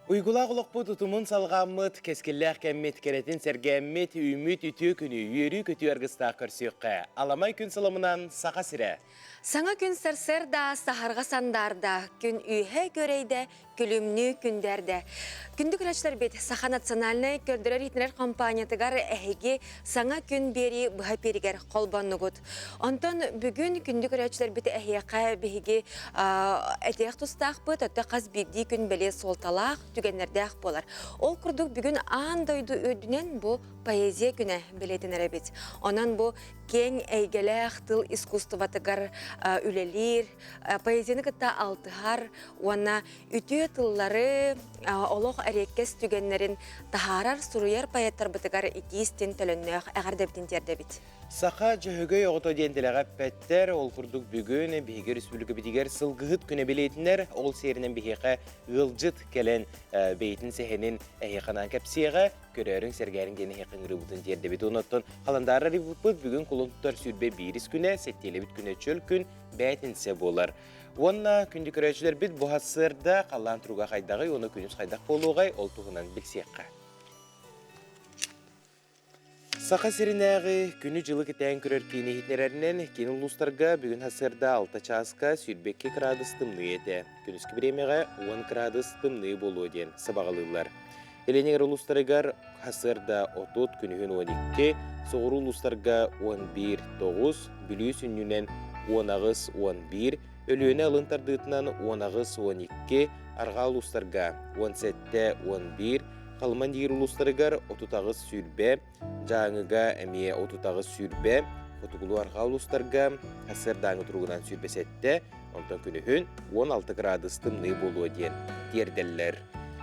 Уйгулаах олохпут утумун салҕааммыт, кэскиллээх кэммит кэрэтин сэргээммит, үүммүт үтүө күнү, үөрүү-көтүү аргыстаах көрсүөххэ. Аламай күн сыламынан Саха сирэ! Саҥа күн сарсыарда саһарҕа сандаарда, күн үөһэ күөрэйдэ, күлүмнүү күндээрдэ. Күндү көрөөччүлэрбит, Саха национальнай көрдөрөр-иһитиннэрэр компаниятыгар эһиги саҥа күн биэрии быһа эпииригэр холбоннугут. Онтон бүгүн күндү көрөөччүлэрбит эһиэхэ биһиги этиэх тустаахпыт, өттө хас биирдии күн бэлиэ суолталаах түгэннэрдээх буолар. Ол курдук бүгүн аан дойду үрдүнэн бу поэзия күнэ бэлиэтэнэр эбит. Онон бу киэҥ эйгэлээх тыл искусствотыгар үлэлиир, поэзияны кытта алтыһар уонна үтүө тыллары, олох эриэккэс түгэннэрин таһаарар, суруйар поэттарбытыгар итии-истин төлөннөөх эҕэрдэбитин тиэрдэбит. Саха Дьөһөгөй оҕото диэн дэлэҕэ эппэттэр. Ол курдук бүгүн биһиги республикабытыгар сылгыһыт күнэ бэлиэтинэр. Ол сиэринэн биһиэхэ ыалдьыт кэлэн бэйэтин сэһэнин эһиэхэ анаан кэпсиэҕэ, көрөөрүҥ, сэргээриҥ диэн эһиэхэ ыҥырыыбытын тиэрдэбит. Онон халандаарар ыйбыппыт бүгүн кулун тутар 21 күнэ, сэттиэлэбит күнэ чөл күн, бээтинсэ буолар. Уонна күндү көрөөччүлэрбит бу сарсыарда халлаан туруга хайдаҕый уонна күнүс хайдах буолуоҕай, ол туһунан билсиэххэ. Саха сиринээҕи күнү-дьылы кэтээн көрөр киин иһитиннэрэринэн, киин улуустарга бүгүн сарсыарда 6 чааска 22 кыраадыс тымныы этэ. Күнүскү бириэмэҕэ 10 кыраадыс тымныы буолуо диэн сабаҕалыыллар. Илин эҥэр улуустарыгар сарсыарда 30, күнүһүн 12, соҕуруу улуустарга 11, 9, Бүлүү сүнньүнэн 18, 11, Өлүөнэ алын тардыытынан 18, 12, арҕаа улуустарга 17, 11, Халыман диир улуустарыгар 38-20, Дьааҥыга эмиэ 38-20, Хотугулуу-Арҕаа улуустарга сарсыардааҥы туругунан 27, онтон күнүһүн 16 кыраадыс тымныы буолуо диэн тиэрдэллэр.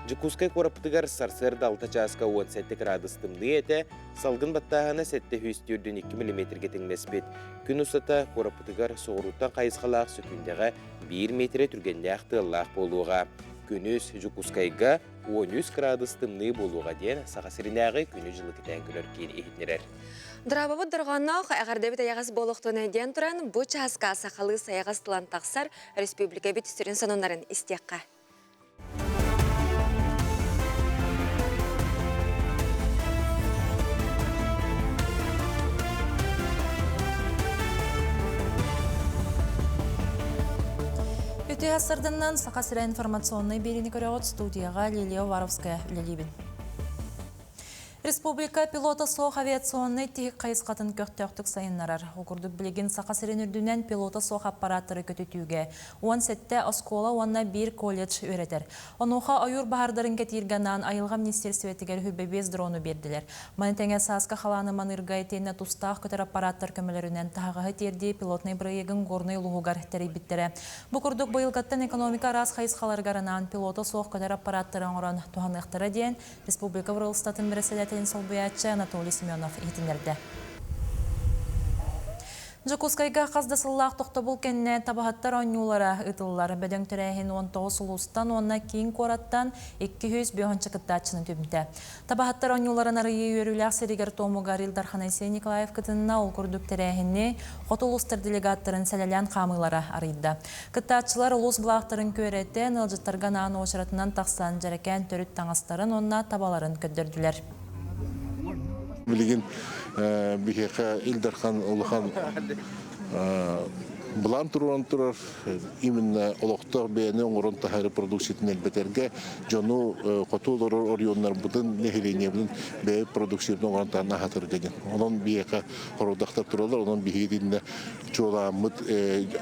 Дьокуускай куораппытыгар сарсыарда 6 чааска 17 кыраадыс тымныы этэ, салгын баттааһына 742 миллиметргэ тэҥнэспит. Күн устата куораппытыгар соҕурууттан хайысхалаах сөкүүндэҕэ 1 миэтэрэ түргэннээх тыаллаах буолуоҕа. Күнүс Дьокуускайга 13 кыраадыс тымныы буолуоҕа диэн Саха сиринээҕи күнү-дьылы кэтээн көрөр киин иһитиннэрэр. Дорообобут дорҕоонноох, эҕэрдэбит эйэҕэс буолуохтун диэн туран, бу чааска сахалыы сайаҕас тылан тахсар республикабыт сүрүн сонуннарын истиэххэ. Үтүө сарданнан Саха сирэ информационнай биэриини көрөҕүт студияҕа Лилия Уваровская үлэлиибин. Республика пилота суох авиационнай тиһик хайысхатын көхтөөхтүк сайыннарар. Ол курдук билигин Саха сирин үрдүнэн пилота суох аппараттары көтүтүүгэ 17 оскуола уонна биир колледж үөрэтэр. Онуоха ойуур баһаардарын кэтииргэ анаан айылҕа министиэристибэтигэр хүбэбиэс дрону биэрдилэр. Маны тэҥэ сааскы халааны маныырга итиэннэ тустаах көтөр аппараттар көмөлөрүнэн таһаҕаһы тиэрдии пилотнай бырайыагын Горнай улууһугар тэрийбиттэрэ. Бу курдук быйылгаттан экономика араас хайысхаларыгар анаан пилота суох көтөр аппараттары оҥорон туһаныахтара диэн республика быралыстатын бэрэссэдээтэлин солбуйааччы Анатолий Семенов иһитиннэрдэ. Дьокуускайга хас да сыллаах тохтобул кэннэ табаһыттар оонньуулара ыытыллар. Бөдөҥ тэрээһин 19 улуустан уонна киин куораттан 205 кыттааччыны түмтэ. Табаһыттар оонньууларын арыйыы үөрүүлээх сиригэр-туомугар Ил Дархан Айсен Николаев кытынна, ол курдук тэрээһини хоту улуустар делегаттарын сэлэлээн хаамыылара арыйда. Кыттааччылар улуус былаахтарын күөрэтэн, ыалдьыттарга анаан уочаратынан тахсан дьэрэкээн төрүт таҥастарын уонна табаларын көрдөрдүлэр. Билигин биһиэхэ Ил Дархан улахан былаан туруоран турар именно олохтоох бэйэни оҥорон таһаарыы продукциятын элбэтэргэ дьону хоту олорор оройуоннарбытын нэһилиэнньэбитин бэйэ продукциятын оҥорон таһан аһатарга диэн. Онон биһиэхэ хорудахтар тураллар, онон биһиги итиннэ чуолааммыт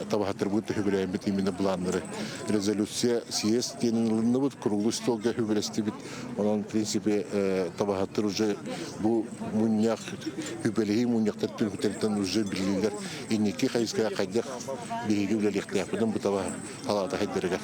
табаһаттарбыт төһүбүлээммит именно планнары резолюция съезд диэн ылынныбыт, круглый столга хүбэлэстибит. Онон, в принципе, табаһаттар уже бу мунньах, үбэлэһии мунньахтар түмүктэриттэн уже биллилэр инники хайыскаҕа хайдах биһиги үлэлиэхтээхпитин бу таба халаата хайдарыгар.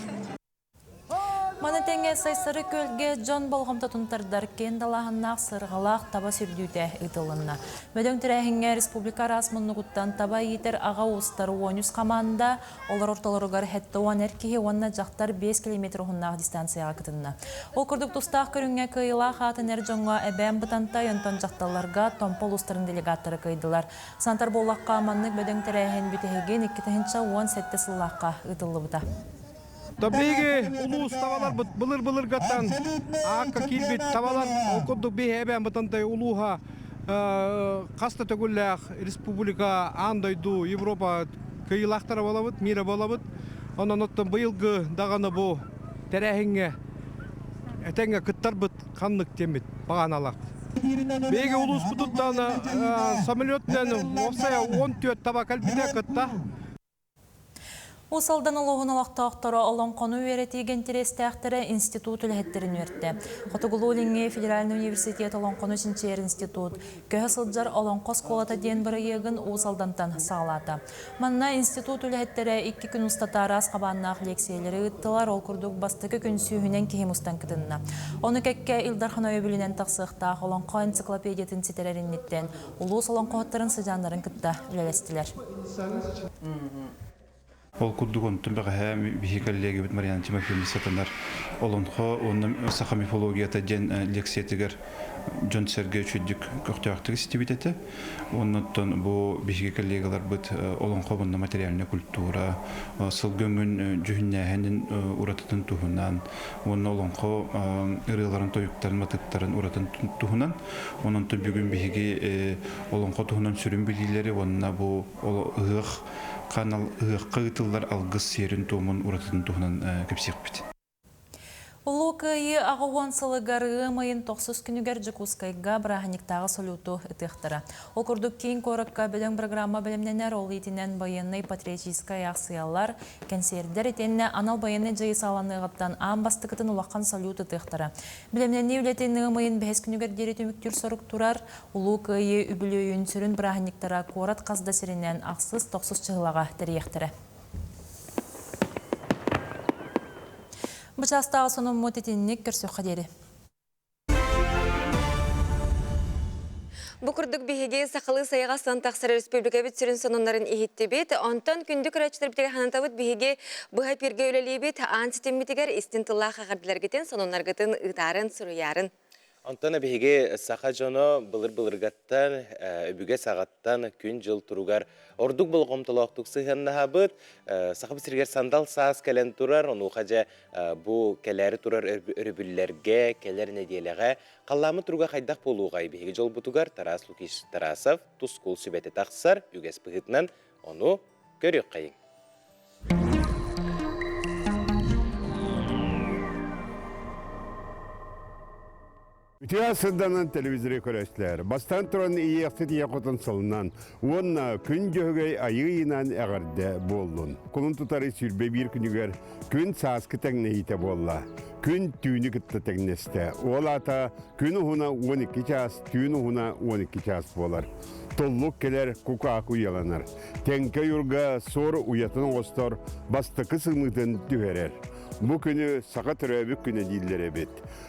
Маны тэҥэ Сайсары күөлгэ дьон болҕомтотун тардар киэн далааһыннаах сырҕалаах таба сүрдүүтэ ыытылынна. Бөдөҥ тэрээһиҥҥэ республика араас муннугуттан таба иитэр аҕа уустар 13 хамаанда, олор ортолоругар 70 эр киһи уонна дьахтар 5 километр уһуннаах дистанцияҕа кытынна. Ол курдук тустаах көрүҥҥэ кыайыылаах аатын эр дьоҥҥо Эбээн Бытантай, онтон дьахталларга Томпо улуустарын делегаттара кыайдылар. Сантар буоллахха, маннык бөдөҥ тэрээһин бүтэһигин 2017 сыллаахха ыытыллыбыта. Биһиги улуус табаларбыт былыр-былыргаттан аакка киирбит табалар, ол курдук биһи эбээн Бытантай улууһа хас да төгүллээх республика, аан дойду, Европа кыайыылаахтара буолабыт, мира буолабыт. Онон оттон быйылгы даҕаны бу тэрээһиҥҥэ этэҥҥэ кыттарбыт ханнык диэммит баҕаналаах. Биһиги улууспутуттан самолетунан уопсайа 14 таба кэлбитэ кытта. Уус Алдан улууһун олохтоохторо олоҥхону үөрэтиигэ интэриэстээхтэрэ институт үлэһиттэрин үөртэ. Хотугулуу-Илиҥҥи федеральнай университет олоҥхону чинчийэр институт көһө сылдьар Олоҥхо оскуолата диэн бырайыагын Уус Алдантан саҕалаата. Манна институт үлэһиттэрэ икки күн устата араас хабааннаах лиэксийэлэри ыыттылар, ол курдук бастакы күн сүүһүнэн киһи мустан кытынна. Ону кэккэ Ил Дархан өйөбүлүнэн тахсыахтаах Олоҥхо энциклопедиятын ситэрэр инниттэн улуус олоҥхоһуттарын сыдьааннарын кытта үлэлэстилэр. Ол курдук онтон бэҕэһээ биһи коллегабыт Марьяна Тимофеевна сатанар Олонхо уонна саха мифологията диэн лекциятыгар дьон-сэргэ үчүгдүк көхтөөхтүк истибит этэ. Оннуттан бу биһиги коллегаларбыт олоҥхо уонна материальная культура, сылгы өҥүн дьүһүннээһинин уратытын туһунан уонна олоҥхо ырыаларын, тойуктарын, матыыптарын уратын туһунан. Онон бүгүн биһиги олоҥхо туһунан сүрүн билиилэри уонна бу ыһыах канал ыһыахха ыытыллар алгыс сиэрин-туомун уратытын туһунан кэпсиэхпит. Улуу Кыайыы 80 сылыгар ыам ыйын тохсус күнүгэр Дьокуускайга бырааһынньыктааҕы салюту ытыахтара. Ол курдук киин куоракка бөдөҥ программа бэлэмнэнэр, ол иитинэн байыаннай-патриотическай аахсыйалар, кэнсиэрдэр итиэннэ анал байыаннай дьайыы саҕаланыаҕыттан аан бастакытын улахан салют ытыахтара. Бэлэмнэнии үлэтин ыам ыйын бэһис күнүгэр диэри түмүктүүр сорук турар. Улуу Кыайыы үбүлүөйүн сүрүн бырааһынньыктара куорат хас да сиринэн ахсыс-тохсус чыһылаҕа тэрийиэхтэрэ. Бу чаастааҕы сонуммут итинник көрсүөххэ диэри. Бу курдук биһиги сахалыы сайаҕас сан тахсар республикабыт сүрүн сонуннарын иһиттибит. Онтон күндү көрөөччүлэрбитигэр ханатабыт биһиги быһа эпиргэ үлэлиибит. Аан ситиммитигэр истин тыллаах эҕэрдэлэргитин, сонуннаргытын ыытаарын, суруйаарын. Онтон биһиги саха дьоно былыр-былыргаттан, өбүгэ саҕаттан күн-дьыл туругар ордук болҕомтолоохтук сыһыаннаһабыт. Сахабыт сиригэр сандал саас кэлэн турар, онуоха дьэ бу кэлээри турар өрөбүллэргэ, кэлэр нэдиэлэҕэ халлааммыт туруга хайдах буолуоҕай? Биһиги дьолбутугар Тарас Лукич Тарасов тускул сүбэтэ тахсар, үгэс быһыытынан ону көрүөххэйиҥ. Үтүө сырданан телевизоры көрөстүлэр. Бастаан туран ийиэхсит ийэ хотун сылынан уонна күн дьөһөгөй айыы ыйынан эҕэрдэ буоллун. Кулун тутары 21 күнүгэр күн сааскы тэҥнэһиитэ буолла. Күн түүнү кытта тэҥнэстэ. Ол аата күн уһуна 12 чаас, түүн уһуна 12 чаас буолар. Туллук кэлэр, кукааку уйаланар. Тэҥкэ ойуурга суор уйатын оҥостор, бастакы сымыытын түһэрэр. Бу күнү саха төрөөбүт күнэ дииллэр эбит.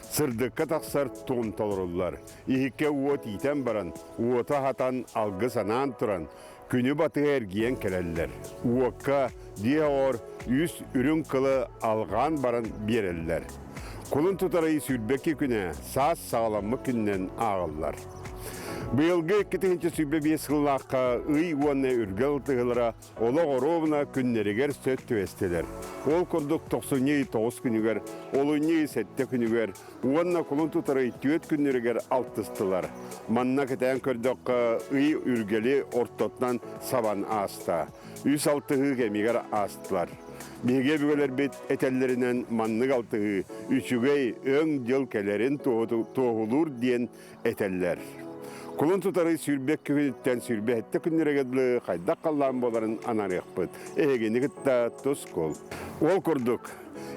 Сырдыкка тахсар туом толоруллар. Иһиккэ уот иитэн баран, уоту аһатан, алгыс анаан туран, күнү батыһа эргийэн кэлэллэр. Уокка дьиэ оҕор үс үрүҥ кылы алҕаан баран биэрэллэр. Кулун тутар ый 22 күнэ саас саҕаламмыт күнүнэн ааҕыллар. Быйылгы 2025 сыллаахха ый уонна үргэл тыһылара олох оруобуна күннэригэр сөп түбэстилэр. Ол курдук тохсунньу ый тоҕус күнүгэр, олунньу ый сэттэ күнүгэр уонна кулун тутар ый түөрт күннэригэр алтыстылар. Манна кэтээн көрдөххө, ый үргэли ортотунан сабан ааста. Үс алтыһыы кэмигэр аастылар. Биһиги өбүгэлэрбит этэллэринэн маннык алтыһыы үчүгэй өҥ дьыл кэлэрин туоһулуур диэн этэллэр. Кулун тутары сүүрбэ күнүттэн 27 күннэргэ дылы хайдах халлаан буоларын анарыахпыт. Эһигини кытта тускул. Ол курдук,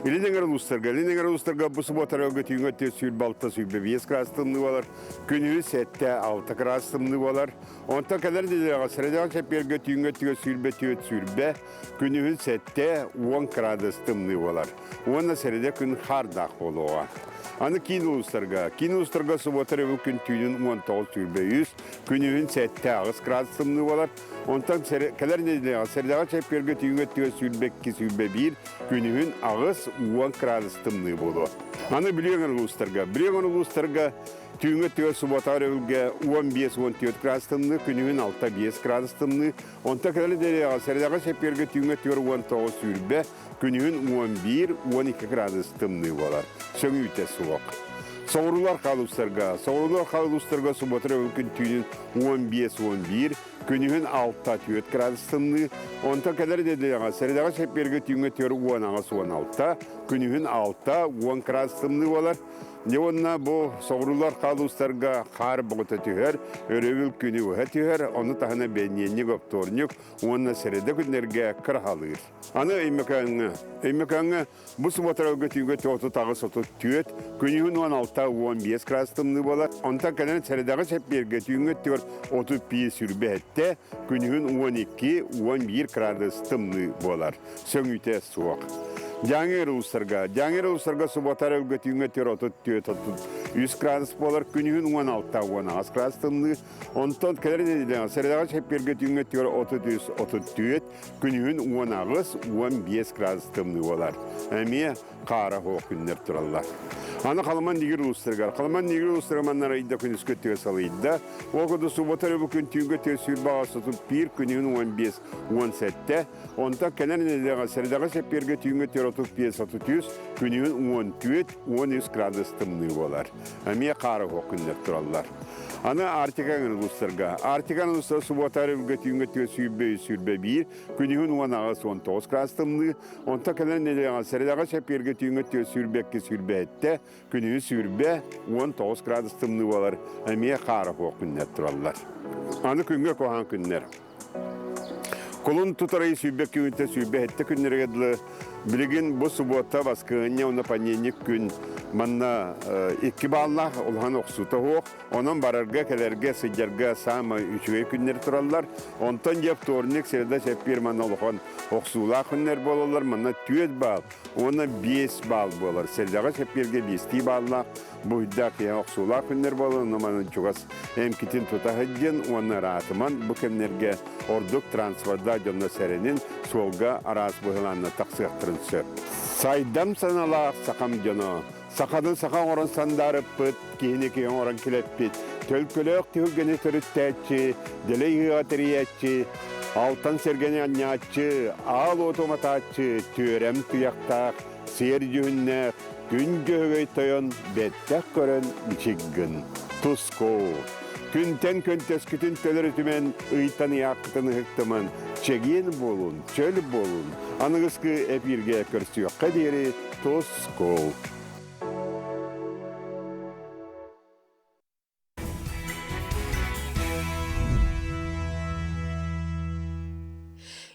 Илин эҥэр улуустарга, Илин эҥэр улуустарга бу субуотарга түүҥҥэ өттү 26 25 кыраас тымныы буолар, күнүһү 7-6 кыраас тымныы буолар. Онтон кэлэр нэдиэлэҕэ средаҕа чэппиэргэ түүҥҥэ өттүгэр 24 сүүрбэ, күнүһүн 7-10 кыраадыс тымныы буолар. Уонна сэрэдэ күн хаардаах буолуоҕа. Аны киин улуустарга. Киин улуустарга субуота өрөбүл күн түүнүн 19.23, күнүһүн 7-8 градус тымныы буолар. Онтон кэлэр нэдиэлэҕэ сэрэдэҕэ чэппиэргэ түүҥҥэ өттүгэр 22-21, күнүһүн 8-10 градус тымныы буолуо. Аны Бүлүү өҥөр улуустарга. Бүлүү өҥөр улуустарга. Түүҥҥү өттүгэр субуота өрөбүлгэ 15-14 градус тымныы, күнүһүн 6-5 градус тымныы. Онтон кэлэр нэдиэлэҕэ сэрэдэҕэ чэппиэргэ түүҥҥү өттүгэр 19-20, күнүһүн 11-12 градус тымныы буолар. Сөҥүүтэ суох. Соҕуруулар хаалустарга, соҕуруулар хаалустарга субуота өрөбүл күн түүнүн 15-11, күнүһүн 6-4 градус тымныы. Онтон кэлэр нэдиэлэҕэ сэрэдэҕэ чэппиэргэ түүҥҥү өттүгэр 18-16, күнүһүн 6-10 градус тымныы буолар. Дьэ уонна бу соҕуруулар хаалуустарга хаар боҕута түһэр, өрөбүл күнү быһа түһэр, ону таһынан бэнньиэнньик, оптуорньук уонна сэрэдэ күннэргэ кыраһалыыр. Аны Өймөкөөҥҥө. Өймөкөөҥҥө бу субуотаралга түүҥҥэ 38-34, күнүһүн 16-15 градус тымныы буолар. Онтон кэлэн сэрэдэҕэ чэппиэргэ түүҥҥү өттүгэр 35-27, күнүһүн 12-11 градус тымныы буолар. Сөҥүүтэ суох. Дьааҥы улуустарга. Дьааҥы улуустарга субуотар өлгөтүүҥҥэ 33 градус буолар, күнүһүн 16-18 градус тымныы. Онтон кэлэр нэдиэлэҕэ сэрэдэҕэ чэппиэргэ түүҥҥэ 33-34, күнүһүн 18-15 градус тымныы буолар. Эмиэ хаара суох күннэр тураллар. Аны Халыман Нигир улуустарыгар. Халыман Нигир улуустарыгар манна ыйда күнүскү өттүгэр салыйда. Ол курдук субуота өрөбүл күн түүҥҥэ өттүгэр сүүрбэ 31, күнүһүн 15-17, Онтон кэлэр нэдиэлэҕэ сэрэдэҕэ чэппиэргэ түүҥҥү 35-33, күнүһүн 14-13 градус тымныы буолар. Эмиэ хаара суох күннэр тураллар. Аны Арктика улуустарга. Арктика улуустара субуота өрөбүлгэ түүҥҥү 23-21, күнүһүн 18-19 градус тымныы. Онтон кэлэр нэдиэлэҕэ сэрэдэҕэ чэппиэргэ түүҥҥү 22-27, күнүһүн 20-19 градус тымныы буолар. Эмиэ хаара суох күннэр тураллар. Аны күҥҥэ куһаҕан күннэр. Кулун тутар ый 22 күнтэн 27 күннэригэр дылы билигин бу субуота, баскыһыанньа уонна понедельник күн манна икки бааллаах улахан охсуута суох. Онон барарга, кэлэргэ, сылдьарга саамай үчүгэй күннэр тураллар. Онтон дьэ вторник, среда, чэппиэр манна улахан охсуулаах күннэр буолаллар. Манна 4 баал уонна 5 баал буолар. Средаҕа, чэппиэргэ биэстии бааллаах Буйдаах ийэ охсуулаах күннэр буолан, онон чугас эмкитин тута сылдьын уонна ыраатыман бу кэмнэргэ ордук транспорда дьонно сэрэнин суолга араас быһылаанна тахсыахтарын сөп. Сайдам саналаах сахам дьоно, саханы саха оҥорон сандаарыппыт, киһини киһи оҥорон килэппит, төлкөлөөх түһүлгэни төрүттээччи, дэлэй ыһыаҕа тэрийээччи, алтан сэргэни анньааччы, аал уоту уматааччы, түөрэм туйахтаах, Сиэр дьүһүннээх Күн Дьөһөгөй тойон бэттэх көрөн бичик гын. Туску. Күнтэн көнтөскүтүн төлөрүтүмэн, ыйтан ыйааххытын ыһыктыман, чэгиэн буолун, чөл буолун. Аныгыскы эпииргэ көрсүөххэ диэри туску.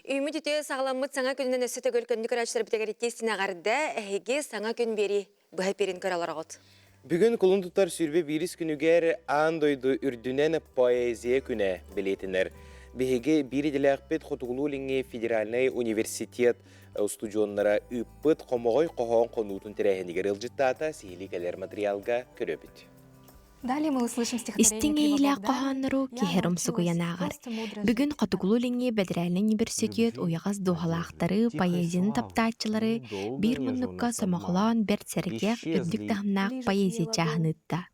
Үүммүт үтүө саҕаламмыт саҥа күнүнэн өссө төгүл көннү көрөөччүлэрбитигэр итии эҕэрдэ эһиги саҥа күн биэрии быһа эпиирин көрө олороҕут. Бүгүн кулун тутар 21 күнүгэр аан дойду үрдүнэн поэзия күнэ бэлиэтэнэр. Биһиги биир идэлээхпит Хотугулуу-Илиҥҥи федеральнай университет устудьуоннара ыыппыт хомоҕой хоһоон хонуутун тэрээһинигэр ыалдьыттаата сиһилии кэлэр материалга көрөбүт. Истиҥ иэйиилээх хоһооннору киһи умсугуйан ааҕар. Бүгүн Хотугулуу-Илиҥҥи бэдэрээлинэй университет уйаҕас дууһалаахтары, поэзияны таптааччылары биир муннукка сомоҕолоон бэрт сэргэх, үрдүк таһымнаах поэзия чааһын ыытта.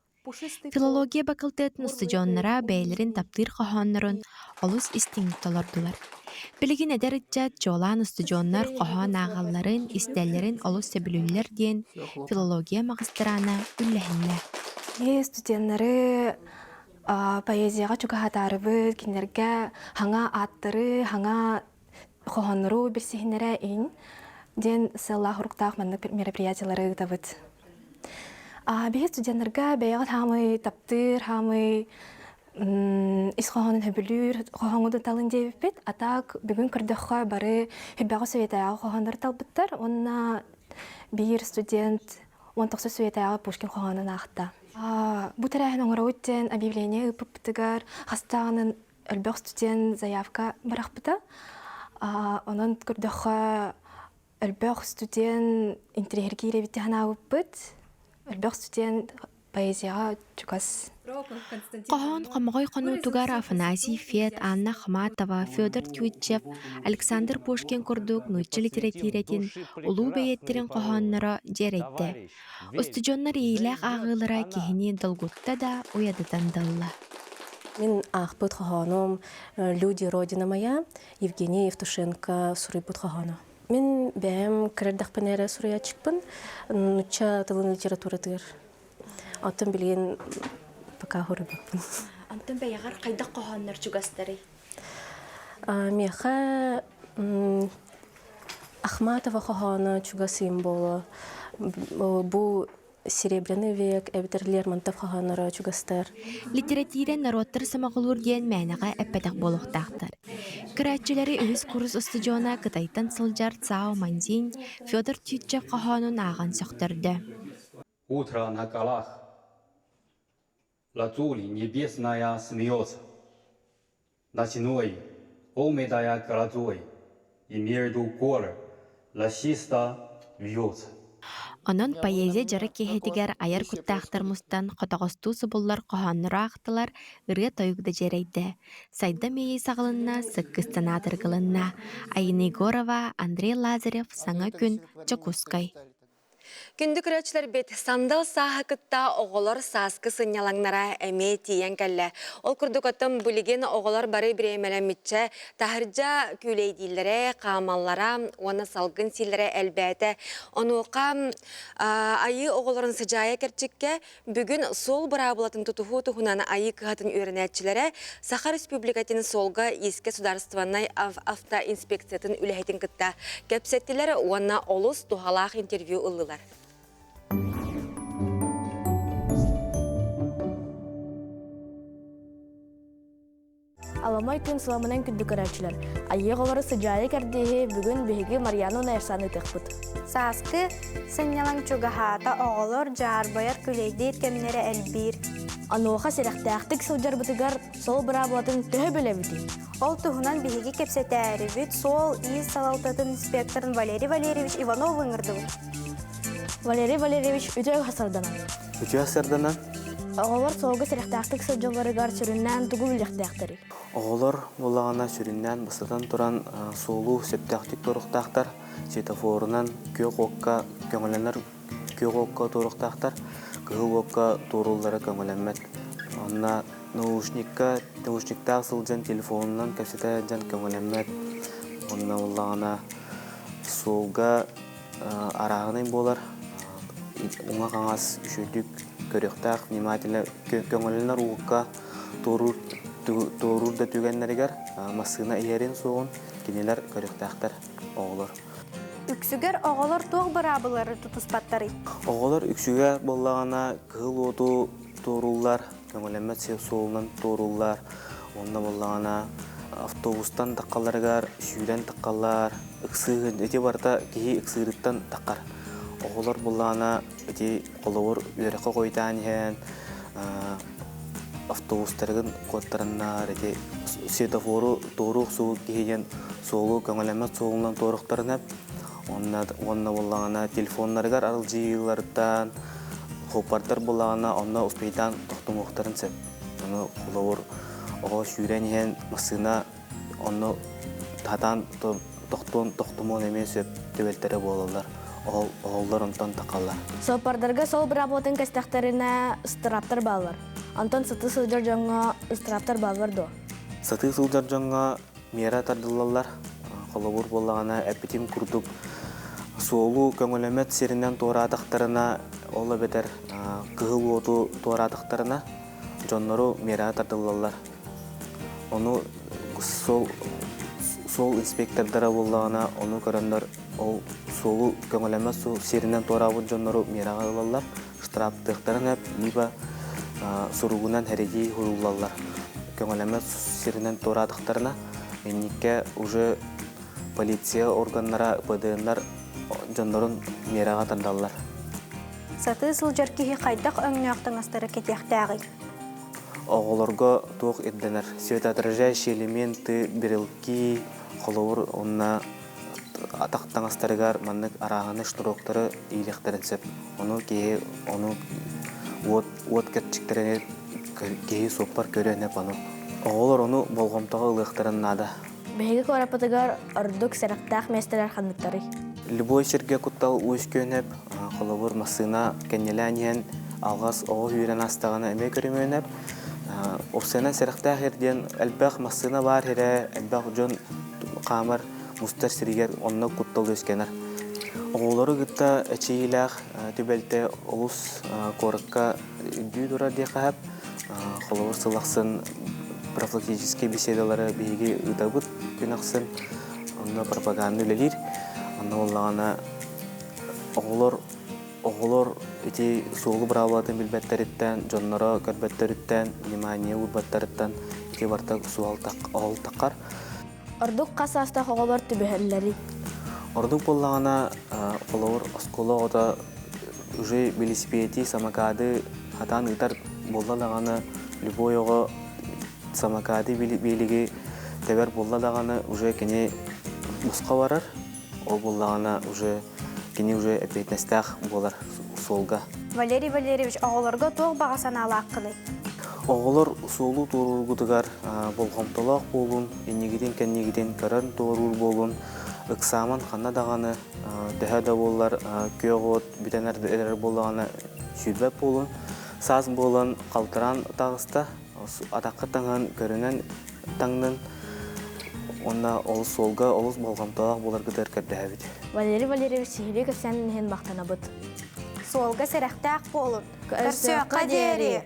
Филология бакылтыатын устудьуоннара бэйэлэрин таптыыр хоһооннорун олус истиҥник толордулар. Билигин эдэр ыччат чуолаан устудьуоннар хоһоон ааҕалларын, истэллэрин олус сөбүлүүллэр диэн филология маҕыстыраана үллэһиннэ. Студеннары поэзияҕа чугаһатаарыбыт, кинилэргэ хаҥа ааттары, хаҥа хоһооннору билсиһиннэрэ ин диэн сыаллаах-соруктаах маннык мероприятиелары ыытабыт. Биһи студеннарга бэйэҕит хаамый таптыыр, хаамый ис хоһоонун сөбүлүүр хоһооҥҥутун талын диэбиппит. А так бүгүн көрдөххө бары хүбэҕэ сүөтээҕи хоһооннору талбыттар уонна биир студент 19 сүөтээҕи Пушкин хоһоонун аахта. Бу тэрээһин оҥоробут диэн объявление ыыппыппытыгар хастааҕынан элбэх студент заявка бырахпыта. Онон көрдөххө элбэх студент интэриэһиргиир эбит санаабыппыт. Элбэх студент. Поэзияҕа чугас. Хоһоон хомоҕой хонуутугар Афанасий Фет, Анна Ахматова, Федор Тютчев, Александр Пушкин курдук нуучча литэрэтиирэтин улуу бэйиэттэрин хоһоонноро дьиэрэйдэ. Устудьуоннар иилээх ааҕыылара киһини долгутта да, уйадытан да ылла. Мин аахпыт хоһоонум «Люди, Родина моя» Евгений Евтушенко суруйбут хоһооно. Мин бэйэм кыра эрдэхпинэ эрэ суруйааччыкпын, нуучча тылын литературатыгар. Оттон билигин пока суруйбаппын. Антон бэйэҕэр хайдах хоһооннор чугастарый? Миэхэ Ахматова хоһооно чугас ыйым буолуо. Бу Серебряный век эбэтэр Лермонтов хоһоонноро чугастар. Литэрэтиирэ норуоттары сомоҕолуур диэн мээнэҕэ эппэтэх буолуохтаахтар. Көрөөччүлэри үһүс курус устудьуона Кытайтан сылдьар Цао Манзинь Федор Тютчев хоһоонун ааҕан сөхтөрдө. Утро на голах, лазури небесная смеется. Ночной, омытая грозой, и между гор лосиста вьется. Онон поэзия дьоро киэһэтигэр айар куттаахтар мустан хотоҕостуу субуллар хоһооннору аахтылар, ырыа-тойук да дьиэрэйдэ. Сайдам иэйии саҕаланна, сыккыс санаа тыргылынна. Айина Егорова, Андрей Лазарев, Саҥа күн, Дьокуускай. Күндү көрөөччүлэрбит, сандал сааһы кытта оҕолор сааскы сынньалаҥнара эмиэ тиийэн кэллэ. Ол курдук оттон билигин оҕолор бары бириэмэлэммиччэ таһырдьа күүлэйдииллэрэ, хаамаллара уонна салгын сииллэрэ элбээтэ. Онуоха айыы оҕолорун сыдьаайа кэрчиккэ бүгүн суол быраабылатын тутуһуу туһунан айыы кыһатын үөрэнээччилэрэ Саха Республикатын суолга-иискэ судаарыстыбаннай автоинспекциятын үлэһитин кытта кэпсэттилэр уонна олус туһалаах интервью ыллылар. Аламай күн сыламынан күндү көрөөччүлэр. Айыы оҕолору сыдьаайы кэрдииһи бүгүн биһиги Марьяна Унаевсаны ыытыахпыт. Сааскы сынньалаҥ чугаһаата оҕолор дьаарбайар күлэйдиир кэмнэрэ элбиир. Онуоха сэрэхтээхтик сылдьарбытыгар суол быраабылатын төһө билэбитий? Ол туһунан биһиги кэпсэтээрибит суол-иис салалтатын инспекторын Валерий Валерьевич Иванов ыҥырдыбыт. Валерий Валерьевич үтүө сарданан. Үтүө сарданан. Оҕолор суолга сэрэхтээхтик сылдьалларыгар сүрүннээн тугу билиэхтээхтэрий? Оҕолор буоллаҕына сүрүннээн бастатан туран суолу сөптөөхтүк туруохтаахтар, светофорунан күөх уокка көҥүлэнэр күөх уокка туруохтаахтар, кыһыл уокка туорууллара көҥүлэммэт. Онно наушникка наушниктаах сылдьан телефонунан кэпсэтэ сылдьан көҥүлэммэт. Онно буоллаҕына суолга арааһынай буолар, уҥа-хаҥас үчүгдүк көрүөхтээх, внимательно көҥүллэнэр уокка туоруур туоруур да түгэннэригэр массыына иһэрин суоҕун кинилэр көрүөхтээхтэр оҕолор. Үксүгэр оҕолор туох быраабылары тутуспаттарый? Оҕолор үксүгэр буоллаҕына кыһыл уоту туорууллар, көҥүлэммэт суолунан туорууллар. Онно буоллаҕына автобустан таххалларыгар сүүрэн таххаллар, ыксыы ити барыта киһи ыксыырыттан таххар. Оҕолор буоллаҕына ити холобур үөрэххэ хойутаан иһэн автобустарыгын куоттараннар ити светофору туоруу охсубут киһи диэн суолу көҥүлэммэт суолунан туоруохтарына уонна уонна буоллаҕына телефоннарыгар аралдьыйыыларыттан хоппардар буоллаҕына онно успейдаан тохтумуохтарын сөп. Ону холобур оҕо сүүрэн иһэн массыына онно сатаан тохтуон тохтумуон эмиэ сөп түбэлтэрэ буолаллар. Оһоллор онтон тахаллар. Суоппардарга сол быраабылатын кэстэхтэринэ ыстырааптар бааллар. Онтон сатыы сылдьар дьоҥҥо ыстырааптар бааллар дуо? Сатыы сылдьар дьоҥҥо миэрэ тардыллаллар. Холобур буоллаҕына, эппитим курдук, суолу көҥүлэммэт сиринэн туораатахтарына, ол эбэтэр кыһыл уоту туораатахтарына, дьоннору миэрэҕэ тардыллаллар. Ону суол, суол инспектордара буоллаҕына, ону көрөннөр ол суолу көҥүлэммэт сиринэн туораабыт дьоннору миэрэҕэ ылаллар, штрафтыахтарын сөп, либо суругунан хэрийии уһуллаллар. Көҥүлэммэт сиринэн туораатахтарына, инникке уже полиция органнара, ПДНнар дьоннорун миэрэҕэ тардаллар. Сатыы сылдьар киһи хайдах өҥнөөх таҥастары кэтиэхтээҕий? Оҕолорго туох ирдэнэр? Светоотражающие элементы, брелки, холобур, уонна атах таҥастарыгар маннык арааһынай шнуроктары иилиэхтэрин сөп. Ону киһи ону Уот уот кэрчиктэрин киһи суоппар көрүөн эп ону. Оҕолор ону болҕомтоҕо ылыахтарын наада. Биһиги куораппытыгар ордук сэрэхтээх миэстэлэр ханныктарый? Любой сиргэ куттал үөскүөн эп. Холобур, массыына кэннилээн иһэн алҕас оҕо сүүрэн астаҕына эмиэ көрүмүөн эп. Опсайынан сэрэхтээх эр диэн элбэх массыына баар эрэ, элбэх дьон хаамар мустар сиригэр онно куттал үөскэнэр. Оҕолору кытта эчийиилээх түбэлтэ олус куоракка үрдүү турар диэххэ сөп. Холобур, сыл ахсын профилактическай беседалары биһиги ыытабыт күн ахсын. Онно пропаганда үлэлиир. Онно буоллаҕына оҕолор оҕолор ити суолу быраабылатын билбэттэриттэн, дьонноро көрбөттөрүттэн, внимание уурбаттарыттан ити барыта суол таххар. Ордук хас саастаах оҕолор түбэһэллэрий? Ордук буоллаҕына, холобур, оскуола оҕото уже велосипеди, самокаты хатаан ыытар буолла даҕаны, любой оҕо самокаты биэлиги тэбэр буолла даҕаны, уже кини босхо барар. Ол буоллаҕына уже кини уже эппиэтинэстээх буолар суолга. Валерий Валерьевич, оҕолорго туох баҕа санаалааххыный? Оҕолор суолу туоруургутугар болҕомтолоох буолун, иннигитин-кэннигитин көрөн туоруур буолун, ыксааман ханна даҕаны төһө да буоллар күөх от бүтэн эрэр буоллаҕына сүүрбэт буолун, саас буолан халтараан таҕыста, атахха таҥан көрүнэн таҥнын уонна ол суолга олус болҕомтолоох буоларгытыгар көрдөһөбүт. Валерий Валерьевич сиһилии кэпсээнин иһин махтанабыт. Суолга сэрэхтээх буолун. Көрсүөххэ диэри!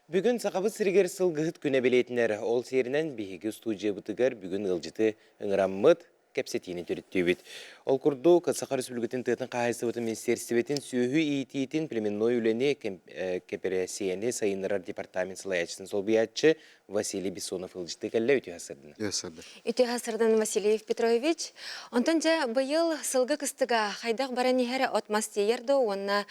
Бүгүн Сахабыт сиригэр сылгыһыт күнэ бэлиэтинэр. Ол сиэринэн биһиги устуудьуйабытыгар бүгүн ыалдьыты ыҥыраммыт, кэпсэтиини төрүттүүбүт. Ол курдук, Саха Республикатын тыатын хаһаайыстыбатын министиэристибэтин сүөһү иитиитин племенной үлэни кэпэрээссийэни сайыннарар департамент салайааччытын солбуйааччы Василий Бессонов ыалдьыттыы кэллэ. Үтүө сырдына. Үтүө сырдын Василий Петрович. Онтон дьэ быйыл сылгы кыстыга хайдах баран иһэр от-мас тиийэр да уонна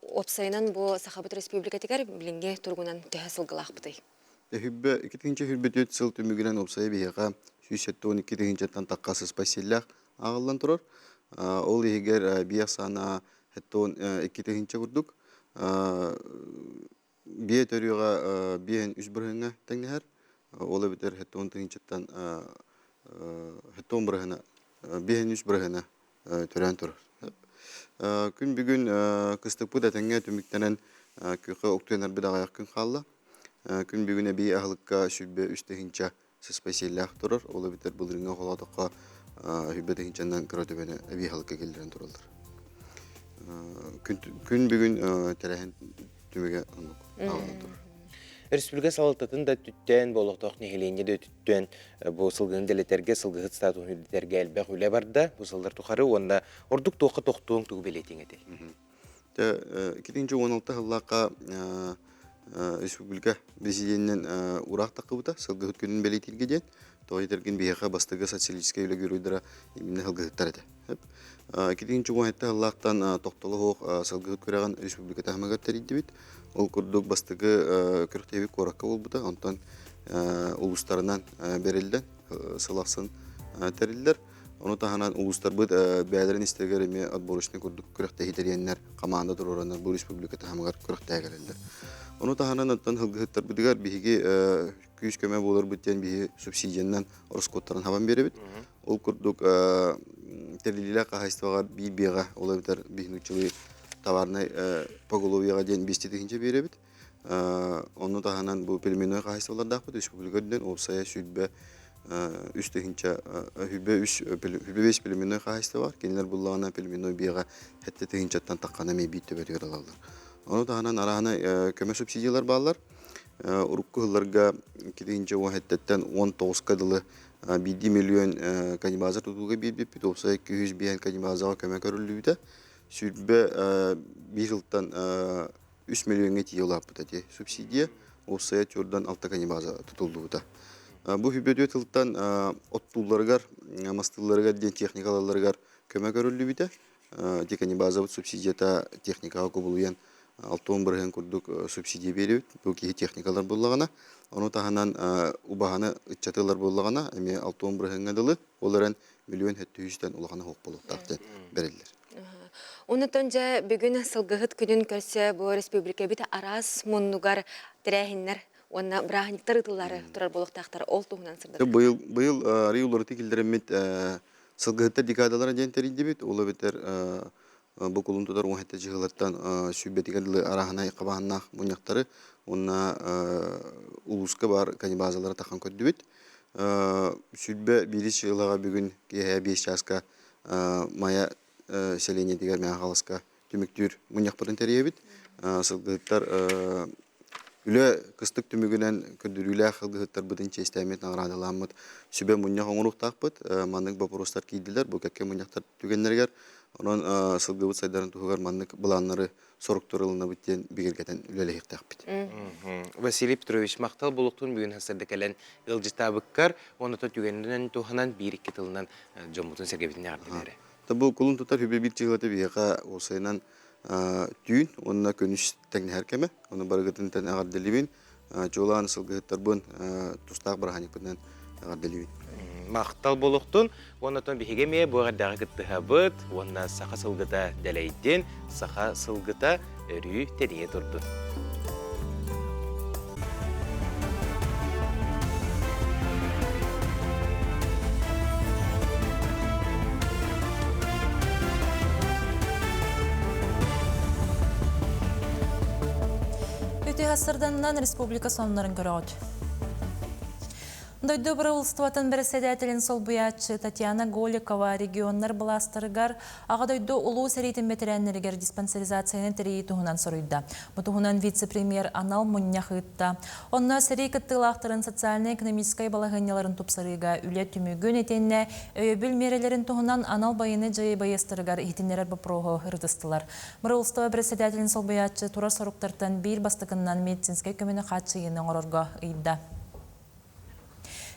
уопсайынан бу Сахабыт Республикатыгар билиҥҥи туругунан төһө сылгылаахпытый? Үһүбэ иккитинчи үһүрбүтүт сыл түмүгүнэн уопсайа биһиэхэ 172 тыһыынчаттан тахха сыспай сиэллээх ааҕыллан турар. Ол иһигэр биэ ахсаана 72 тыһыынча курдук. Биэ төрүөҕэ биэһин үс бырыһыҥҥа тэҥнэһэр. Ол эбэтэр 70 тыһыынчаттан 70 бырыһына биэһин үс бырыһына төрөөн турар. Күн бүгүн кыстыкпыт этэҥҥэ түмүктэнэн күөххэ уктуйанарбыт аҕыйах күн хаалла. Күн бүгүн эбии аһылыкка 103 тыһыынча сыспай сиэллээх турар. Ол эбэтэр былырыыҥҥы холоотоххо 100 тыһыынчанан кыра төбөнү эбии аһылыкка киллэрэн тураллар. Күн бүгүн тэрээһин түмүгэ оннук ааҕыллан турар. Республика салалтатын да өттүттэн, бу олохтоох нэһилиэнньэ да өттүттэн бу сылгыны дэлэтэргэ, сылгыһыт статуһун үрдэтэргэ элбэх үлэ барда. Бу сыллар тухары уонна ордук туохха тохтуоҥ тугу бэлиэтиэҥ этэй? Иккитинчи уон алта сыллаахха республика президенинэн ураах таххыбыта сылгыһыт күнүн бэлиэтииргэ диэн. Тоҕо этэргин биһиэхэ бастакы социалистическай үлэ геройдара именно сылгыһыттар этэ. Иккитинчи уон сэттэ сыллаахтан тохтоло суох сылгыһыт күрэҕин республика таһымыгар тэрийдибит. Ол курдук бастакы күрэхтэһии куоракка буолбута, онтон улуустарынан бэриллэн сыл ахсын тэриллэр. Ону таһынан улуустарбыт бэйэлэрин истэригэр эмиэ отборочный курдук күрэхтэһии тэрийэннэр, хамаанда туруораннар бу республика таһымыгар күрэхтэһэ кэлэллэр. Ону таһынан оттон сылгыһыттарбытыгар биһиги күүс-көмө буоларбыт диэн биһи субсидиянан ороскуоттарын хабан биэрэбит. Ол курдук тэриллиилээх хаһаайыстыбаҕа биир биэҕэ, ол эбэтэр биһи нууччалыы товарнай поголовьеҕа диэн 200 тыһыынча биэрэбит. Ону таһынан бу племенной хаһаайыстыбалардаахпыт республика үрдүнэн уопсайа сүүрбэ үс тыһыынча сүүрбэ үс сүүрбэ биэс племенной хаһаайыстыба бар. Кинилэр буллаҕына племенной биэҕэ сэттэ тыһыынчаттан таххана эмиэ биир төбөтүгэр ылаллар. Ону таһынан арааһынай көмө субсидиялар бааллар. Урукку сылларга икки уон сэттэттэн уон тоҕуска дылы биирдии миллион канибаза тутууга биэрбиппит. Уопсайа 205 канибазаҕа көмө көрүллүбүтэ. Сүүрбэ биир сылтан үс миллиоҥҥа тиийэ улааппыта дии субсидия. Уопсайа чуордан алта канибаза тутуллубута. Бу үбү тылтан оттуулларыгар, мастыылларыгар диэн техникаларыгар көмө көрүллүбүтэ. Ити канибазабыт субсидията техникаҕа кубулуйан 60 бырыһыан курдук субсидия биэрэбит. Бу киһи техникалар буоллаҕына. Ону таһынан убаһаны ыччаты ылар буоллаҕына эмиэ 60 бырыһыаҥҥа дылы, ол эрэн миллион сэттэ сүүстэн улахана суох буолуохтаах диэн бэриллэр. Онутон дьэ бүгүн сылгыһыт күнүн көрсө бу республикабыт араас муннугар тэрээһиннэр уонна бырааһынньыктар ыытыллары турар буолуохтаахтар ол туһунан сырдатар. Быйыл быйыл арый уларытыы киллэрэммит сылгыһыттар декадалара диэн тэрийдибит. Ол эбэтэр бу кулун тутар уон дьыһылартан сүүрбэтигэр дылы арааһынай хабааннаах мунньахтары уонна улууска баар канибазалары тахан көрдүбүт. 21 сылаҕа бүгүн киэһэ 5 чааска Майа сэлиэнньэтигэр Мэҥэ Хаҥаласка түмүктүүр мунньахпытын тэрийэбит. Сылгыһыттар үлэ кыстык түмүгүнэн көрдөрүүлээх сылгыһыттарбытын чиэстээммит, наҕараадалааммыт сүбэ мунньах оҥоруохтаахпыт. Маннык боппуруостар киирдилэр бу кэккэ мунньахтар түгэннэригэр. Онон сылгыбыт сайдарын туһугар маннык былааннары соруктар ылынабыт диэн бигэргэтэн үлэлэһиэхтээхпит. Василий Петрович, махтал буолуохтун бүгүн сарсыарда кэлэн ыалдьытаабыккар уонна түгэнинэн туһанан биир-икки тылынан дьоммутун сэргэбитин эҕэрдэлээрэ. Бу кулун тутар хүбэ биир чыһылата биһиэхэ уопсайынан түүн уонна күнүс тэҥнэһэр кэмэ. Ону барыгытын тэн эҕэрдэлиибин. Чуолаан сылгыһыттарбын тустаах бырааһынньыкпытынан эҕэрдэлиибин. Махтал буолуохтун. Уонна биһиги эмиэ бу эҕэрдэҕэ кыттыһабыт уонна саха сылгыта дэлэйдин, саха сылгыта өрүү тэнийэ турдун. Үтүө сарсыарданнан республика сонуннарын көрөҕүт. Дойду бырабыылыстыбатын бэрэссэдээтэлин солбуйааччы Татьяна Голикова регионнар былаастарыгар Аҕа дойду Улуу сэриитин бэтэрээннэригэр диспансеризацияны тэрийии туһунан суруйда. Бу туһунан вице-премьер анал мунньах ыытта. Онно сэрии кыттыылаахтарын социальнай-экономическай балаһыанньаларын тупсарыыга үлэ түмүгүн итиэннэ өйөбүл миэрэлэрин туһунан анал байыаннай дьайыы байыастарыгар иһитиннэрэр боппуруоһу ырытыстылар. Бырабыылыстыба бэрэссэдээтэлин солбуйааччы турар соруктартан биир бастакыннан медицинскэй көмөнү хааччыйыыны оҥорорго ыйда.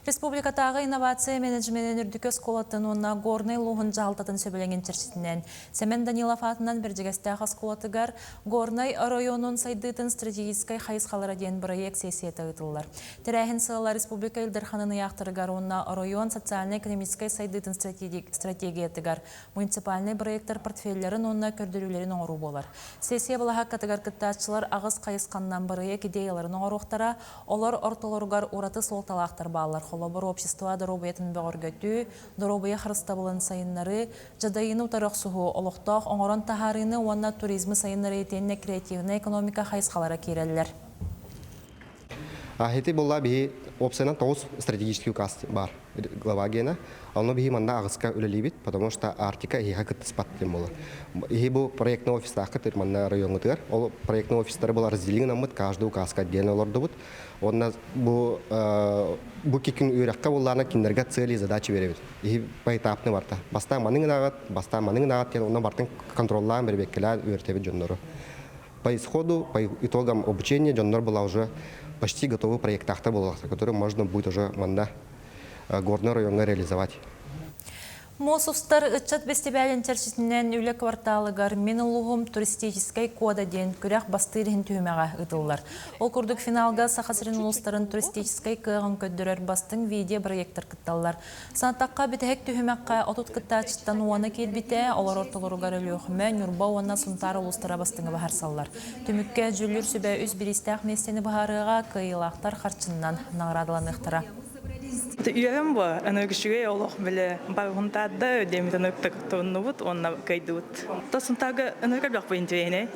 Республикатааҕы инновация менеджменин үрдүкү оскуолатын уонна Горнай улууһун дьаһалтатын сөбүлэҥин чэрчитинэн Сэмэн Данилов аатынан Бэрдьигэстээх оскуолатыгар Горнай оройуонун сайдыытын стратегическай хайысхалара диэн бырайыак сессията ыытыллар. Тэрээһин сыала республика Ил Дарханын ыйаахтарыгар уонна оройуон социальнай-экономическай сайдыытын стратегиятыгар муниципальнай бырайыактар портфеллэрин уонна көрдөрүүлэрин оҥоруу буолар. Сессия балаһааккатыгар кыттааччылар аҕыс хайысханнан бырайыак идеяларын оҥоруохтара, Олор ортолоругар ураты суолталаахтар бааллар. Холобур, общество доруобуйатын бөҕөргөтүү, доруобуйа харыстабылын сайыннарыы, дьадайыыны утары охсуһуу, олохтоох оҥорон таһаарыыны уонна туризмы сайыннарыы итиэннэ креативнай экономика хайысхалара киирэллэр. Ити буолла биһи опциянан тоҕус стратегический указ бар глава гена. Онно биһи манна аҕыска үлэлиибит, потому что Арктика иһиэхэ кыттыспат диэн буолар. Иһи бу проектный офистааххыт манна райоҥҥутугар. Ол проектный офистары был разделение наммыт, каждый указка отдельно олордубут. Онно бу бу кикин үөрэххэ буллаана кинилэргэ цели и задачи беребит. Иһи поэтапны барта. Бастаан маныҥ ынаҕыт, бастаан маныҥ ынаҕыт диэн онно бартын контроллаан бэрбиэккэлээн үөрэтэбит дьоннору. По исходу, по итогам обучения дьоннор была уже почти готовы проектахта буоллахтар, которые можно будет уже манна Горный райоҥҥа реализовать. Муус устар ыччат бэстибээлин чэрчитинэн үлэ кварталыгар Мин улууһум туристическай кода диэн күрэх бастыыр иһин түһүмэҕэ ыытыллар. Ол курдук финалга Саха сирин улуустарын туристическай кыаҕын көрдөрөр бастыҥ видео-проектар кытталлар. Санатахха, бүтэһик түһүмэххэ 30 кыттааччыттан уона киирбитэ, олор ортолоругар Өлүөхүмэ, Ньурба уонна Сунтаар улуустара бастыҥы баһарсаллар. Түмүккэ дьүүллүүр сүбэ үс бириистээх миэстэни быһаарыаҕа, кыайыылаахтар харчыннан наҕараадаланыахтара. Үөрэн бу, аны үчүгэй олох биле баргунтаада демитен ыктыктоннубут уонна кыйдыбыт. То Сунтаарга ынырык элбэх бу интириэһинэй.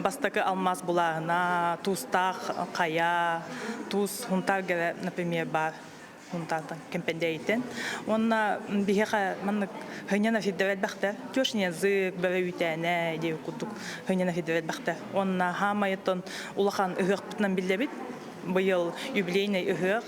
Бастакы алмаас булааһына, туустаах хайа, туус Сунтаарга например бар Сунтаартан Кэмпэндээйиттэн. Уонна биһиэхэ маннык хынньана сирдэр элбэхтэр. Тёшин язык, бөрө үүтээнэ диэбит курдук хынньана сирдэр элбэхтэр. Уонна хаамайыттан улахан ыһыахпытынан биллэбит. Быйыл юбилейный ыһыах.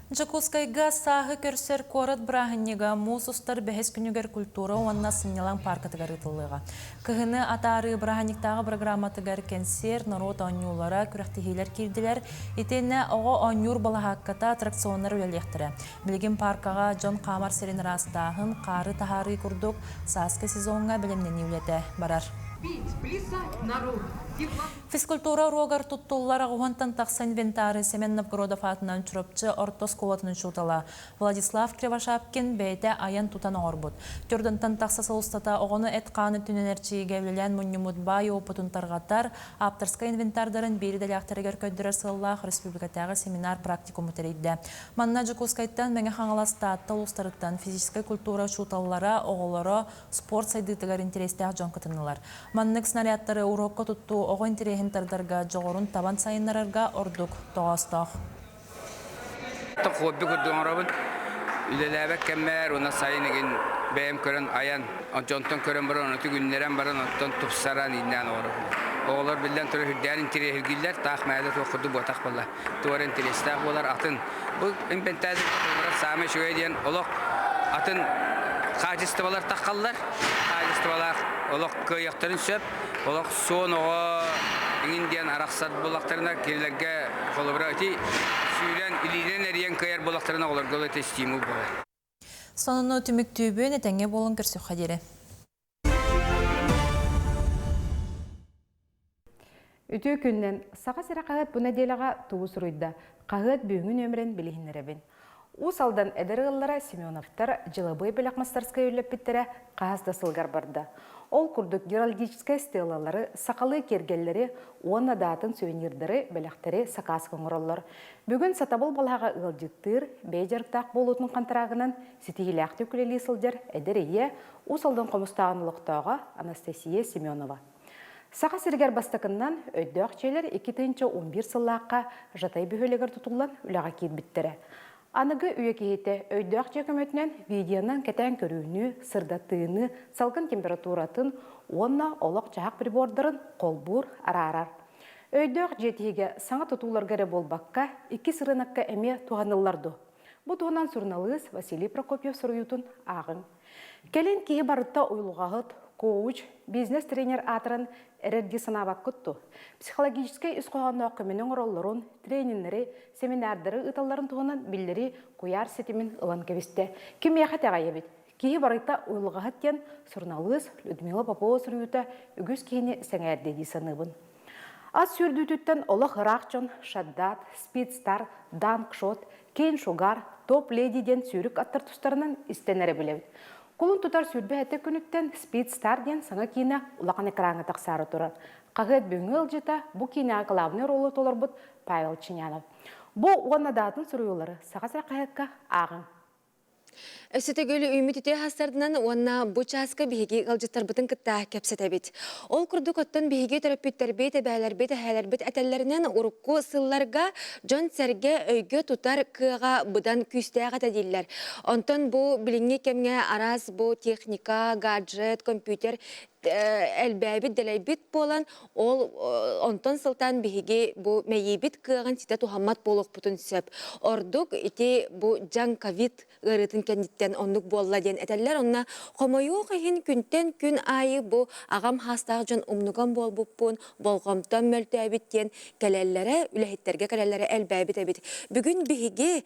Дьокуускайга сааһы көрсөр куорат бырааһынньыга муус устар бэһис күнүгэр культура уонна сынньалаҥ пааркатыгар ыытыллыаҕа. Кыһыны атаарыы бырааһынньыктааҕы бырагырааматыгар кэнсиэр, норуот оонньуулара, күрэхтэһиилэр киирдилэр. Итиэннэ оҕо оонньуур балаһаакката, аттракционнар үлэлиэхтэрэ. Билигин пааркаҕа дьон хаамар сирин ыраастааһын, хаары таһаарыы курдук сааскы сезоҥҥа бэлэмнэнии үлэтэ барар. Петь, плясать народ! Физкультура уруогар туттуллар аҕыһуонтан тахса инвентары Семен Новгородов аатынан Чурапчы орто оскуолатын учуутала Владислав Кривошапкин бэйэтэ айан-тутан оҥорбут. Төрдөнтөн тахса сыл устата оҕону эт-хаан өттүнэн эрчийиигэ үлэлээн мунньуммут баай уопутун тарҕатар, ааптарскай инвентардарын биир идэлээхтэригэр көрдөрөр сыаллаах республикатааҕы семинар-практикуму тэрийдэ. Манна Дьокуускайтан, Мэҥэ Хаҥалас, Таатта улуустарыттан физическэй культура учууталлара, оҕолоро, спорт сайдыытыгар интэриэстээх дьон кытыннылар. Маннык снарядтары уруокка туттуу оҕо интэриэһин тардарга, дьоҕурун табан сайыннарарга ордук тоҕоостоох. Хобби курдук оҥоробун. Үлэлээбэт кэммэр уонна сайын игин бэйэм көрөн айан, дьонтон көрөн баран, ону түгүннэрэн баран, оттон тупсаран ииннээн оҥоробун. Оҕолор биллэн турар үрдээн интэриэһиргииллэр, таах мээлэ туох курдук буотах буолла. Туора интэриэстээх буолар атын. Бу импэнтээзик саамай үчүгэй диэн олох атын хаачыстыбалар таххаллар. Хаачыстыбалаах олох кыайыахтарын сөп. Олох суон оҕо иҥин диэн арахсар буоллахтарына кинилэргэ холобура ити сүүрэн илиинэн эрийэн кыайар буоллахтарына оҕолорго ол ити стимул буолар. Сонуну түмүктүүбүн этэҥҥэ буолун көрсүөххэ диэри. Үтүө күннэн Саха сирэ хаһыат бу нэдиэлэҕэ тугу суруйда? Хаһыат бүгүҥҥү нүөмэрин билиһиннэрэбин. Уус Алдан эдэр ыаллара Семеновтар дьылабыай бэлэх мастарскай үллэппиттэрэ хаһыс да сылгар барда. Ол курдук геральдическай стелалары, сахалыы киэргэллэри уонна даатын сувенирдары, бэлэхтэри сакааска оҥороллор. Бүгүн Сатабыл балаһаҕа ыалдьыттыыр, бэйэ дьарыктаах буолуутун хантараагынан ситиһиилээхтик үлэлии сылдьар эдэр ийэ, Уус Алдан Хомустааҕын олохтооҕо Анастасия Семенова. Саха сиригэр бастакыннан өйдөөх дьиэлэр 2011 сыллаахха Жатай бөһүөлэгэр тутуллан үлэҕэ киирбиттэрэ. Аныгы үйэ киһитэ өйдөөх дьиэ көмөтүнэн видеонан кэтээн көрүүнү, сырдатыыны, салгын температуратын уонна олох-дьаһах прибордарын холбуур, араарар. Өйдөөх дьиэ тиһигэ саҥа тутууларга эрэ буолбакка, иккис ырыынакка эмиэ туһаныллар дуо? Бу туһунан суруналыыс Василий Прокопьев суруйуутун ааҕыҥ. Кэлин киһи барыта уйулҕаһыт, коуч, бизнес-тренер аатыран эрэр дии санаабаккыт дуо? Психологическай ис хоһоонноох көмөнү оҥороллорун, трениннэри, семинардары ыыталларын туһунан биллэрии куйаар ситимин ылан кэбистэ. Кимиэхэ итэҕэйэбит? Киһи барыта уйулҕаһыт диэн суруналыыс Людмила Попова суруйуута үгүс киһини сэҥээрдэ дии саныыбын. Ат сүүрдүүтүттэн олох ыраах дьон Шаддат, Спидстар, Данкшот, Кейн Шугар, Топ Леди диэн сүүрүк аттар тустарынан истэн эрэ билэбит. Кулун тутар 27 күнүттэн Speed Star диэн саҥа киинэ улахан экраҥҥа тахсаары турар. Хаһыат бүгүҥҥү ыалдьыта бу киинэҕэ главнай оруолу толорбут Павел Чинянов. Бу уонна даатын суруйуулары Саха сирэ хаһыакка ааҕыҥ. Өссө төгүл үүммүт үтүө хастардынан уонна бу чааска биһиги ыалдьыттарбытын кытта кэпсэтэбит. Ол курдук оттон биһиги төрөппүттэрбит, эбээлэрбит, эһээлэрбит этэллэринэн урукку сылларга дьон-сэргэ өйгө тутар кыаҕа быдан күүстээх этэ дииллэр. Онтон бу билиҥҥи кэмҥэ араас бу техника, гаджет, компьютер элбээбит, дэлэйбит буолан, ол онтон сылтаан биһиги бу мэйиибит кыаҕын ситэ туһаммат буолуохпутун сөп. Ордук ити бу дьаҥ ковид ыарыытын кэнниттэн оннук буолла диэн этэллэр. Онно хомойуох иһин күнтэн күн аайы бу аҕам хаастаах дьон умнуган буолбуппун, болҕомтом мөлтөөбүт диэн кэлэллэрэ, үлэһиттэргэ кэлэллэрэ элбээбит эбит. Бүгүн биһиги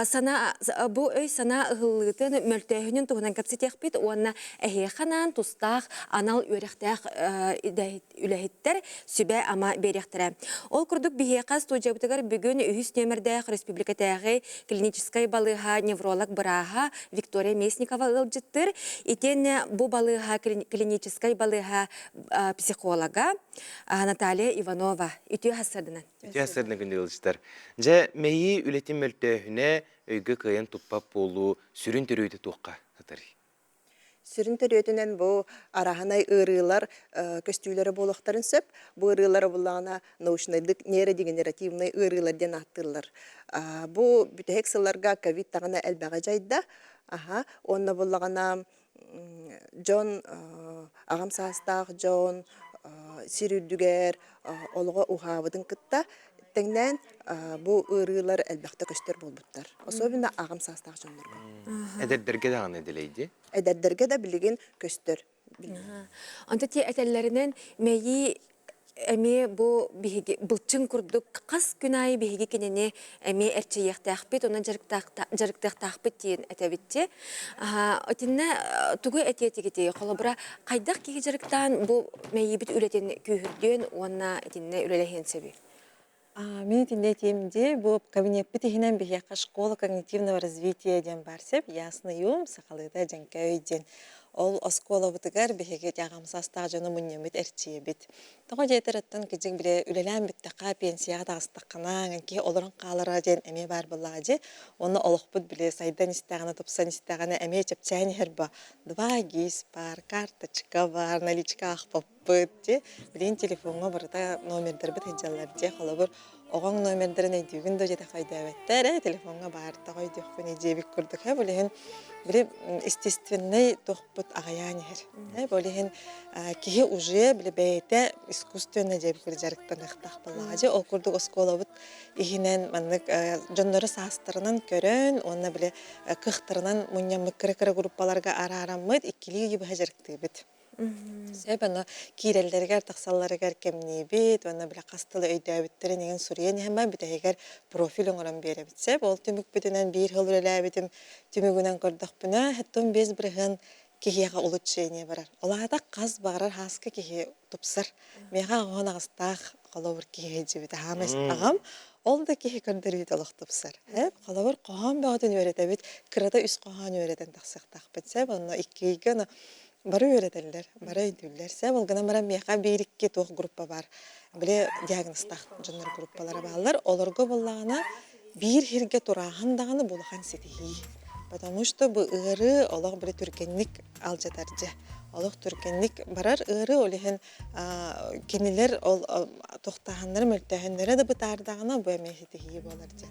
сана бу өй-санаа ыһыллыытын, мөлтөөһүнүн туһунан кэпсэтиэхпит уонна эһиэхэ анаан тустаах анал үөрэхтээх үлэһиттэр сүбэ-ама биэриэхтэрэ. Ол курдук биһиэхэ студиябытыгар бүгүн үһүс нүөмэрдээх республикатааҕы клиническай балыыһа невролог бырааһа Виктория Местникова ыалдьыттыыр. Итиэннэ бу балыыһа клиническай балыыһа психолога Наталья Иванова. Үтүө хассардынан. Үтүө хассардынан күндү ыалдьыттар. Дьэ, мэйии үлэтин мөлтөөһүнэ өйгө кыайан туппат буолуу сүрүн төрүөтэ туохха сытарый? Сүрүн төрүөтүнэн бу араһынай ыарыылар көстүүлэрэ буолуохтарын сөп. Бу ыарыылар буллаҕына научнайдык нейродегенеративнай ыарыылар диэн ааттыыллар. Бу бүтэһик сылларга ковид даҕаны элбэҕи дьайда. Аха. Уонна буллаҕына дьон аҕам саастаах дьон сир үрдүгэр олоҕо уһаабытын кытта тэҥнээн бу ыарыылар элбэхтэ көстөр буолбуттар. Особенно аҕам саастаах дьоннорго. Эдэрдэргэ даҕаны дэлэйди. Эдэрдэргэ да билигин көстөр. Онто ти этэллэринэн мэйии Эмиэ бу биһиги былчыҥ курдук хас күн аайы биһиги кинини эмиэ эрчийиэхтээхпит, онон дьарыктыахтаахпыт диэн этэбит дии. Итиннэ тугу этиэ этигитий? Холобура, хайдах киһи дьарыктаан бу мэйиибит үлэтин күүһүрдүөн уонна итиннэ үлэлэһиэн сөбүй? Мин итиннэ этиэм дии, бу кабинеппит иһинэн биһиэхэ школа когнитивного развития диэн баар сөп, ясный ум, сахалыыта дьэҥкэ өй диэн. Ол оскуолабытыгар биһиги аҕам саастаах дьону мунньаммыт эрчийэбит. Тоҕо диэтэр оттон кыдьык бile үлэлээн бүттэххэ, пенсияҕа таҕыстаххына, киһи олорон хаалара диэн эмиэ баар буоллаҕа дии. Уонна олохпут бile сайдан истэҕинэ, тупсан истэҕинэ эмиэ чэпчээн иһэр ба. Два гис бар, карточка бар, наличка аахпаппыт дии. Билигин телефоҥҥа барыта номердарбыт сылдьаллар дии. Холобур, оҕоҥ номердарын өйдүүгүн да дьиэтэх өйдөөбөттөр ээ, телефоҥҥа баар тоҕо өйдүөхпүнүй диэбит курдук. Ээ, ол иһин били естественнэй туохпут аҕыйаан иһэр. Ээ, ол иһин киһи уже били бэйэтэ искусственно диэбит курдук дьарыктаныахтаах буоллаҕа дии. Ол курдук оскуолабыт иһинэн маннык дьоннору саастарынан көрөн уонна били кыахтарынан мунньаммыт кыра-кыра группаларга араараммыт иккилии ыйы быһа дьарыктыыбыт. Сөп, аны киирэллэригэр, тахсалларыгар кэмниибит уонна бile хас тылы өйдөөбүттэрин иҥин суруйан иһэн баран бүтэһигэр профиль оҥорон биэрэбит. Сөп, ол түмүкпүтүнэн биир сыл үлэлээбитим түмүгүнэн көрдөхпүнэ, 75% киһиэхэ улучшение барар. Ол аата хас баҕарар һааска киһи тупсар. Миэхэ оҕон аҕыстаах холобур киһи илдьибит аһаам аҕам ол да киһи көрдөрүүтэ олох тупсар. Холобур, хоһоон бөҕөтүн үөрэтэбит, кырата үс хоһоон үөрэтэн тахсыахтаахпыт. Сөп, онно икки ыйга бары үөрэтэллэр, бары өйдүүллэр. Сөп, ол гынан баран миэхэ биир-икки туох группа баар. Били диагнозтаах дьоннор группалара бааллар. Олорго буоллаҕына биир сиргэ турааһын даҕаны бу улахан ситиһии. Потому что бу ыарыы олох били түргэнник алдьатар дьэ. Олох түргэнник барар ыарыы, ол иһин кинилэр ол тохтааһыннара, мөлтөөһүннэрэ да бытаардаҕына бу эмиэ ситиһии буолар дьэ.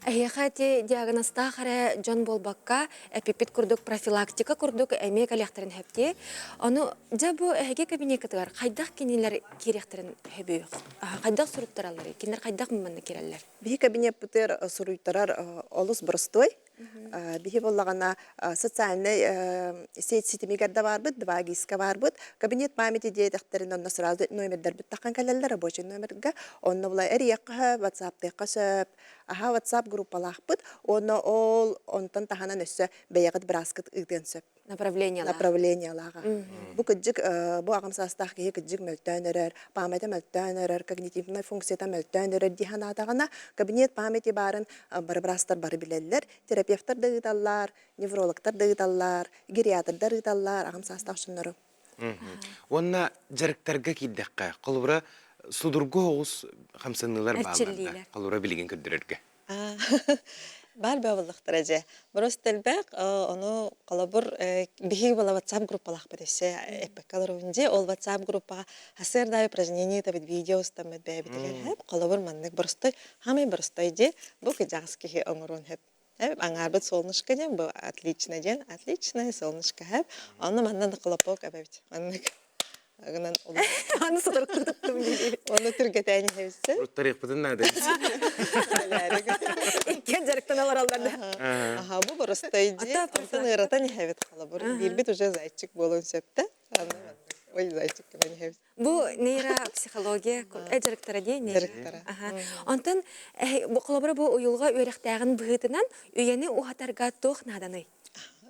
Эһиэхэ ити диагнозтаах эрэ дьон буолбакка, эпиппит курдук профилактика курдук эмиэ кэлиэхтэрин сөп Ону дьэ бу эһиги кабинеккытыгар хайдах кинилэр киириэхтэрин сөбүй? Хайдах суруттаралларый? Кинилэр хайдах манна киирэллэр? Биһи кабинеппытыгар суруйтарар олус боростуой. Биһи буоллаҕына социальнай сеть ситимигэр да баарбыт, 2ГИСка баарбыт. Кабинет памяти диэтэхтэринэ онно сразу номердарбыт таххан кэлэллэр рабочий номерга. Онно була эрийэххэ сөп, ватсаптыахха сөп. Аха WhatsApp группалаахпыт. Уонна ол онтон таһынан өссө бэйэҕит бырааскыт ыытыан сөп. Направлениелаах. Направлениелааҕа. Бу кыдьык бу аҕам саастаах киһи кыдьык мөлтөөн эрэр, памяти мөлтөөн эрэр, когнитивнай функцията мөлтөөн эрэр дии санаатаҕына, кабинет памяти баарын бары быраастар бары билэллэр, терапевтар да ыыталлар, неврологтар да ыыталлар, гериатрдар ыыталлар, аҕам саастаах дьоннору. Уонна дьарыктарга киирдэххэ, холобура, судургу оҕус хамсаныылар бааллар да, холобура билигин көрдөрөргө. Баар бөҕө дьэ. Просто элбэх, ону холобур биһиги була WhatsApp группалаахпыт өссө эппэккэ олоробун дии. Ол WhatsApp группаҕа сарсыарда упражнение ыытабыт, видео устаммыт бэйэбитигэр хэп. Холобур маннык боростой, хаамай боростой дии. Бу кыдьаҕас киһи оҥоруон сөп. Аҥаарбыт солнышко диэн, бу отлично диэн, отличное солнышко хэп. Онно манна хлопок эбэбит. Маннык Гынан Аны сотору туттум дии. Оны түргэтээн иһэбиссэ. Туттарыахпытын наада. Иккиэн дьарыктан олороллор да. Аха, бу боростой дии. Онтон ыаратан иһэбит холобур. Биирбит уже зайчик буолуон сөп да. Ой, зайчик гынан иһэбит. Бу нейропсихология дьарыктара дии. Дьарыктара. Онтон холобура бу уйулҕа үөрэхтээҕин быһыытынан үйэни уһатарга туох нааданый?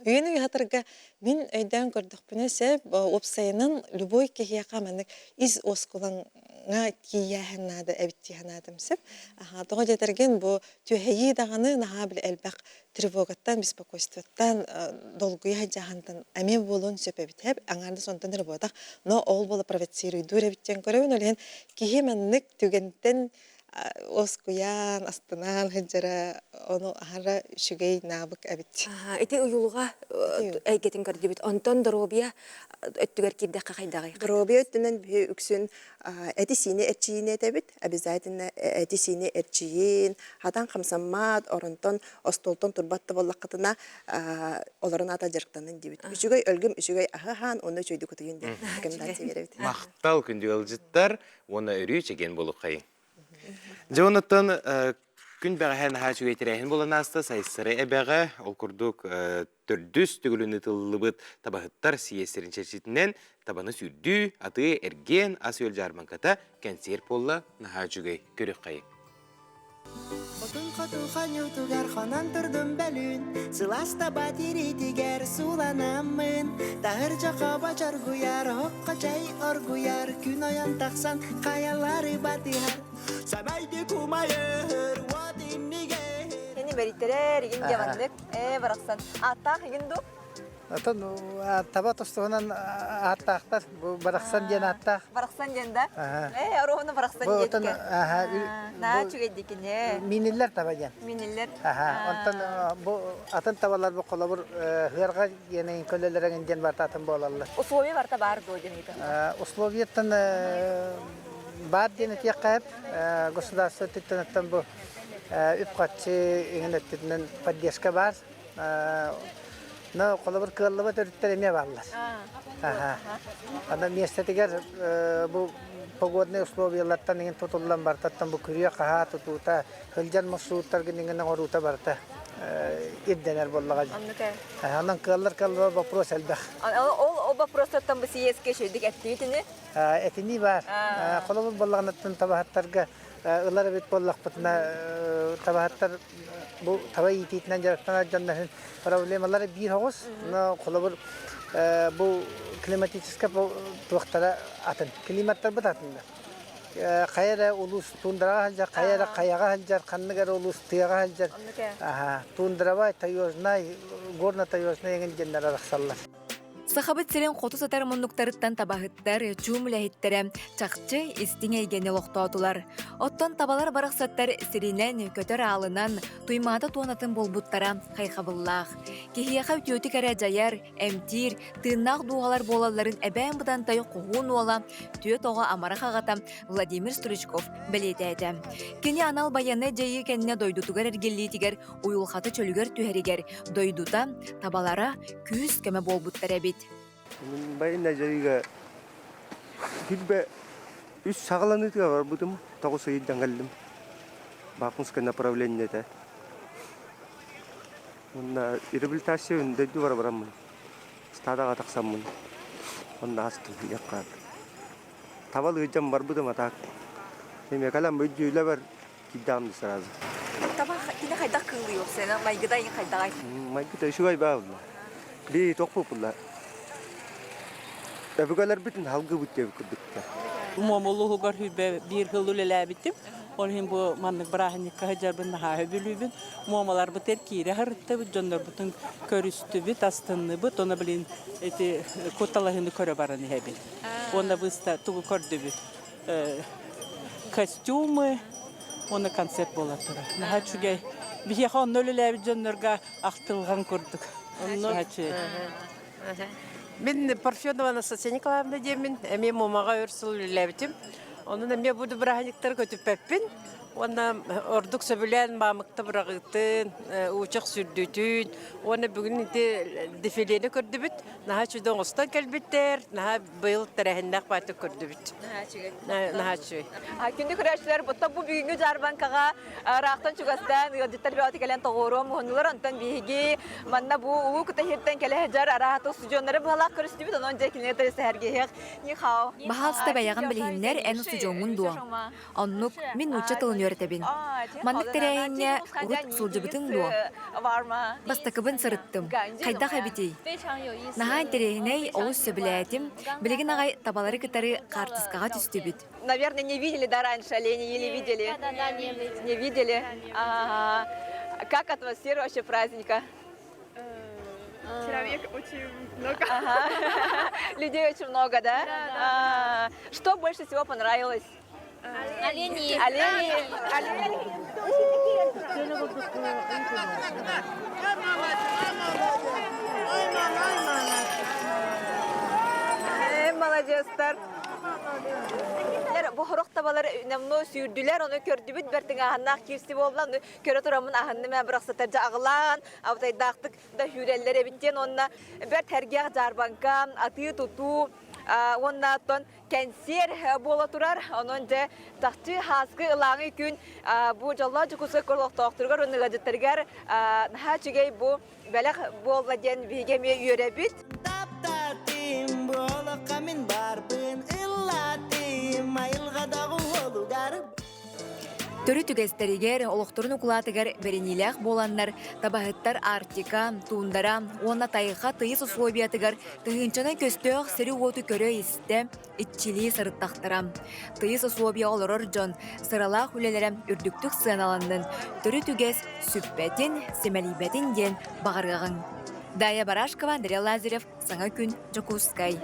Үйэни уһатарга мин өйдөөн көрдөхпүнэ сөп, уопсайынан любой киһиэхэ маннык ис уоскулаҥҥа тиийээһин наада эбит дии санаатым сөп. Тоҕо диэтэргин бу түөһэйии даҕаны наһаа били элбэх тревогаттан, беспокойствоттан, долгуйа сылдьаһантан эмиэ буолуон сөп эбит. Аҥаардас онтон эрэ буолбатах, но ол буола провоцируйдуур эбит диэн көрөбүн. Ол иһин киһи маннык түгэнтэн Уоскуйан, астынан сылдьара ону аһара үчүгэй наабык эбит. Ити уйулҕа эйгэтин көрдүбүт. Онтон доруобуйа өттүгэр киирдэххэ хайдаҕый? Доруобуйа өттүнэн биһи үксүн эти-сиини эрчийиини этэбит. Обязательно эти-сиини эрчийин, хатан хамсаммат, оронтон, остуолтан турбат да буоллаххытына, олорон аата дьарыктанын диибит. Үчүгэй өлгүм, үчүгэй аһы аһаан, уонна үчүгэйдик утуйун диэн рекомендация биэрэбит. Махтал күндү ыалдьыттар уонна өрүү чэгиэн буолуоххайыҥ. Дьэ онуттан Күн бэҕэһээ наһаа үчүгэй тэрээһин буолан ааста Сайсары эбэҕэ, ол курдук төрдүс төгүлүн ыытыллыбыт табаһыттар сийиэстэрин чэрчитинэн табаны сүүрдүү, атыы, эргиэн, ас-үөл дьаарбаҥката, кэнсиэр буолла наһаа үчүгэй көрүөххэйиҥ. Хотун хоту хонуутугар хонон турдум бөлүүн, Сылаас таба тириитигэр сууланаммын, Таһырдьа хобо чоргуйар, оһоххо чэй оргуйар, Күн ойон тахсан хайалары батыһар. Сэмэйдик умайыр уот иннигэр. Кини бэриттэрэр игин дьаваннык ээ барахсан ааттаах игин ду Отон таба тустуһунан ааттаахтар бу барахсан диэн ааттаах. Барахсан диэн да? Ээ ороһуна барахсан диэн. Наа үчүгэйдикине. Миниллер таба диэн. Миниллер. Онтон бу атын табалар бу холобур хыарга диэн көлөлөрөҥүн диэн бартатын буолаллар. Условия барта бар дуо диэн Условияттан баар диэн этиэххэ государство өттүттэн бу үп-харчы иҥин өттүнэн поддержка баар. Но холобур кыаллыбат өрүттэр эмиэ бааллар. Ана миэстэтигэр бу погодные условиялартан иҥин тутуллан бартаттан бу күрүө-хаһаа тутуута, сылдьар маршруттаргын иҥин оҥоруута барыта ирдэнэр буоллаҕа. Онон кыаллар кыаллыбат вопрос элбэх. Ол вопростартан бу съезкэ үчүгдүк эттигитини? Этинии баар. Холобур буоллаҕынаттан табаһыттарга ылар эбит буоллахпытына табаһыттар бу таба иитиитинэн дьарыктанар дьоннорун проблемалара биир оҕус. Но холобур бу климатическай туохтара атын. Климаттарбыт атыннар. Хайа эрэ улуус тундраҕа сылдьар, хайа эрэ хайаҕа сылдьар, ханнык эрэ улуус тыаҕа сылдьар. Тундровай, таежнай, горно-таежнай эҥин диэннэр арахсаллар. Сахабыт сирин хоту сытар муннуктарыттан табаһыттар, чуум үлэһиттэрэ чахчы истиҥ эйгэни олохтоотулар. Оттон табалар барахсаттар сиринэн, көтөр аалынан, туймаата туонатын булбуттара хайҕабыллаах. Киһиэхэ үтүөтүк эрэ дьайар, эмтиир, тыыннаах дууһалар буолалларын эбээн Бытантай хоһуун уола, түөрт оҕо амарах аҕата Владимир Стручков бэлиэтээтэ. Кини анал байыаннай дьайыы кэннэ дойдутугар эргиллиитигэр уйулҕата чөлүгэр түһэригэр дойдута, табалара күүс-көмө буолбуттар эбит. Байыаннай дьайыыга килбэ үс саҕаланыытыгар барбытым, тоҕус ыйдан кэллим. Бакунскай направление этэ. Уонна реабилитация дойду бара бараммын, стадаҕа тахсаммын, онно астым диэххэ. Табал ыалдьан барбытым а так. Эмиэ кэлэн өйдүүлэбэр киирдэҕим сразу. Таба кини хайдах кыылый уопсайынан майгыта иҥ хайдаҕай? Майгыта үчүгэй баа булла. Би тохпуппулла. Өбүгэлэрбитин халгыбыт диэбит курдукта. Муомулуһугар хүбэ биир хыл үлэлээбитим. Ол иһин бу маннык бырааһынньыкка сылдьарбын наһаа сөбүлүүбүн. Муомаларбыт эр киирэ сырыттыбыт, дьоннорбутун көрүстүбүт, астынныбыт. Ону билин ити кутталаһыыны көрө баран иһэбин. Уонна быыста тугу көрдүбүт? Костюмы, уонна концерт буола турар. Наһаа үчүгэй. Биһиэхэ онно үлэлээбит дьоннорго ахтылҕан курдук. Наһаа үчүгэй. Мин Парфенова Анастасия Николаевна диэммин, эмиэ Муомаҕа өр сыл үлэлээбитим. Онон эмиэ бу бырааһынньыктары көтүппэппин. Уонна ордук сөбүлээн маамыкта быраҕыытын, уучах сүрдүүтүн уонна бүгүн ити дефилени көрдүбүт. Наһаа үчүгэй оҥостон кэлбиттэр, наһаа быйыл тэрээһиннээх баайтык көрдүбүт. Наһаа үчүгэй. Наһаа үчүгэй. Күндү көрөөччүлэр, бұтта бу бүгүҥҥү дьаарбаҥкаҕа ыраахтан чугастан ыалдьыттар бөҕөтө кэлэн тоҕуоруом уһуннулар. Онтон биһиги манна бу улуу Кутаһиртан кэлэ сылдьар араһа устудьуоннары быһалаах көрүстүбүт. Онон дьэ кинилэр сэһэргэһиэх. Нихао. Баһаалыста бэйэҕин билиһиннэр эн устудьуоҥҥун дуо? Оннук, мин нуучча тылын үөрэтэбин. Маннык тэрээһиҥҥэ урут сылдьыбытыҥ дуо? Бастакыбын сырыттым. Хайдах эбитий? Наһаа интэриэһинэй, олус сөбүлээтим. Билигин аҕай табалары кытары хаартыскаҕа түстүбүт. Наверное, не видели, да, раньше оленей или видели? Не видели. Ага. Как атмосфера вообще праздника? Человек очень много. Ага. Людей очень много, да? Да, да. Что больше всего понравилось? Олени. Олени. Олени. Молодецтар. Бу хорох табалар намно сүүрдүлэр, ону көрдүбүт бэртиҥааһыннаах киирси буолла, ону көрө тураммын аһынным ээ бырахсатар дьэ аҕылаан, абытайдаахтык да сүүрэллэр эбит диэн уонна бэрт сэргэх дьаарбаҥка, атыы-тутуу. Уонна оттон кэнсиэр буола турар. Онон дьэ чахчы хааскы ылааҥы күн бу дьоллоох Дьокуускай олохтоохторугар уонна ыалдьыттарыгар наһаа үчүгэй бу бэлэх буолла диэн биһиги эмиэ үөрэбит. Таптаатым, бу олоххо мин барбын ыллаатым, айылҕадаҕы уолугар Төрүт үгэстэригэр, олохторун укулаатыгар бэриниилээх буоланнар, табаһыттар Арктика, туундара уонна тайҕа тыйыс условиятыгар тыһыынчанан көстөөх сири-уоту көрө-истэ, иччилии сырыттахтара. Тыйыс условия олорор дьон сыралаах үлэлэрэ үрдүктүк сыаналаннын, төрүт үгэс сүппэтин, симэлийбэтин диэн баҕарыаҕыҥ. Дая Барашкова, Андрей Лазарев, Саҥа күн, Дьокуускай.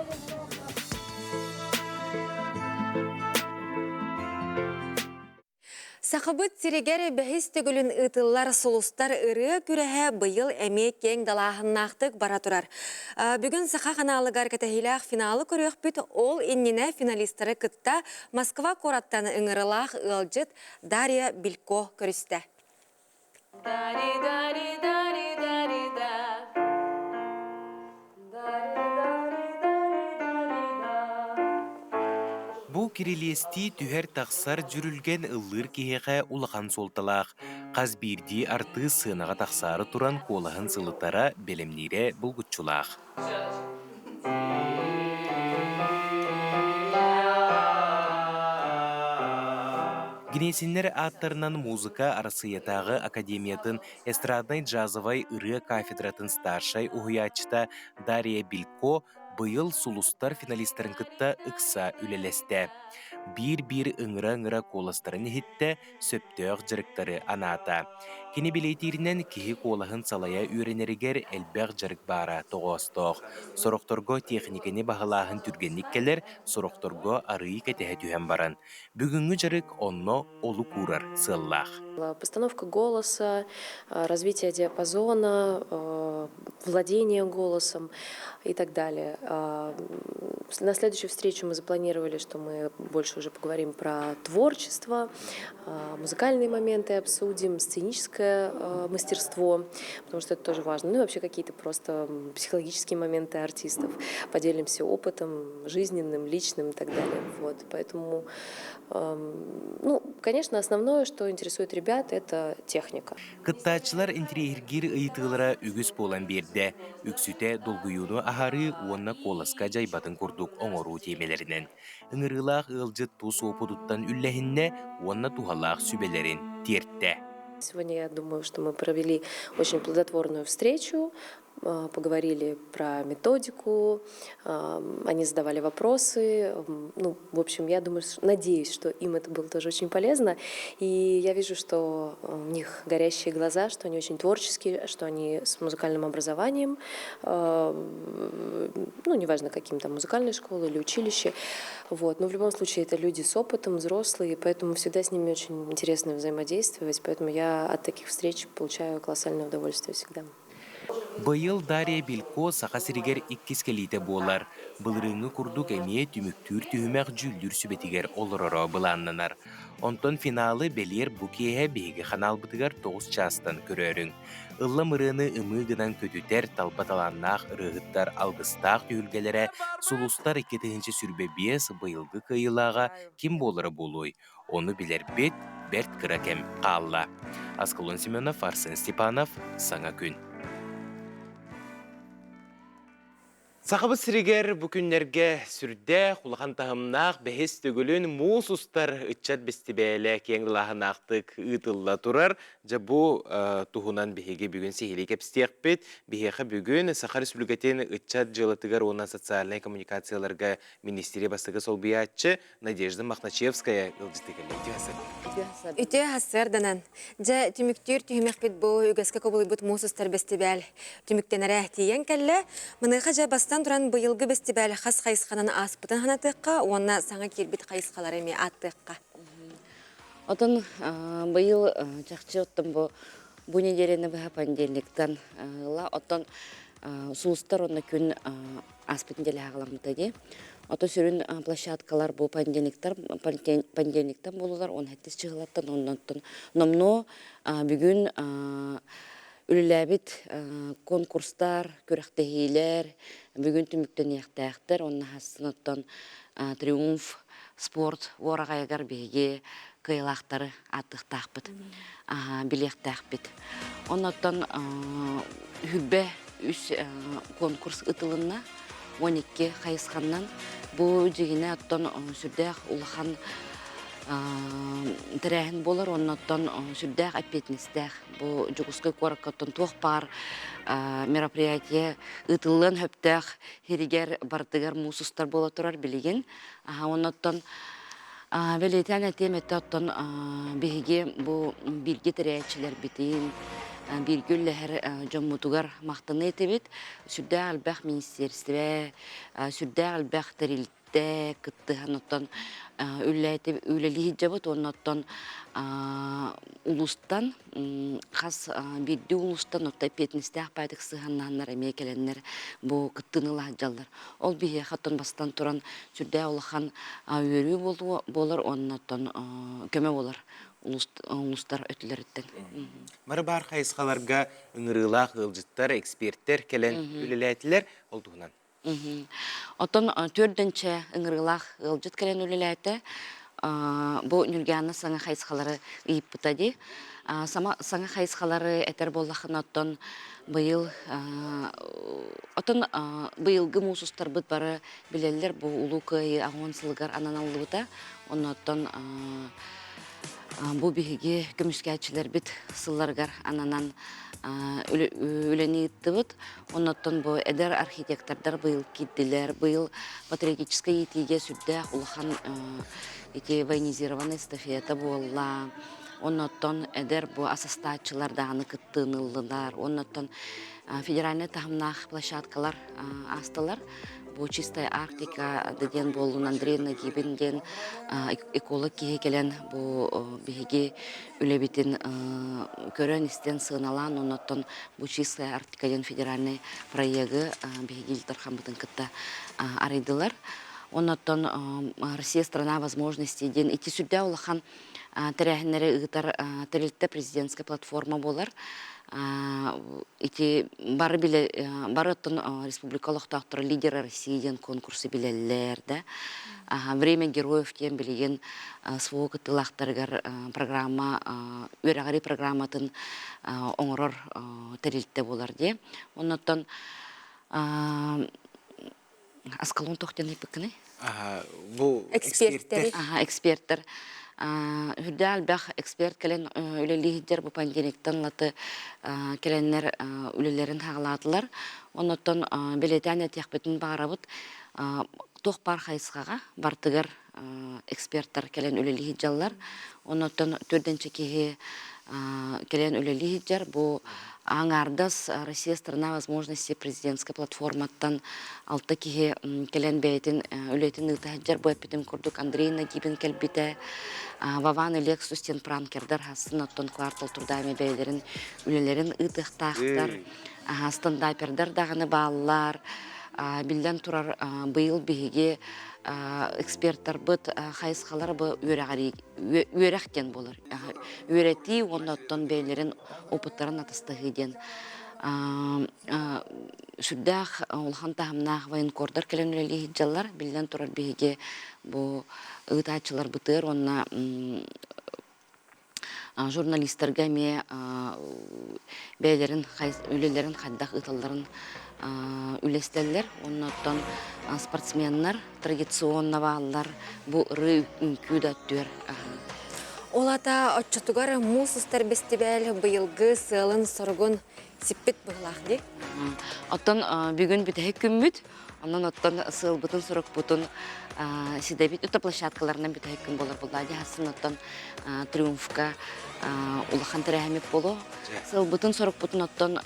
Сахабыт сиригэр бэһис төгүлүн ыытыллар Сулустар ырыа күрэһэ быйыл эмиэ киэҥ далааһыннаахтык бара турар. Бүгүн Саха ханаалыгар кэтэһиилээх финалы көрүөхпүт, ол иннинэ финалистары кытта Москва куораттан ыҥырылаах ыалдьыт Дарья Белько көрүстэ. Бу кирилиэстии түһэр-тахсар дьүрүлгэн ыллыыр киһиэхэ улахан суолталаах. Хас биирдии артыыс сыанаҕа тахсаары туран куолаһын сылытара, бэлэмниирэ булгуччулаах. Гнесиннэр ааттарынан музыка Арассыыйатааҕы академиятын эстраднай-джазовай ырыа кафедратын старшай уһуйааччыта Дарья Белько быйыл «Сулустар» финалистарын кытта ыкса үлэлэстэ. Биир-биир ыҥыра-ыҥыра куоластарын иһиттэ, сөптөөх дьарыктары анаата. Кини бэлиэтииринэн, киһи куолаһын салайа үөрэнэригэр элбэх дьарык баара тоҕоостоох. Сорохторго тиэхиньикэни баһылааһын түргэнник кэлэр, сорохторго арыый кэтэһэ түһэн баран. Бүгүҥҥү дьарык онно олук уурар сыаллаах. Постановка голоса, развитие диапазона, владение голосом и так далее. На следующую встречу мы запланировали, что мы больше уже поговорим про творчество, музыкальные моменты обсудим, сценическое мастерство, потому что это тоже важно. Ну и вообще какие-то просто психологические моменты артистов. Поделимся опытом жизненным, личным и так далее. Вот, поэтому, ну, конечно, основное, что интересует ребят, это техника. Кыттааччылар интириэһиргиир ыйытыылара үгүс буолан биэрдэ. Үксүтэ долгуйууну аһарыы уонна куоласка дьайбатын курдук оҥоруу тиэмэлэринэн. Ыҥырыылаах ыалдьыт тус уопутуттан үллэһиннэ уонна туһалаах сүбэлэрин тиэртэ. Сегодня я думаю, что мы провели очень плодотворную встречу, поговорили про методику, они задавали вопросы. Ну, в общем, я думаю, надеюсь, что им это было тоже очень полезно. И я вижу, что у них горящие глаза, что они очень творческие, что они с музыкальным образованием, ну, неважно, каким там, музыкальной школы или училище. Вот. Но в любом случае это люди с опытом, взрослые, поэтому всегда с ними очень интересно взаимодействовать. Поэтому я от таких встреч получаю колоссальное удовольствие всегда. Быйыл Дарья Белько Саха сиригэр иккис кэлиитэ буолар. Былырыыҥҥы курдук эмиэ түмүктүүр түһүмэх дьүүллүүр сүбэтигэр олороро былааннанар. Онтон финалы бэлиэр бу киэһэ биһиги ханаалбытыгар 9 чаастан көрөөрүҥ. Ыллам ырыаны ымыы гынан көтүтэр талба талааннаах ырыаһыттар алгыстаах түһүлгэлэрэ Сулустар 2025 быйылгы кыайыылааҕа ким буолара буолуой? Ону билэрбит бэрт кыра кэм хаалла. Аскалон Семенов, Арсен Степанов, Саҥа күн. Сахабыт сиригэр бу күннэргэ сүрдээх улахан таһымнаах бэһис төгүлүн муус устар ыччат бэстибээлэ киэҥ далааһынаахтык ыытылла турар. Дьэ бу туһунан биһиги бүгүн сиһилии кэпсиэхпит. Биһиэхэ бүгүн Саха Республикатын ыччат дьыалатыгар уонна социальнай коммуникацияларга министри бастакы солбуйааччы Надежда Мохначевская ыалдьыты кэллэ. Үтүө сарсыарданан. Үтүө сарсыарданан. Дьэ, түмүктүүр түһүмэхпит бу үгэскэ кубулуйбут муус устар бэстибээл түмүктэнэрэ тиийэн кэллэ. Маныаха дьэ бастан туран быйылгы бэстибээл хас хайысханан ааспытын санатыахха уонна саҥа киирбит хайысхалары эмиэ ааттыахха. Отон быйыл чахчы оттон бу бу неделяны быһа понедельниктан ыла оттон сулустар онно күн ааспыт неделя аҕаламмыта дии. Ото сүрүн площадкалар бу понедельниктар понедельниктан буолулар, он хэттис чыһылаттан, оннонтон номнуо бүгүн Үлэлээбит конкурстар, күрэхтэһиилэр бүгүн түмүктэниэхтээхтэр. Онно хасын оттон Триумф спорт уораҕайыгар биһиги кыайыылаахтары ааттыахтаахпыт, билиэхтээхпит. Оннуттан хүббэ үс конкурс ытылынна 12 хайысханнан. Бу дьигинэ оттон сүрдээх улахан тэрээһин буолар, оннуттан сүрдээх эппиэтинэстээх. Бу Дьокуускай куоракка оттон туох баар мероприятие ыытыллыан сөптөөх сиригэр барытыгар муус устар буола турар билигин. Оннуттан бэлиэтээн этиэм этэ оттон биһиги бу бииргэ тэрийээччилэрбитин, бииргэ үллэһэр дьоммутугар махтаныы этибит. Сүрдээх элбэх министиэристибэ, сүрдээх элбэх тэрилтэ кыттыһан оттон үлэлии сылдьабыт уонна оттон улуустан хас биирдии улуустан оттон эппиэтинэстээх баайдык сыһыаннаһаннар эмиэ кэлэннэр бу кыттыыны ыла сылдьаллар. Ол биһиэхэ оттон бастатан туран сүрдээх улахан үөрүү буолар уонна оттон көмө буолар улуустар өттүлэриттэн. Бары баар хайысхаларга ыҥырыылаах ыалдьыттар, эксперттэр кэлэн үлэлээтилэр. Ол туһунан. Оттон төрдүнчэ ыҥырыылаах ыалдьыт кэлэн үлэлээтэ. Бу Ньургиана саҥа хайысхалары ыйыппыта дии. Саҥа хайысхалары этэр буоллаххына, оттон быйыл оттон быйылгы муус устарбыт бары билэллэр бу Улуу Кыайыы аҕыс сылыгар ананаллыбыта. Оннуттан бу биһиги көмүскээччилэрбит сылларыгар ананан үлэни ыыттыбыт. Оннуттан бу эдэр архитектордар быйыл киирдилэр. Быйыл патриотическай иитиигэ сүрдээх улахан ити военизированный эстафета буолла. Оннуттан эдэр бу асастааччылар даҕаны кыттыыны ыллылар. Оннуттан федеральнай таһымнаах площадкалар аастылар. Бу Чистая Арктика диэн буоллун Андрей Нагибин диэн эколог киһи кэлэн бу биһиги үлэбитин көрөн-истэн сыаналаан оннуттан бу Чистая Арктика диэн федеральный проегы биһиги Ил Дархаммытын кытта арыйдылар. Оннуттан Россия страна возможностей диэн ити сүрдээх улахан тэрээһиннэри ыытар тэрилтэ президентская платформа буолар. Ити бары биле бары оттон республика олохтоохторо лидеры России диэн конкурсу билэллэр да. Время героев диэн билигин СВО кыттыылаахтарыгар программа үөрэҕири программатын оҥорор тэрилтэ буолар дии. Оннуттан Аскалон туох диэн ыйыппыккыный? Бу эксперттэр. Эксперттэр. Үрдээх элбэх эксперт кэлэн үлэлии сылдьар бу понедельниктан латы кэлэннэр үлэлэрин хаҕалаатылар. Оннуттан бэлиэтээн этиэхпитин баҕарабыт. Туох баар хайысхаҕа бартыгар эксперттэр кэлэн үлэлии сылдьаллар. Оннуттан төрдүнчэ киһи кэлэн үлэлии сылдьар. Бу аҥаардас Россия страна возможностей президентскай платформаттан алта киһи кэлэн бэйэтин үлэтин ыыта сылдьар. Бу эппитим курдук Андрей Нагибин кэлбитэ, Вован Лексус диэн пранкердар хасын оттон квартал трудами бэйэлэрин үлэлэрин ыытыахтаахтар. Стендапердар даҕаны бааллар. Биллэн турар, быйыл биһиги эксперттарбыт хайысхалара бу үөрэх диэн буолар. Үөрэтии уонна оттон бэйэлэрин опыттарын атастаһыы диэн сүрдээх улахан таһымнаах военкордар кэлэн үлэлии сылдьаллар. Биллэн турар, биһиги бу ыытааччыларбытыгар уонна журналистарга эмиэ бэйэлэрин үлэлэрин хайдах ыыталларын үлэстэллэр. Уонна оттон спортсменнар традиционно бааллар. Бу ырыы үҥкүү да өттүгэр. Ол ата оччотугар муус устар бэстибээл быйылгы сыалын-соругун сиппит быһылаах дии. Оттон бүгүн бүтэһик күммүт. Онон оттон сыалбытын-сорукпутун сидэбит үтэ площадкаларынан бүтэһик күн буолар буолла. Дьаһасын оттон триумфка улахан тэрээһиммит буолуо. Сыалбытын-сорукпутун оттон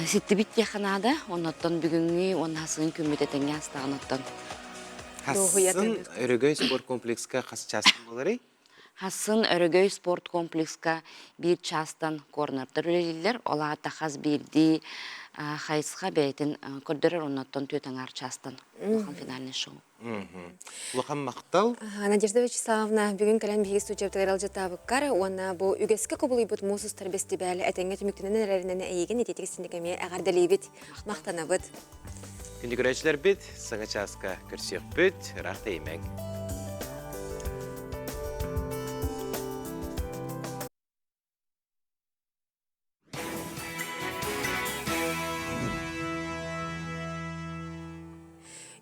ситтибит диэххэ наада. Оннуттан бүгүҥҥү уонна хасын күммүт этэҥҥэ астаҕын оттон. Хасын Өрөгөй спорт комплекска хас чаас буоларый? Хассын Өрөгөй спорт комплекска биир чаастан корнердар үлэлииллэр. Ол аата хас биирдии хайысха бэйэтин көрдөрөр, оннуттан түөрт аҥаар чаастан улахан финальный шоу. Улахан махтал. Надежда Вячеславовна, бүгүн кэлэн биһиги студиябытыгар алдьатаабыккар уонна бу үгэскэ кубулуйбут муус устар бэстибээл этэҥҥэ түмүктэнэн эрэринэн эйигин итиитик истинник эмиэ эҕэрдэлиибит, махтанабыт. Күндү көрөөччүлэрбит, саҥа чааска көрсүөхпүт, ыраах тэйимэҥ.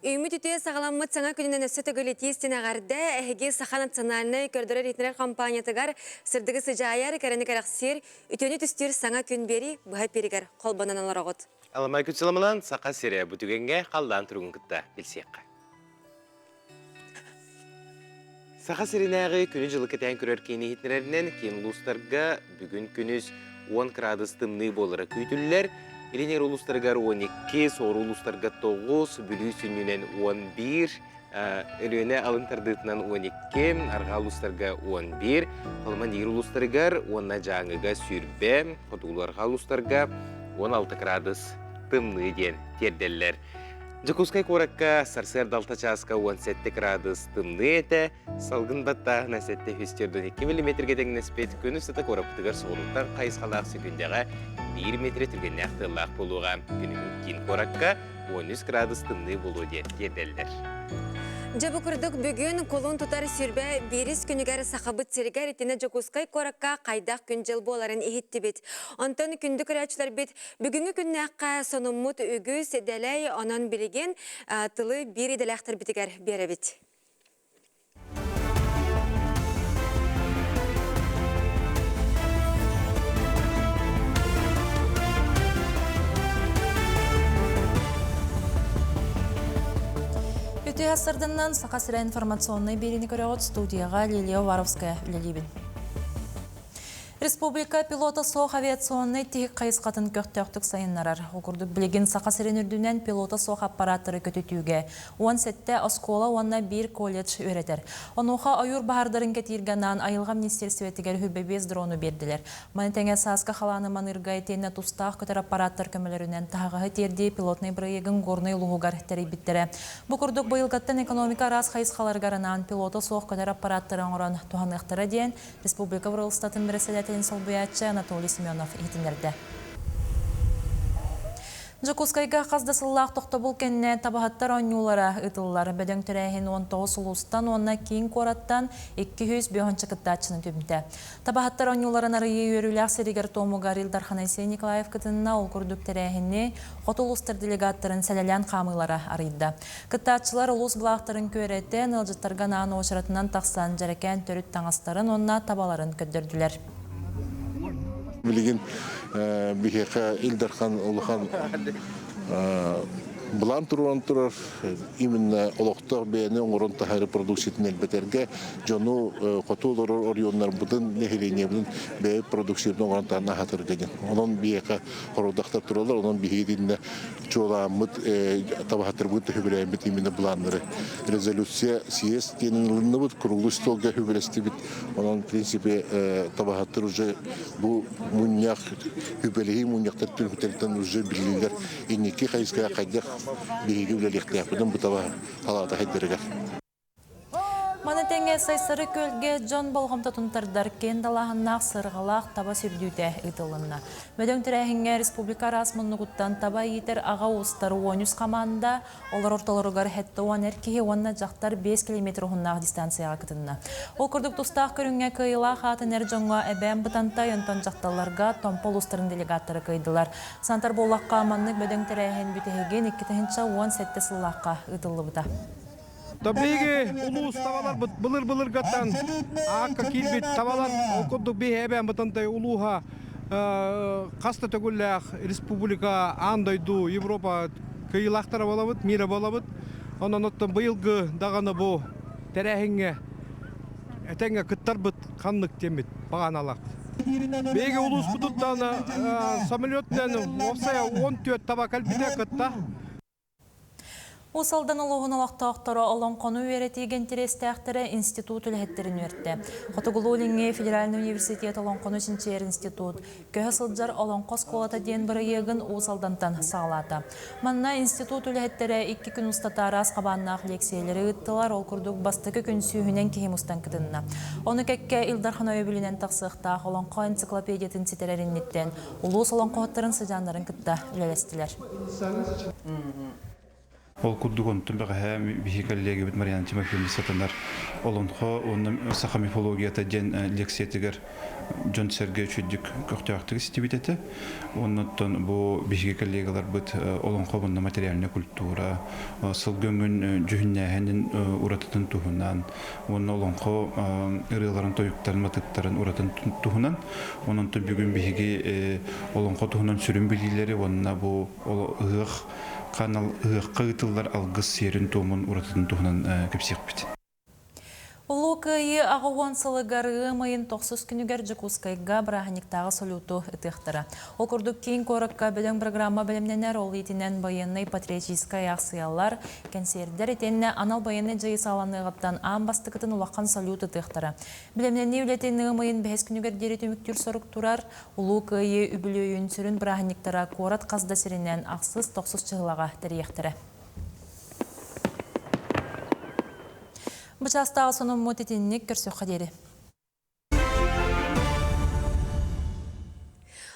Үүммүт үтүө саҕаламмыт саҥа күнүнэн өссө төгүл итии истин эҕэрдэ эһиги Саха национальнай көрдөрөр-иһитиннэрэр компаниятыгар сырдыгы сыдьаайар, кэрэни кэрэхсиир, үтүөнү түстүүр саҥа күн биэрии быһа эпииригэр холбонон олороҕут. Аламай күн сыламынан Саха сирэ бу түгэҥҥэ халлаан туругун кытта билсиэххэ. Саха сиринээҕи күнү-дьылы кэтээн көрөр киин иһитиннэрэринэн киин улуустарга бүгүн күнүс 10 кыраадыс тымныы буолара күүтүллэр. Илин эҥэр улуустарыгар 12, соҕуруу улуустарга 9, Бүлүү сүнньүнэн 11, Өлүөнэ алын тардыытынан 12, арҕаа улуустарга 11, Халыма-Нигир улуустарыгар уонна Дьааҥыга 20, хотугулуу-арҕаа улуустарга 16 кыраадыс тымныы диэн тиэрдэллэр. Дьокуускай куоракка сарсыарда алта чааска 17 кыраадыс тымныы этэ, салгын баттааһына 742 миллиметргэ тэҥнэспит, күн устата куораппытыгар соҕурууттан хайысхалаах сөкүүндэҕэ 1 метрэ түргэннээх тыаллаах буолуоҕа. Күнүһүн киин куоракка 13 градус тымныы буолуо диэн тиэрдэллэр. Дьэ бу курдук бүгүн кулун тутар сүрбэ биирис күнүгэр Сахабыт сиригэр итинэ Дьокуускай куоракка хайдах күн-дьыл буоларын иһиттибит. Онтон күндү көрөөччүлэрбит Бүгүҥҥү күннээххэ сонуммут үгүс, дэлэй, онон билигин тылы биир идэлээхтэрбитигэр биэрэбит. Үтүө сарданнан Саха сирэ информационнай биэриини көрөҕүт студияҕа Лилия Уваровская үлэлиибин. Республика пилота суох авиационнай тиһик хайысхатын көхтөөхтүк сайыннарар. Ол курдук билигин Саха сирин үрдүнэн пилота суох аппараттары көтүтүүгэ 17 оскуола уонна биир колледж үөрэтэр. Онуоха ойуур баһаардарын кэтииргэ анаан айылҕа министиэристибэтигэр 25 дрону биэрдилэр. Маны тэҥэ сааскы халааны маныырга итиэннэ тустаах көтөр аппараттар көмөлөрүнэн таһаҕаһы тиэрдии пилотнай бырайыагын Горнай улууһугар тэрийбиттэрэ. Бу курдук быйылгаттан экономика араас хайысхаларыгар анаан пилота суох көтөр аппараттары оҥорон туһаныахтара диэн Республика Быралыстатын бэрэссэдээтэлин солбуйааччы Анатолий Семенов иһитиннэрдэ. Дьокуускайга хас да сыллаах тохтобул кэннэ табаһыттар оонньуулара ыытыллар. Бөдөҥ тэрээһин 19 улуустан уонна киин куораттан 205 кыттааччыны түмтэ. Табаһыттар оонньууларын арыйыы үөрүүлээх сиригэр-туомугар Ил Дархан Айсен Николаев кытынна. Ол курдук тэрээһини хоту улуустар делегаттарын сэлэлээн хаамыылара арыйда. Кыттааччылар улуус былаахтарын күөрэтэн, ыалдьыттарга анаан уочаратынан тахсан, дьэрэкээн төрүт таҥастарын уонна табаларын көрдөрдүлэр. Билигин биһиэхэ Ил Дархан улахан былаан туруоран турар именно олохтоох бэйэни оҥорон таһаарыы продукциятын элбэтэргэ дьону хоту олорор оройуоннарбытын нэһилиэнньэбитин бэйэ продукциятын оҥорон таһааран аһатарга диэн. Онон биһиэхэ хорудахтар тураллар, онон биһиги итиннэ чуолааммыт табаһаттарбыт төһүбүлээммит именно планнары резолюция съезд диэн ылынныбыт круглый столга хүбэлэстибит онон в принципе табаһаттар уже бу мунньах хүбэлэһии мунньахтар түмүктэриттэн уже биллилэр инники хайыскаҕа хайдах биһиги үлэлиэхтээхпитин бу таба халаата хайдарыгар Маны тэҥэ Сайсары күөлгэ дьон болҕомтотун тардар киэн далааһыннаах сырҕалаах таба сүрдүүтэ ыытылынна. Бөдөҥ тэрээһиҥҥэ республика араас муннугуттан таба иитэр аҕа уустар 13 хамаанда, олор ортолоругар 70 эр киһи уонна дьахтар 5 километр уһуннаах дистанцияҕа кытынна. Ол курдук тустаах көрүҥҥэ кыайыылаах аатын эр дьоҥҥо Эбээн Бытантай, онтон дьахталларга Томпо улуустарын делегаттара кыайдылар. Сантар буоллахха, маннык бөдөҥ тэрээһин бүтэһигин 2017 сыллаахха ыытыллыбыта. Биһиги улуус табаларбыт былыр-былыргаттан аакка киирбит табалар, ол курдук биһи эбээн Бытантай улууһа хас да төгүллээх республика, аан дойду, Европа кыайыылаахтара буолабыт, мира буолабыт. Онон оттон быйылгы даҕаны бу тэрээһиҥҥэ этэҥҥэ кыттарбыт ханнык диэммит баҕаналаах. Биһиги улууспутуттан самолетунан уопсайа 14 таба кэлбитэ кытта. Уус Алдан улууһун олохтоохторо олоҥхону үөрэтиигэ интэриэстээхтэрэ институт үлэһиттэрин үөртэ. Хотугулуу-Илиҥҥи федеральнай университет олоҥхону чинчийэр институт Көһө сылдьар олоҥхо оскуолата диэн бырайыагын Уус Алдантан саҕалаата. Манна институт үлэһиттэрэ икки күн устата араас хабааннаах лиэксийэлэри ыыттылар, ол курдук бастакы күн сүүһүнэн киһи мустан кытынна. Ону кэккэ Ил Дархан өйөбүлүнэн тахсыахтаах олоҥхо энциклопедиятын ситэрэр инниттэн улуус олоҥхоһуттарын сыдьааннарын кытта үлэлэстилэр. Ол курдук онтон бэҕэһээ биһиги коллегабыт Марьяна Тимофеевна сатанар Олонхо уонна саха мифологията диэн лекциятыгар дьон-сэргэ үчүгдүк көхтөөхтүк истибит этэ. Оннуттан бу биһиги коллегаларбыт олоҥхо уонна материальная культура, сылгы өҥүн дьүһүннээһинин уратытын туһунан уонна олоҥхо ырыаларын, тойуктарын, матыыптарын уратын туһунан. Онон бүгүн биһиги олоҥхо туһунан сүрүн билиилэри уонна бу ыһыах Канал ыһыахха ыытыллар алгыс сиэрин-туомун уратытын туһунан кэпсиэхпит. Улуу Кыайыы 80 сылыгар ыам ыйын тохсус күнүгэр Дьокуускайга бырааһынньыктааҕы салюту ытыахтара. Ол курдук киин куоракка бөдөҥ программа бэлэмнэнэр, ол иитинэн байыаннай-патриотическай аахсыйалар, кэнсиэрдэр итиэннэ анал байыаннай дьайыы саҕаланыаҕыттан аан бастакытын улахан салют ытыахтара. Бэлэмнэнии үлэтин ыам ыйын бэһис күнүгэр диэри түмүктүүр сорук турар. Улуу Кыайыы үбүлүөйүн сүрүн бырааһынньыктара куорат хас да сиринэн ахсыс-тохсус чыһылаҕа тэрийиэхтэрэ. Бу чаастааҕы сонуммут итинник көрсүөххэ диэри.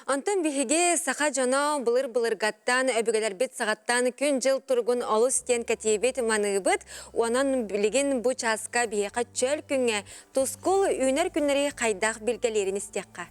Онтон биһиги саха дьоно былыр-былыргаттан, өбүгэлэрбит саҕаттан күн-дьыл туругун олус диэн кэтиибит, маныыбыт. Онон билигин бу чааска биһиэхэ чөл күҥҥэ тускул үүнэр күннэри хайдах билгэлиирин истиэххэ.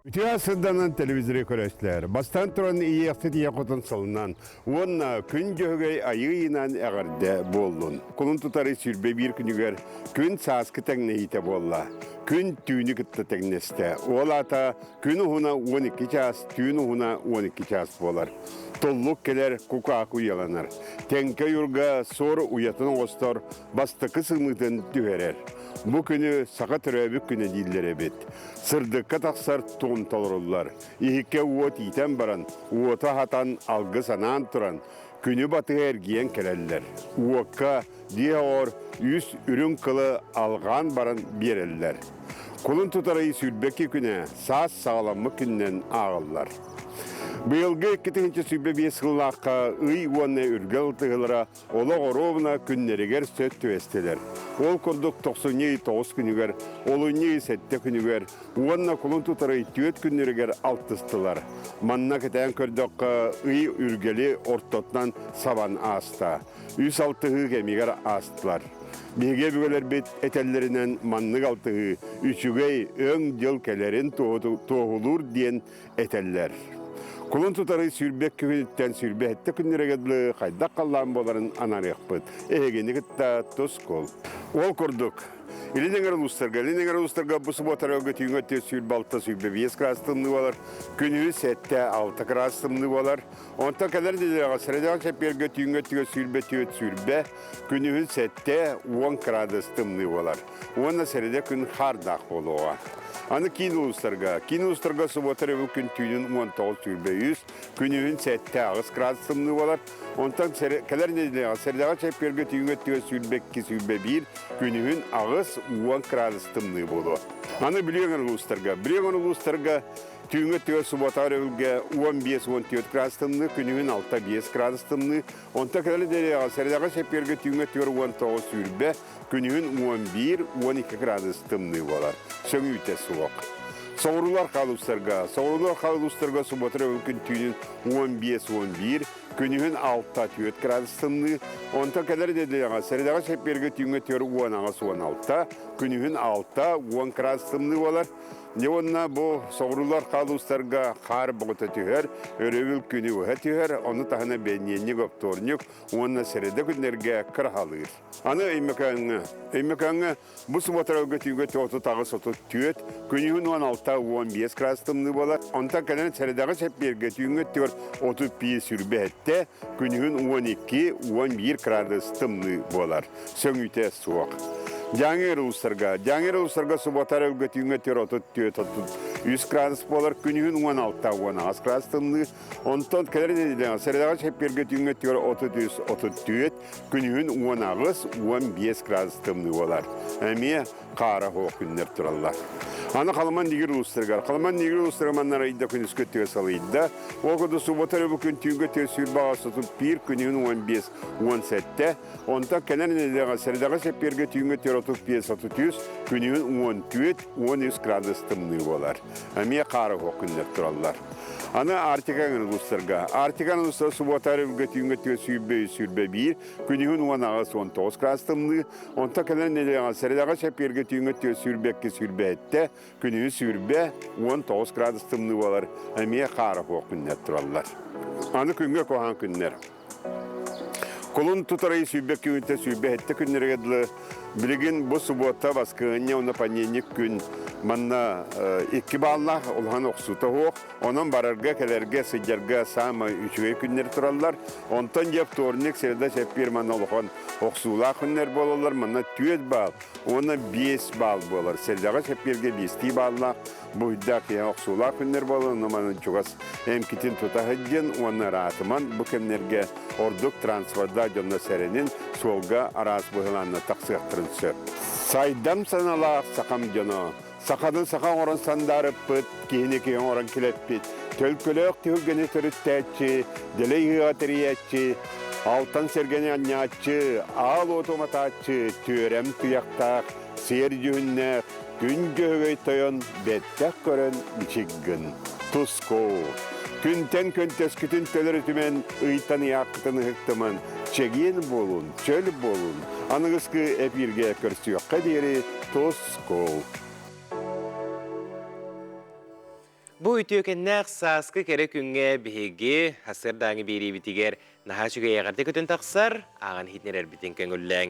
Үтүө сырданан телевизоры көрөстүлэр. Бастаан туран ийиэхсит ийэ хотун сылынан уонна күн дьөһөгөй айыы ыйынан эҕэрдэ буоллун. Кулун тутары 21 күнүгэр күн сааскы тэҥнэһиитэ буолла. Күн түүнү кытта тэҥнэстэ. Ол аата күн уһуна 12 чаас, түүн уһуна 12 чаас буолар. Туллук кэлэр, кукаак уйаланар. Тэҥкэ ойуурга суор уйатын оҥостор, бастакы сымыытын түһэрэр. Бу күнү саха төрөөбүт күнэ дииллэр эбит. Сырдыкка тахсар туом толоруллар. Иһиккэ уот иитэн баран, уоту аһатан, алгыс анаан туран, күнү батыһа эргийэн кэлэллэр. Уокка дьиэ оҕор үс үрүҥ кылы алҕаан баран биэрэллэр. Кулун тутар ый 22 күнэ саас саҕаламмыт күнүнэн ааҕыллар. Быйылгы 2025 сыллаахха ый уонна үргэл тыһылара олох оруобуна күннэригэр сөт түбэстилэр. Ол курдук тохсунньу ый 9 күнүгэр, олунньу ый 7 күнүгэр уонна кулун тутар ый 4 күннэригэр алтыстылар. Манна кэтээн көрдөххө, ый үргэли ортотунан сабан ааста. Үс алтыһыы кэмигэр аастылар. Биһиги өбүгэлэрбит этэллэринэн маннык алтыһыы үчүгэй өҥ дьыл кэлэрин туоһулуур диэн этэллэр. Кулун тутары сүүрбэ күнүттэн 27 күннэргэ дылы хайдах халлаан буоларын анарыахпыт. Эһигини кытта тускул. Ол курдук, Илин эҥэр улуустарга, Илин эҥэр улуустарга бу субуотарга түүҥҥэ өттү 26 25 кыраас тымныы буолар, күнүһү 7-6 кыраас тымныы буолар. Онтон кэлэр нэдиэлэҕэ сэрэдэҕэ чэппиэргэ түүҥҥэ өттүгэр 24 сүүрбэ, күнүһүн 7 10 кыраадыс тымныы буолар. Уонна сэрэдэ күн хаардаах буолуоҕа. Аны киин улуустарга. Киин улуустарга субуота өрөбүл күн түүнүн 19 сүүрбэ 3, күнүһүн 7 8 кыраадыс тымныы буолар. Онтон кэлэр нэдиэлэҕэ сэрэдэҕэ чэппиэргэ түүҥҥэ өттүгэр 22 сүүрбэ 1, күнүһүн 8 10 кыраадыс тымныы буолуо. Аны Бүлүү өҥөр улуустарга. Бүлүү өҥөр улуустарга Түүҥҥү өттүгэр субуотаҕа өрөбүлгэ 15-14 градус тымныы, күнүһүн 6-5 градус тымныы. Онтон кэлэр нэдиэлэҕэ сэрэдэҕэ чэппиэргэ түүҥҥү өттүгэр 19-20, күнүһүн 11-12 градус тымныы буолар. Сөҥүүтэ суох. Соҕуруулар хаалустарга, соҕуруулар хаалустарга субуота өрөбүл күн түүнүн 15-11, күнүһүн 6-4 градус тымныы. Онтон кэлэр нэдиэлэҕэ сэрэдэҕэ чэппиэргэ түүҥҥү өттүгэр 18-16, күнүһүн 6-10 градус тымныы буолар. Дьэ уонна бу соҕуруулар хаалуустарга хаар боҕута түһэр, өрөбүл күнү быһа түһэр, ону таһынан бэнньиэнньик, оптуорньук уонна сэрэдэ күннэргэ кыраһалыыр. Аны Өймөкөөҥҥө. Өймөкөөҥҥө бу субуотарга түүгэ 38-34, күнүһүн 16-15 градус тымныы буолар. Онтон кэлэн сэрэдэҕэ чэппиэргэ түүҥҥү өттүгэр 35-27, күнүһүн 12-11 градус тымныы буолар. Сөҥүүтэ суох. Дьааҥы улуустарга, Дьааҥы улуустарга субуотар өлгө түүҥҥэ 34 3 градус буолар, күнүһүн 16-18 градус тымныы. Онтон кэлэр нэдиэлэҕэ сэрэдэҕэ чэппиэргэ түүҥҥэ өттүгэр 33-34, күнүһүн 18-15 градус тымныы буолар. Эмиэ хаара суох күннэр тураллар. Аны Халыман Нигер улуустарыгар. Халыман Нигер улуустарыгар манна арыйда күнүскү өттүгэр салыйда. Ол курдук суббота бу күн түүҥҥү өттүгэр сүүрбэ сотут биир күнүһүн 15-17, онтон кэлэр нэдиэлэҕэ сэрэдэҕэ чэппиэргэ түүҥҥү өттүгэр 35-33, күнүһүн 14-13 градус тымныы буолар. Эмиэ хаара суох күннэр тураллар. Аны Арктика улуустарга. Арктика улуустара субуота өрөбүлгэ түүҥҥү өттүгэр 23-21, күнүһүн 18-19 градус тымныы, Онто кэлэн нэдиэлэҕэ сэрэдэҕэ чэппиэргэ түүҥҥү өттүгэр 22 27, күнүһүн 20 19 градус тымныы буолар, эмиэ хаара суох күннэр тураллар. Аны күҥҥэ куһаҕан күннэр. Кулун тутар ый 22 күнтэн 27 күннэригэр дылы билигин бу субуота, баскыһыанньа уонна понедельник күн манна икки бааллаах улахан охсуута суох. Онон барарга-кэлэргэ, сылдьарга саамай үчүгэй күннэр тураллар. Онтон дьэ вторник, среда, чэппиэр манна улахан охсуулаах күннэр буолаллар. Манна 4 баал уонна 5 баал буолар. Средаҕа чэппиэргэ биэстии бааллаах буйдаах киһи охсуулаах күннэр буолар. Онно манан чугас эмкитин тута сылдьын уонна ыраатыман бу кэмнэргэ ордук транспорда дьонно сэрэнин суолга араас быһылаанна тахсыахтарын сөп. Сайдам саналаах сахам дьоно Саханы саха оҥорон сандаарыппыт, киһини киһи оҥорон килэппит, төлкөлөөх түһүлгэни төрүттээччи, дэлэй ыһыаҕа тэрийээччи, алтан сэргэни анньааччы, аал уоту уматааччы, түөрэм туйахтаах, сиэр дьүһүннээх, күн дьөһөгөй тойон бэттэх көрөн бичик гын. Туску! Күнтэн көнтөскүтүн төлөрүтүмэн, ыйтан ыйааххытын ыһыктыман, чэгиэн буолун, чөл буолун. Аныгыскы эпииргэ көрсүөххэ диэри тус Скол. Бу үтүөкэннээх сааскы кэрэ күҥҥэ биһиги сарсыардааҥы биэриибитигэр наһаа үчүгэй эҕэрдэ көтөн тахсар, ааҕан иһитиннэрэрбитин көҥүллээҥ.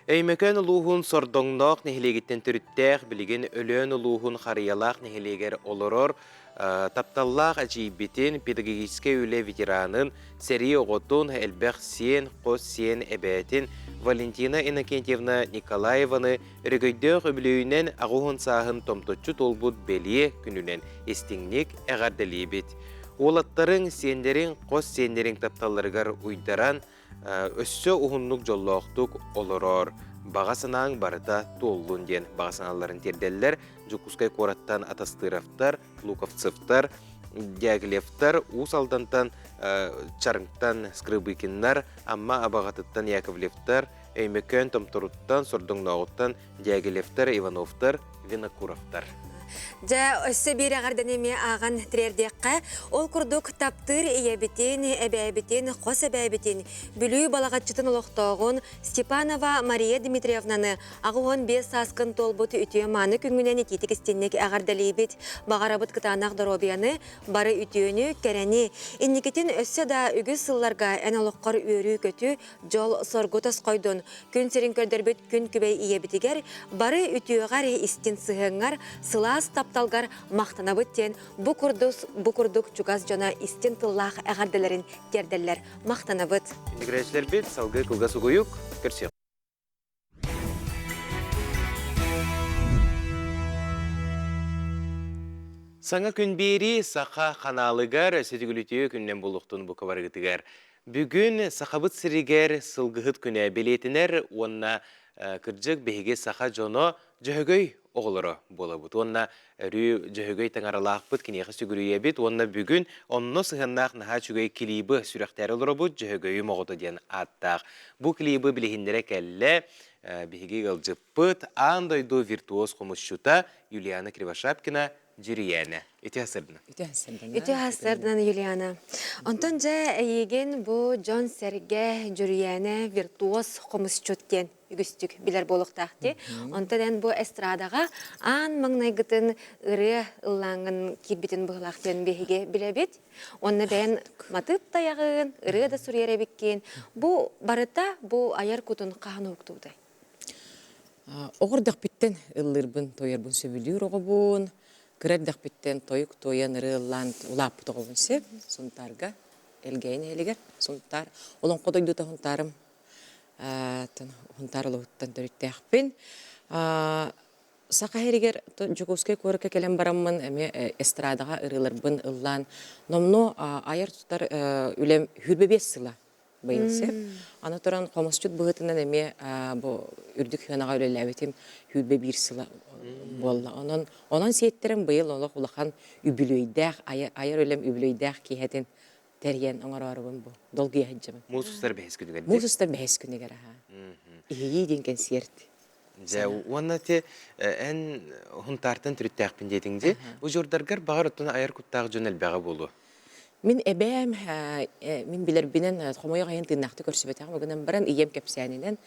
Өймөкөөн улууһун Сордоҥноох нэһилиэгиттэн төрүттээх, билигин Өлөөн улууһун Харыйалаах нэһилиэгэр олорор тапталлаах эдьиийбитин, педагогическай үлэ ветеранын, сэрии оҕотун, элбэх сиэн, хос сиэн эбээтин Валентина Иннокентьевна Николаеваны өрөгөйдөөх үбүлүөйүнэн 80 сааһын томточчу туолбут бэлиэ күнүнэн истиҥник эҕэрдэлиибит. Уолаттарыҥ, сиэннэриҥ, хос сиэннэриҥ тапталларыгар уйдаран, өссө уһуннук дьоллоохтук олороор, баҕа санааҥ барыта туоллун диэн баҕа санааларын тиэрдэллэр Дьокуускай куораттан Атастыровтар, Луковцевтар, Дягилевтар, Уус Алдантан Чарыҥтан Скрыбыкиннар, Амма Абаҕатыттан Яковлевтар, Өймөкөөн Томторуттан, Сордоҥнооҕуттан Дягилевтар, Ивановтар, Винокуровтар. Дьэ, өссө биир эҕэрдэни эмиэ ааҕан тириэрдиэххэ. Ол курдук таптыыр ийэбитин, эбээбитин, хос эбээбитин, Бүлүү Балаҕаччытын олохтооҕун Степанова Мария Дмитриевнаны 85 сааскын туолбут үтүө-мааны күҥҥүнэн итиитик истинник эҕэрдэлиибит. Баҕарабыт кытаанах доруобуйаны, бары үтүөнү, кэрэни. Инникитин өссө да үгүс сылларга эн олоххор үөрүү-көтүү, дьол-соргу тосхойдун. Күн сирин көрдөрбүт күн күбэй ийэбитигэр бары үтүөҕэр, истин сыһыаҥҥар, сылаас тапталгар махтанабыт диэн бу курдук, бу курдук чугас дьоно истин тыллаах эҕэрдэлэрин тиэрдэллэр. Махтанабыт. Интегрээччилэрбит салгыы кылгас угуйук көрсүөх. Саҥа күн биэрии саха ханаалыгар сүтүгүлүтүө күннэн булуохтун бука барыгытыгар. Бүгүн Сахабыт сиригэр сылгыһыт күнэ бэлиэтэнэр уонна кырдьык биһиги саха дьоно Дьөһөгөй оҕолоро буолабыт уонна өрүү Дьөһөгөй таҥаралаахпыт киниэхэ сүгүрүйэбит уонна бүгүн онно сыһыаннаах наһаа үчүгэй клибы сүрэхтээри олоробут Дьөһөгөйүм оҕото диэн ааттаах. Бу клибы билиһиннэрэ кэллэ биһиги ыалдьыппыт аан дойду виртуоз хомусчута Юлиана Кривошапкина Дьүрүйээнэ. Ити сырдына. Ити сырдынан Юлиана. Онтон дьэ эйигин бу дьон-сэргэ Дьүрүйээнэ виртуоз хомусчут диэн үгүстүк билэр буолуохтаах дии. Онтон эн бу эстрадаҕа аан маҥнайгытын ырыа ыллааҥҥын киирбитин быһылаах диэн биһиги билэбит. Уонна бэйэн матыып тайаҕын, ырыа да суруйар эбиккин. Бу барыта бу айар кутун хаһан уһуктубутай? Оҕо эрдэхпиттэн ыллыырбын, туойарбын сөбүлүүр оҕобун. Кыра эрдэхпиттэн тойук туойан, ырыа ыллаан улааппыт оҕобун сөп. Сунтаарга, Элгээйи нэһилиэгэр Сунтаар. Олоҥхо дойдута Сунтаарым. Сунтаар олоһуттан төрүттээхпин. Саха сиригэр Дьокуускай куоракка кэлэн бараммын эмиэ эстрадаҕа ырыаларбын ыллаан номнуо айар-тутар үлэм 25 сыла быйыл сөп. Аны туран хомусчут быһыытынан эмиэ бу үрдүк сыанаҕа үлэлээбитим 21 сыла буолла. Онон онон сиэттэрэн быйыл олох улахан үбүлүөйдээх айар үлэм үбүлүөйдээх киэһэтин тэрийэн оҥороорубун бу долгуйа сылдьабын. Муус устар бэһис күнүгэр Муус устар бэһис күнүгэр аха. Иһийии диэн кэнсиэрт. Дьэ, уонна ти эн Хунтаартан төрүттээхпин диэтиҥ дии. Удьуордаргар баҕар оттон айар куттаах дьон элбэҕэ буолуо. Мин эбээм, мин билэрбинэн хомойуох иһин тыыннаахтык көрсүбэтэҕим гынан баран ийэм кэпсээнинэн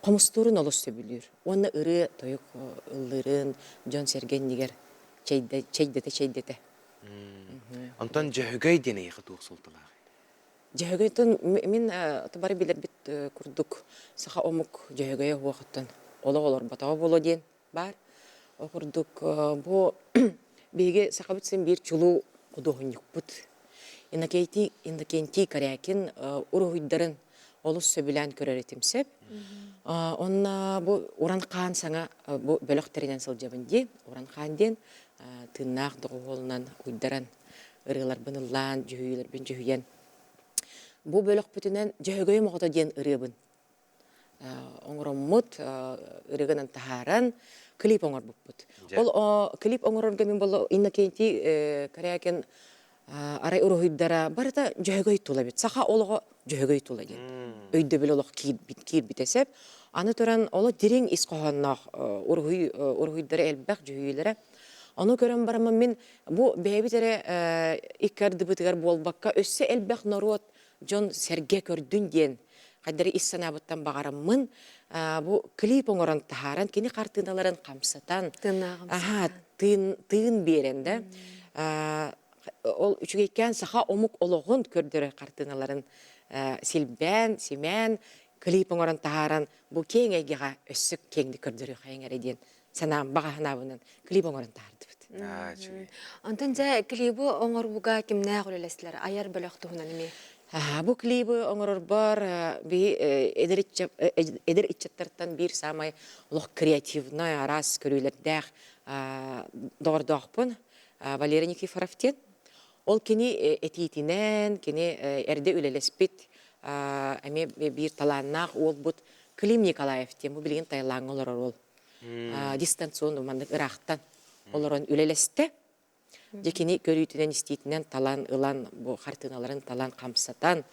хомустуурун олус сөбүлүүр. Уонна ырыа-тойук ыллыырын дьон-сэргэ иннигэр чэйдэтэ-чэйдэтэ. Онтон Дьөһөгөй диэн эйиэхэ туох суолталааҕый? Дьөһөгөйтөн мин бары билэрбит курдук саха омук дьөһөгөйө уохуттан олох олорботоҕо буолуо диэн баар. Ол курдук бу биһиги сахабыт син биир чулуу худуоһунньукпут. Иннокентий, Иннокентий Корякин уруһуйдарын олус сөбүлээн көрөр этим сөп. Онно бу Уран Хаан саҥа бу бөлөх тэринэн сылдьабын дии. Уран Хаан диэн тыыннаах доҕуһуолунан уйдаран ырыаларбын ыллаан, дьүһүйүүлэрбин дьүһүйэн бу бөлөхпүтүнэн Дьөһөгөйүм оҕото диэн ырыабын оҥороммут, ырыгынан таһааран клип оҥорбуппут. Ол клип оҥорорго мин боло Иннокентий Корякин арай уруһуйдара барыта дьөһөгөй тула эбит. Саха олоҕо дьөһөгөй тула диэн өйдөбүл олох киирбитэ сөп. Аны туран оло дириҥ ис хоһоонноох уруһуй уруһуйдара элбэх дьүһүйүүлэрэ. Ону көрөн бараммын мин бу бэйэбит эрэ икки ардыбытыгар буолбакка өссө элбэх норуот дьон сэргэ көрдүн диэн хайдары ис санаабыттан баҕараммын бу клип оҥорон таһааран кини хартыыналарын хамсатан аха тыын тыын биэрэн да ол үчүгэйкээн саха омук олоҕун көрдөрөр хартыыналарын силбээн симээн клип оҥорон таһааран бу киэҥ эйгэҕэ өссө киэҥник көрдөрүөххэйиҥ эрэ диэн санаам баҕа санаабынан клип оҥорон таһаардыбыт. Онтон дьэ клибы оҥорууга кимнээх үлэлэстилэр? Айар бөлөх туһунан эмиэ. Бу клибы оҥорорбор би эдэр ыччаттартан биир саамай олох креативнай араас көрүүлэрдээх доҕордоохпун Валерий Никифоров диэн. Ол кини этиитинэн, кини эрдэ үлэлэспит эмиэ биир талааннаах уолбут Клим Николаев диэн бу билигин Таилаҥҥа олорор уол. Дистанционно маннык ыраахтан олорон үлэлэстэ. Дьэ кини көрүүтүнэн-истиитинэн талан ылан бу хартыыналарын талан хамсатан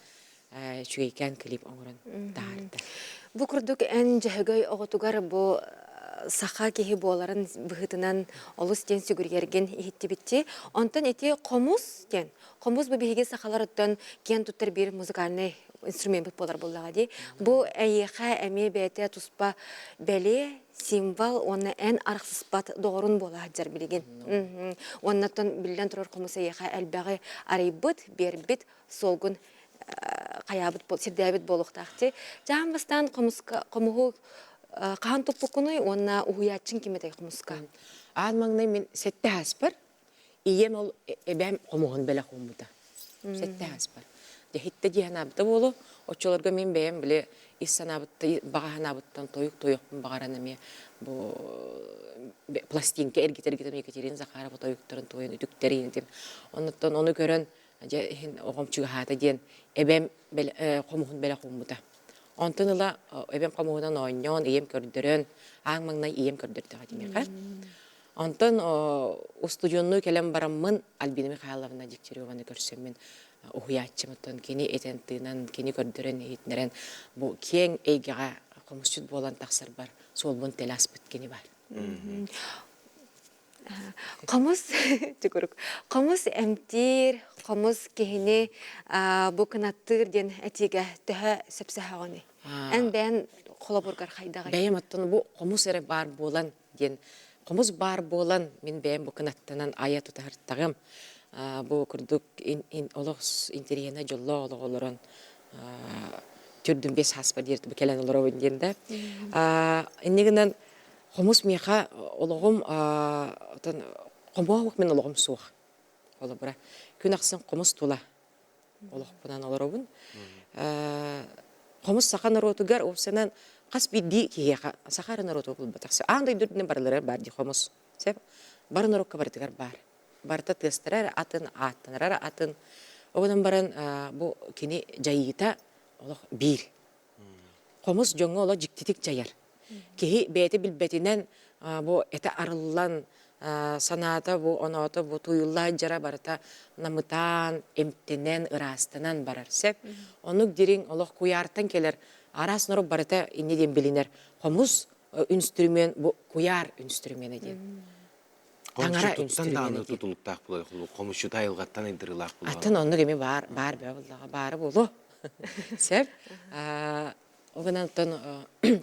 үчүгэйкээн клип оҥорон таһаарда. Бу курдук эн Дьөһөгөй оҕотугар бу саха киһи буоларын быһыытынан олус диэн сүгүрүйэргин иһиттибитти. Онтон ити хомус диэн, хомус бу биһиги сахалар оттон киэн туттар биир музыкальнай инструмент буолар буоллаҕа дии. Бу эйиэхэ эмиэ бэйэтэ туспа бэлиэ, символ уонна эн арахсыспат доҕорун буола сылдьар билигин. Уоннаттан биллэн турар хомус эйиэхэ элбэҕи арыйбыт, биэрбит, суолгун хайаабыт сирдээбит буолуохтаах дии. Дьаһан бастаан хомуска хомуһу хаһан туппуккунуй уонна уһуйааччыҥ ким этэй хомуска? Аан маҥнай мин сэттэ ааспар Ийэм ол эбээм хомуһун бэлэх ууммута. Сэттэ ааспар. Дьэ иһиттэ дии санаабыта буолуо. Оччолорго мин бэйэм били ис санаабыттан, баҕа санаабыттан тойук тойохпун баҕаран эмиэ бу пластинка эргитэ-эргитэ Екатерина Захарова тойуктарын туойан үтүктэрин этим. Оннуттан ону көрөн дьэ иһин оҕом чугаһаата диэн эбээм хомуһун бэлэх ууммута. Онтон ыла эбэм хомуһунан оонньоон, ийэм көрдөрөн, аан маҥнай ийэм көрдөрдөҕө тимиэхэ. Онтон устудьуоннуу кэлэн бараммын Альбина Михайловна Дегтяреваны көрсөммүн уһуйааччым кини этэн-тыынан, кини көрдөрөн иһитиннэрэн бу киэҥ эйгэҕэ хомусчут буолан тахсарбар суолбун тэлэ аспыт кини бар. Хомус түгүрүк. Хомус эмтиир, хомус киһини бу кынаттыыр диэн этиигэ төһө сөпсөһөҕүнүй? Эн бэйэн холобургар хайдаҕый? Бэйэм оттон бу хомус эрэ баар буолан диэн хомус баар буолан мин бэйэм бу кынаттанан айа тутаһыртаҕым бу курдук олох интэриэһинэй дьоллоох олох олорон түрдүн бес хаспа диир бу кэлэн олоробун диэн да инньэ гынан хомус миэхэ олоҕум хомоох мин олоҕум суох холобура күн ахсын хомус тула олохпунан олоробун хомус саха норуотугар уопсайынан. Хас биирдии киһиэхэ саха эрэ норуота булбатах. Аан дойду үрдүнэн барыларыгар баар дии хомус. Сөп. Бары норуокка барытыгар баар. Барыта тыастара эрэ атын, ааттанара эрэ атын. Ол гынан баран бу кини дьайыыта олох биир. Хомус дьоҥҥо олох дьиктитик дьайар. Киһи бэйэтэ билбэтинэн бу этэ арыллан, санаата бу оноото бу тууйулла сылдьара барыта намытаан, эмтэнэн, ыраастанан барар сөп. Оннук дириҥ олох куйаартан кэлэр араас норуот барыта инньэ диэн билинэр. Хомус үнстрүмүөн бу куйаар үнстрүмүөнэ диэн. Таҥара Хомусчутуттан даҕаны тутулуктаах буолар, хомусчута айылҕаттан айдарыылаах буолар. Атын оннук эми баар баар бөҕө буоллаҕа, баара буолуо. Сөп. Ол гынан оттон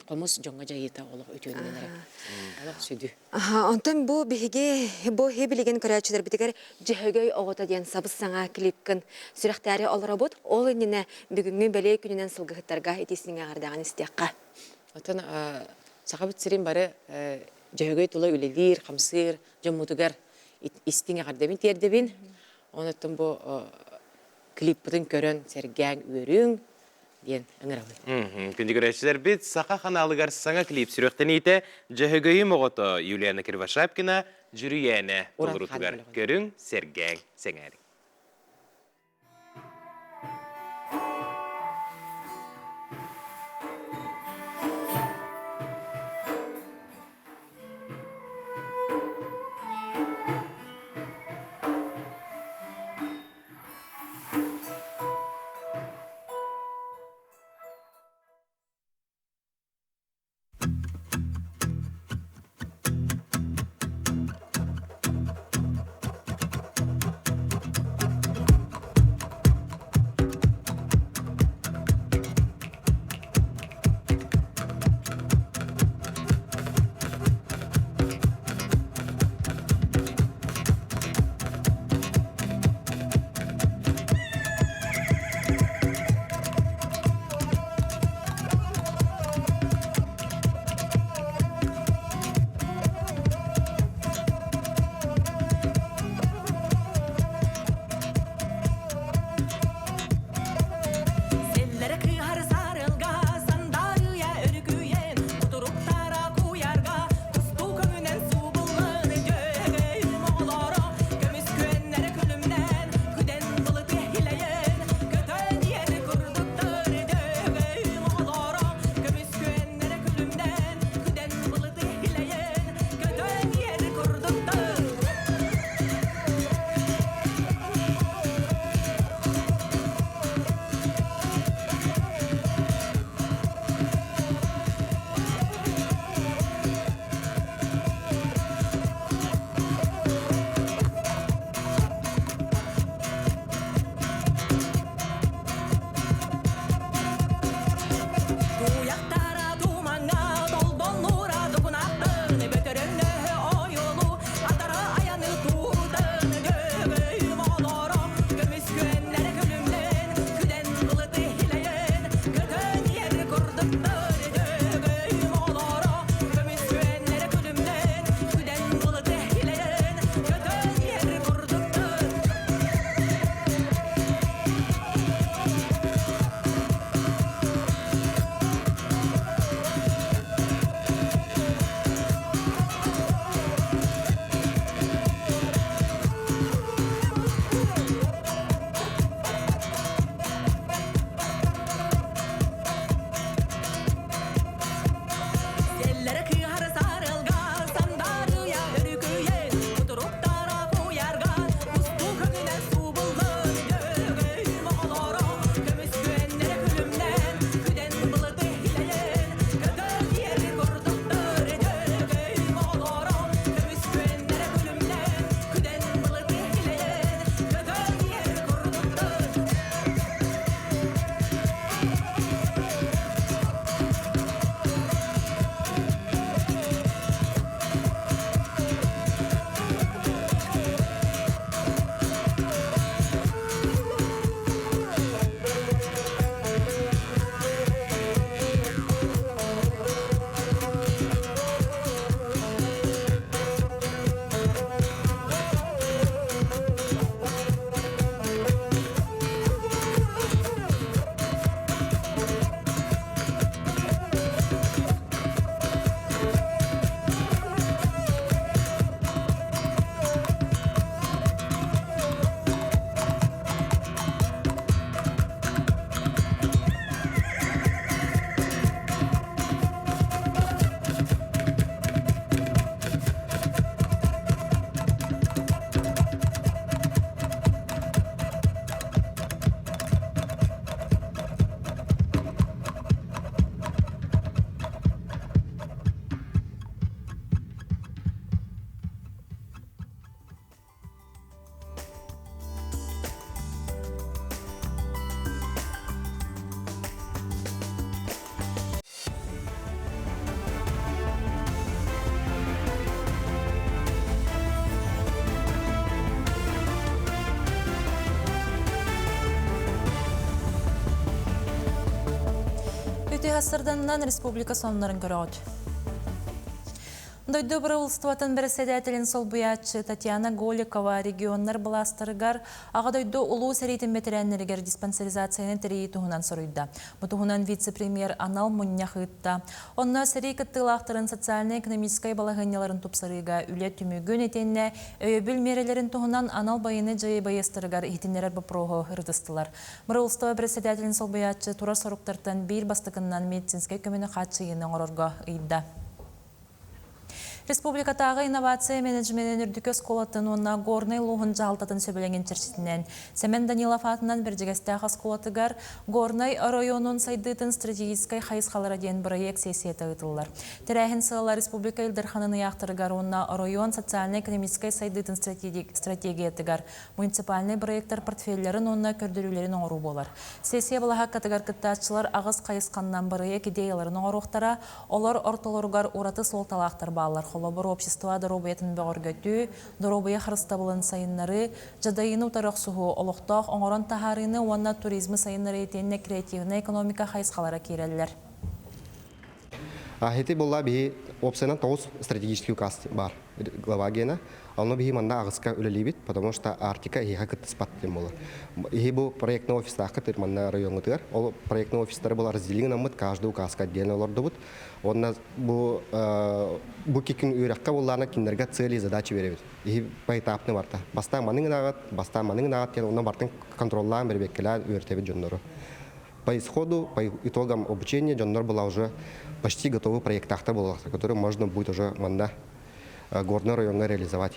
хомус дьоҥҥо дьайыыта олох үтүөнүнэн эрэ. Олох сүдү. Онтон бу биһиги бу билигин көрөөччүлэрбитигэр Дьөһөгөй оҕото диэн сабыс-саҥа клипкын сүрэхтээри олоробут. Ол иннинэ бүгүҥҥү бэлиэ күнүнэн сылгыһыттарга итиисиҥ эҕэрдэҕин истиэххэ. Оттон Сахабыт сирин бары Дьөһөгөй тула үлэлиир, хамсыыр дьоммутугар истиҥ эҕэрдэбин тиэрдэбин. Онон бу клиппытын көрөн сэргээҥ, үөрүҥ диэн ыҥырабын. Күндү көрөөччүлэрбит, Саха ханаалыгар саҥа клип сүрэхтэниитэ Дьөһөгөйүм оҕото Юлиана Кривошапкина Дьүрүйээнэ толорутугар көрүҥ, сэргээҥ, сэҥээриҥ. Үтүө сарсыарданнан республика сонуннарын көрөҕүт. Дойду бырабыылыстыбатын бэрэссэдээтэлин солбуйааччы Татьяна Голикова регионнар былаастарыгар Аҕа дойду Улуу сэриитин бэтэрээннэригэр диспансеризацияны тэрийии туһунан суруйда. Бу туһунан вице-премьер анал мунньах ыытта. Онно сэрии кыттыылаахтарын социальнай-экономическай балаһыанньаларын тупсарыыга үлэ түмүгүн итиэннэ өйөбүл миэрэлэрин туһунан анал байыаннай дьайыы байыастарыгар иһитиннэрэр боппуруоһу ырытыстылар. Бырабыылыстыба бэрэссэдээтэлин солбуйааччы турар соруктартан биир бастакыннан медицинскэй көмөнү хааччыйыыны оҥорорго ыйда. Республикатааҕы инновация менеджменин үрдүкү оскуолатын уонна Горнай улууһун дьаһалтатын сөбүлэҥин чэрчитинэн Сэмэн Данилов аатынан Бэрдьигэстээх оскуолатыгар Горнай оройуонун сайдыытын стратегическай хайысхалара диэн бырайыак сессията ыытыллар. Тэрээһин сыала республика Ил Дарханын ыйаахтарыгар уонна оройуон социальнай-экономическай сайдыытын стратегиятыгар муниципальнай бырайыактар портфеллэрин уонна көрдөрүүлэрин оҥоруу буолар. Сессия балаһааккатыгар кыттааччылар аҕыс хайысханнан бырайыак идеяларын оҥоруохтара, олор ортолоругар ураты суолталаахтар бааллар. Холобур, общество доруобуйатын бөҕөргөтүү, доруобуйа харыстабылын сайыннарыы, дьадайыыны утары охсуһуу, олохтоох оҥорон таһаарыыны уонна туризмы сайыннарыы итиэннэ креативнай экономика хайысхалара киирэллэр. Ити буолла биһи уопсайынан тоҕус стратегический указ баар глава гена. Онно биһи манна аҕыска үлэлиибит, потому что Арктика иһиэхэ кыттыспат диэн буолар. Иһи бу проектный офистаахха манна райоҥҥутугар. Ол проектный офистары был разделили наммыт, каждый указка отдельно олордубут. Онно бу бу кикин үөрэххэ буоллаана кинилэргэ цели и задачи беребит. Иһи поэтапны барта. Бастаан маның ынаҕыт, бастаан маның ынаҕыт диэн онно бартын контроллаан бэрбиэккэлээн үөртэбит дьоннору. По исходу, по итогам обучения дьоннор была уже почти готовы проектахта буоллахтар, которые можно будет уже манна Горный райоҥҥа реализовать.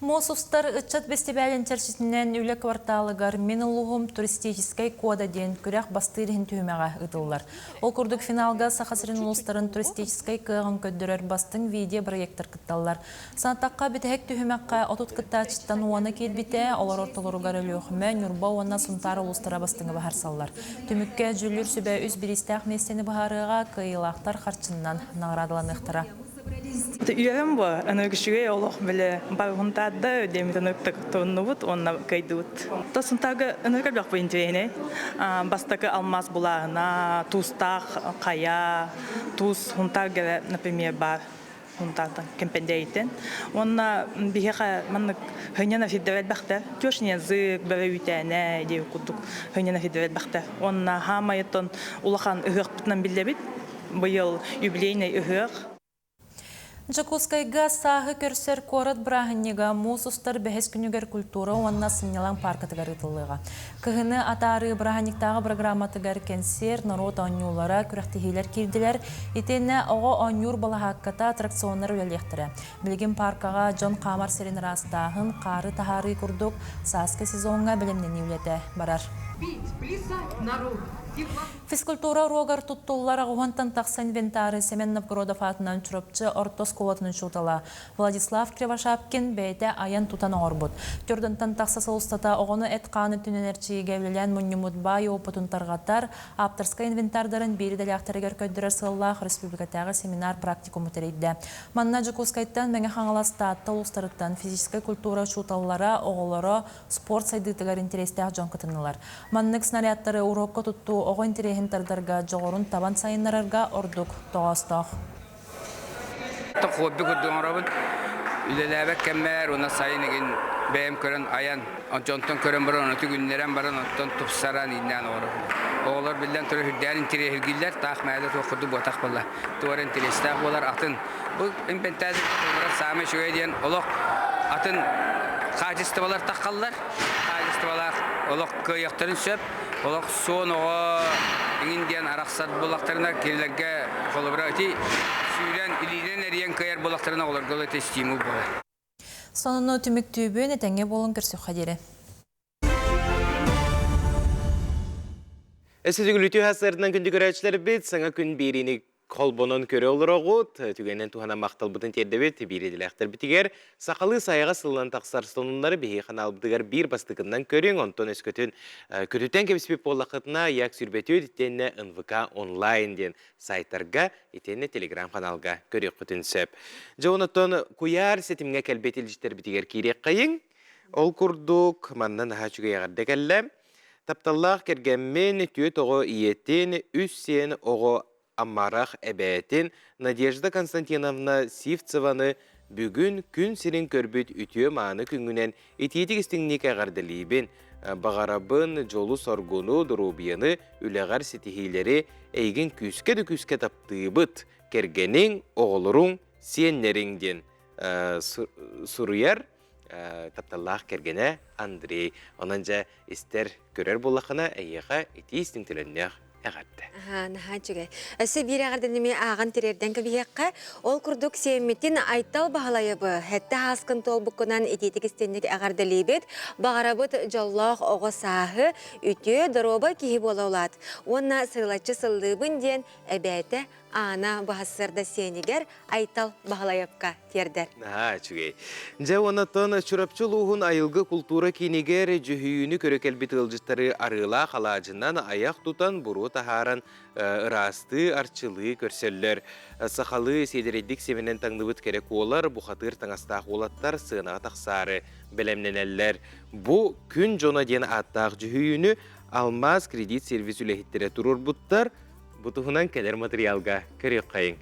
Муус устар ыччат бэстибээлин чэрчитинэн үлэ кварталыгар Мин улууһум туристическай кода диэн күрэх бастыыр иһин түһүмэҕэ ыытыллар. Ол курдук финалга Саха сирин улуустарын туристическай кыаҕын көрдөрөр бастыҥ видео-проектор кытталлар. Санатахха, бүтэһик түһүмэххэ 30 кыттааччыттан уона киирбитэ, олор ортолоругар Өлүөхүмэ, Ньурба уонна Сунтаар улуустара бастыҥы баһарсаллар. Түмүккэ дьүүллүүр сүбэ үс бириистээх миэстэни быһаарыаҕа, кыайыылаахтар харчыннан наҕараадаланыахтара. Үөрэн бу, аны үчүгэй олох бile баргунтаадда демитин ыктыктоннубут уонна кыйдыбыт. То Сунтаарга ынырык элбэх бу интириэһинэй. Бастакы алмаас булааһына, туустаах хайа, туус Сунтаарга например бар. Сунтаартан Кэмпэндээйиттэн. Уонна биһиэхэ маннык хынньана сирдэр элбэхтэр. Тёшня язык, бөрө үүтээнэ диэбит курдук хынньана сирдэр элбэхтэр. Уонна хаамайыттан улахан ыһыахпытынан биллэбит. Быйыл юбилейный ыһыах. Дьокуускайга сааһы көрсөр куорат бырааһынньыга муус устар бэһис күнүгэр культура уонна сынньалаҥ пааркатыгар ыытыллыаҕа. Кыһыны атаарыы бырааһынньыктааҕы бырагырааматыгар кэнсиэр, норуот оонньуулара, күрэхтэһиилэр киирдилэр. Итиэннэ оҕо оонньуур балаһаакката, аттракционнар үлэлиэхтэрэ. Билигин пааркаҕа дьон хаамар сирин ыраастааһын, хаары таһаарыы курдук сааскы сезоҥҥа бэлэмнэнии үлэтэ барар. Физкультура уруогар туттуллар аҕыһуонтан тахса инвентары Сэмэн Новгородов аатынан Чурапчы орто оскуолатын учуутала Владислав Кривошапкин бэйэтэ айан-тутан оҥорбут. Төрдөнтөн тахса сыл устата оҕону эт-хаан өттүнэн эрчийиигэ үлэлээн мунньуммут баай уопутун тарҕатар, ааптарскай инвентардарын биир идэлээхтэригэр көрдөрөр сыаллаах республикатааҕы семинар-практикуму тэрийдэ. Манна Дьокуускайтан, Мэҥэ Хаҥалас, Таатта улуустарыттан физическэй культура учууталлара, оҕолоро, спорт сайдыытыгар интэриэстээх дьон кытыннылар. Маннык снарядтары уруокка туттуу оҕо интэриэһин тардарга, дьоҕурун табан сайыннарарга ордук тоҕоостоох. Хобби курдук оҥоробун. Үлэлээбэт кэммэр уонна сайын игин бэйэм көрөн айан, дьонтон көрөн баран, ону күннэрэн баран, оттон тупсаран ииннээн оҥоробун. Оҕолор биллэн турар үрдээн интэриэһиргииллэр, таах мээлэ туох курдук буотах буолла. Туора интэриэстээх буолар атын. Бу импэнтээзик саамай үчүгэй диэн олох атын хаачыстыбалар таххаллар. Хаачыстыбалаах олох кыайыахтарын сөп. Олох суон оҕо иҥин диэн арахсар буоллахтарына кинилэргэ холобура ити сүүрэн илиинэн эрийэн кыайар буоллахтарына оҕолорго ити стимул буолар. Сонуну түмүктүүбүн этэҥҥэ буолун көрсүөххэ диэри. Эсүтүгүлүтүү хасырынан күндү көрөөччүлэрбит саҥа күн биэриини холбонон көрө олороҕут, түгэнэн туһанан махталбытын тиэрдэбит биир идэлээхтэрбитигэр. Сахалыы сайаҕа сылынан тахсар сонуннары биһиги ханаалбытыгар биир бастакыннан көрүҥ, онтон өскөтүн көтүтэн кэбиспит буоллаххытына, Як сүүрбэтүөт итиэннэ НВК онлайн диэн сайтарга итиэннэ телеграм-ханаалга көрүөххүтүн сөп. Дьэ, онтон куйаар ситимҥэ кэлбит илдьиттэрбитигэр киириэххэйиҥ. Ол курдук, манна наһаа үчүгэй эҕэрдэ кэллэ. Тапталлаах кэргэммин, түөрт оҕо ийэтин, үс сиэн оҕо амарах эбээтин Надежда Константиновна Сивцеваны бүгүн күн сирин көрбүт үтүө-мааны күҥҥүнэн итиитик-истиҥник эҕэрдэлиибин. Баҕарабын дьолу-соргуну, доруобуйаны, үлэҕэр ситиһиилэри, эйигин күүскэ да күүскэ таптыыбыт, кэргэниҥ, оҕолоруҥ, сиэннэриҥ диэн суруйар тапталлаах кэргэнэ Андрей. Онон дьэ истэр, көрөр буоллаххына, эйиэхэ итии истиҥ төлөннөөх эҕэрдэ. Аһаа, наһаа үчүгэй. Өссө биир эҕэрдэни ааҕан тириэрдэн кэбиһиэххэ. Ол курдук сиэммитин Айтал Баһылайабы сэттэ ааскын туолбуккунан итиитик истинник эҕэрдэлиибит. Баҕарабыт дьоллоох оҕо сааһы, үтүө, доруобай киһи буола улаат. Уонна сырылаччы сыллыыбын диэн эбээтэ Аана баһассыарда сиэнигэр Айтал Баһылайапка тиэрдэр. Наһаа үчүгэй. Дьэ, онтон Чурапчы улууһун айылгы култуура киинигэр дьүһүйүүнү көрө кэлбит ыалдьыттары арыылаах алаадьынан айах тутан буруо таһааран ыраастыы, арчылыы көрсөллөр. Сахалыы сиэдэрэйдик симэнэн таҥныбыт кэрэ куолар, бухатыыр таҥастаах уолаттар сыанаҕа тахсаары бэлэмнэнэллэр. Бу Күн дьоно диэн ааттаах дьүһүйүүнү Алмаас кредит сервис үлэһиттэрэ туруорбуттар. Бу туһунан кэлэр матырыйаалга көрүөххэйиҥ.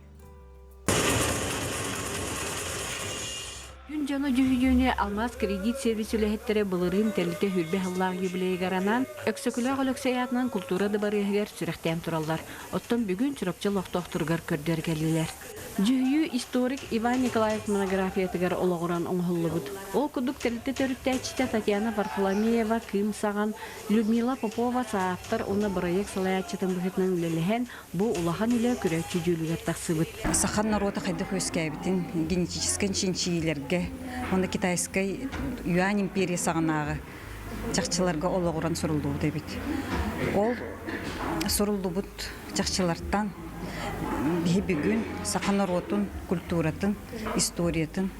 Күн дьоно дьүһүйүүнү Алмаас кредит сервис үлэһиттэрэ былырыын тэрилтэ 20 сыллаах юбилейыгар анаан Өксөкүлээх Өлөксөй аатынан култуура дыбарыаһыгар сүрэхтээн тураллар. Оттон бүгүн Чурапчы олохтоохторугар көрдөрө кэллилэр. Дьүһүйүү историк Иван Николаев монографиятыгар олоҕуран оҥоһуллубут. Ол курдук тэрилтэ төрүттээччитэ Татьяна Варфоломеева Кыым саҕан, Людмила Попова сааптар уонна бырайыак салайааччытын быһыытынан үлэлэһэн, бу улахан үлэ көрөөччү дьүүлүгэр тахсыбыт. Саха норуота хайдах үөскээбитин генетическэй чинчийиилэргэ уонна китайскай Юань империя саҕанааҕы чахчыларга олоҕуран суруллубут эбит. Ол суруллубут чахчылартан биһи бүгүн саха норуотун культуратын, историятын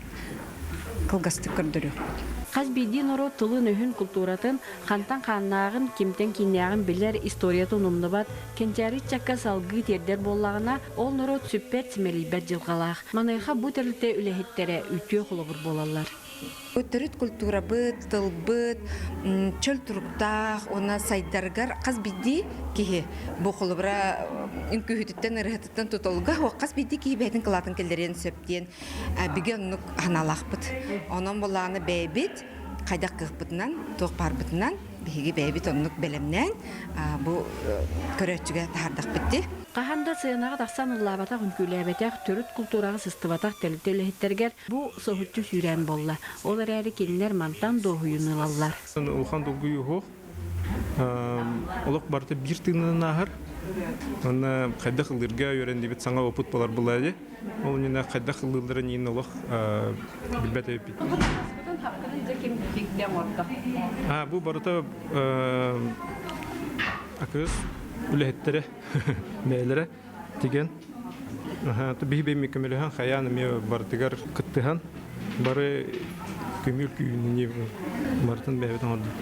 кылгастык көрдөрүөхпүт. Хас биирдии норуот тылын-өһүн, култууратын, хантан хааннааҕын, кимтэн кииннээҕин билэр, историятын умнубат, кэнчээри ыччакка салгыы тиэрдэр буоллаҕына, ол норуот сүппэт, симэлийбэт дьылҕалаах. Маныаха бу тэрилтэ үлэһиттэрэ үтүө холобур буолаллар. Төрүт культурабыт, тылбыт чөл туруктаах уонна сайдарыгар хас биирдии киһи бу холобура үҥкүүһүтүттэн ырыаһытыттан тутулуга хас биирдии киһи бэйэтин кылаатын киллэриэн сөп диэн бигэ оннук санаалаахпыт. Онон булааны бэйэбит хайдах кыахпытынан, туох баарбытынан биһиги бэйэбит оннук бэлэмнээн бу көрөөччүгэ таһаардахпыт дии. Хаһан да сыанаҕа тахсан ыллаабатах, үҥкүүлээбэтэх, төрүт култуураҕа сыстыбатах тэрилтэ үлэһиттэригэр Бу соһуччу сүүрээн буолла. Ол эрээри кинилэр мантан дуоһуйууну ылаллар. Улахан долгуйуу суох. Олох барыта биир тыынынан ааһар. Уонна хайдах ыллыырга үөрэннибит саҥа опыт буолар буолла Ол иннинэ хайдах ыллыылларын иин олох билбэт эбиппит. Бу барыта акыс үлэһиттэрэ бэйэлэрэ тигэн биһи бэйми көмөлөһөн хайаан эмиэ барытыгар кыттыһан бары көмүл күүнүнү барытын бэйэбит оҥордум.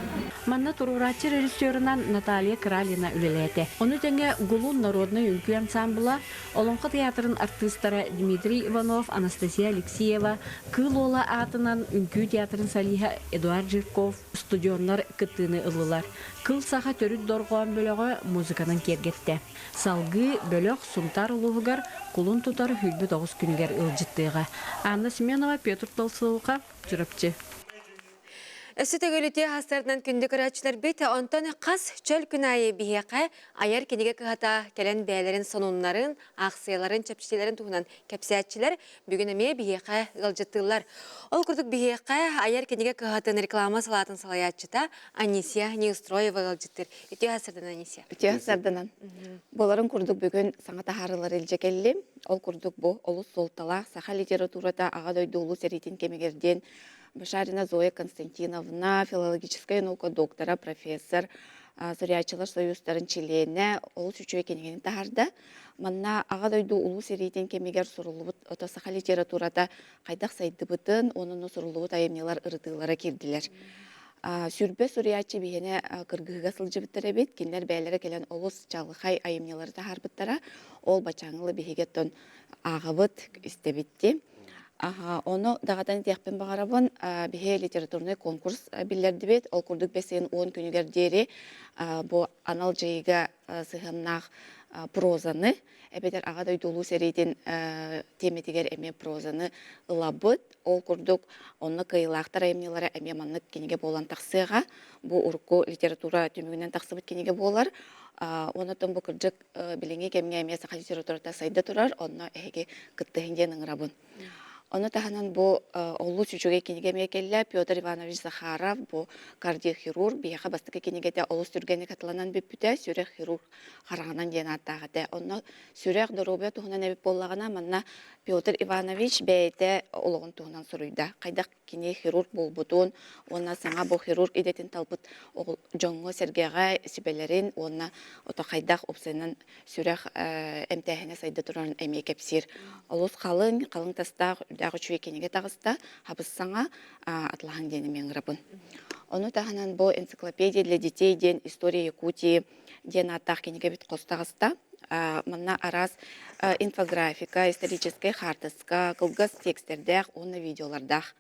Манна туруорааччы режиссерунан Наталья Кралина үлэлээтэ. Ону тэҥэ Гулун народнай үҥкүү ансаамбыла, Олоҥхо театрын артыыстара Дмитрий Иванов, Анастасия Алексеева, Кыыл Уола аатынан үҥкүү театрын солиһа Эдуард Жирков, студеннар кыттыыны ыллылар. Кыл саха төрүт дорҕоон бөлөҕө музыканан киэргэттэ. Салгыы бөлөх Сунтаар улууһугар кулун тутар 29 күнүгэр ыалдьыттыаҕа. Анна Семенова, Петр Толсуха, Чурапчы. Өссө төгүлүтүө хастарынан күндү көрөөччүлэрбит, онтон хас чөл күн аайы биһиэхэ айар кинигэ кыһата кэлэн бэйэлэрин сонуннарын, аахсыйаларын, чэпчэтиилэрин туһунан кэпсээччилэр бүгүн эмиэ биһиэхэ ыалдьыттыыллар. Ол курдук биһиэхэ айар кинигэ кыһатын реклама салаатын салайааччыта Анисия Неустроева ыалдьыттыыр. Үтүө сарданан Анисия. Үтүө сарданан. Буоларын курдук бүгүн саҥа таһаарыылары илдьэ кэллим. Ол курдук бу олус суолталаах саха литературата Аҕа дойду Улуу сэриитин кэмигэр диэн Башарина Зоя Константиновна, филологическай наука доктора, профессор, суруйааччылар союзтарын чилиэнэ олус үчүгэй кинигэни таһаарда. Манна Аҕа дойду Улуу сэриитин кэмигэр суруллубут ото саха литературата хайдах сайдыбытын уонна суруллубут айымньылар ырытыылара киирдилэр. Сүрбэ суруйааччы биһиэнэ кыргыһыыга сылдьыбыттар эбит. Кинилэр бэйэлэрэ кэлэн олус чалҕай айымньылары таһаарбыттара. Ол бачааҥылы биһиги оттон ааҕабыт, истэбит дии. Аха, ону даҕатан этиэхпин баҕарабын, биһи литературнай конкурс биллэрдибит. Ол курдук бэс ыйын уон күнүгэр диэри бу анал дьайыыга сыһыаннаах прозаны, эбэтэр Аҕа дойду Улуу сэриитин тиэмэтигэр эмиэ прозаны ылабыт. Ол курдук онно кыайыылаахтар айымньылара эмиэ маннык кинигэ буолан тахсыаҕа. Бу урукку литература түмүгүнэн тахсыбыт кинигэ буолар. Онон бу кырдьык билиҥҥи кэмҥэ эмиэ саха литературата сайда турар, онно эһиги кыттыһын диэн ыҥырабын. Ону таһынан бу олус үчүгэй кинигэ эмиэ кэллэ. Петр Иванович Захаров бу кардиохирург биһиэхэ бастакы кинигэтэ олус түргэнник атыланан бүппүтэ. Сүрэх хирург хараҕынан диэн ааттаах этэ. Онно сүрэх доруобуйа туһунан эбит буоллаҕына, манна Петр Иванович бэйэтэ олоҕун туһунан суруйда. Хайдах кини хирург буолбутун уонна саҥа бу хирург идэтин талбыт дьоҥҥо-сэргэҕэ сүбэлэрин уонна ото хайдах уопсайынан сүрэх эмтээһинэ сайда турарын эмиэ кэпсиир. Олус халыҥ, халыҥ тастаах, үрдээх үчүгэй кинигэ таҕыста, хабыс саҥа атлаһаҥ диэн эмиэ ыҥырабын. Ону таһынан бу энциклопедия для детей диэн история Якутии диэн ааттаах кинигэбит хос таҕыста. Манна араас инфографика, историческай хаартыска, кылгас текстэрдээх уонна видеолардаах.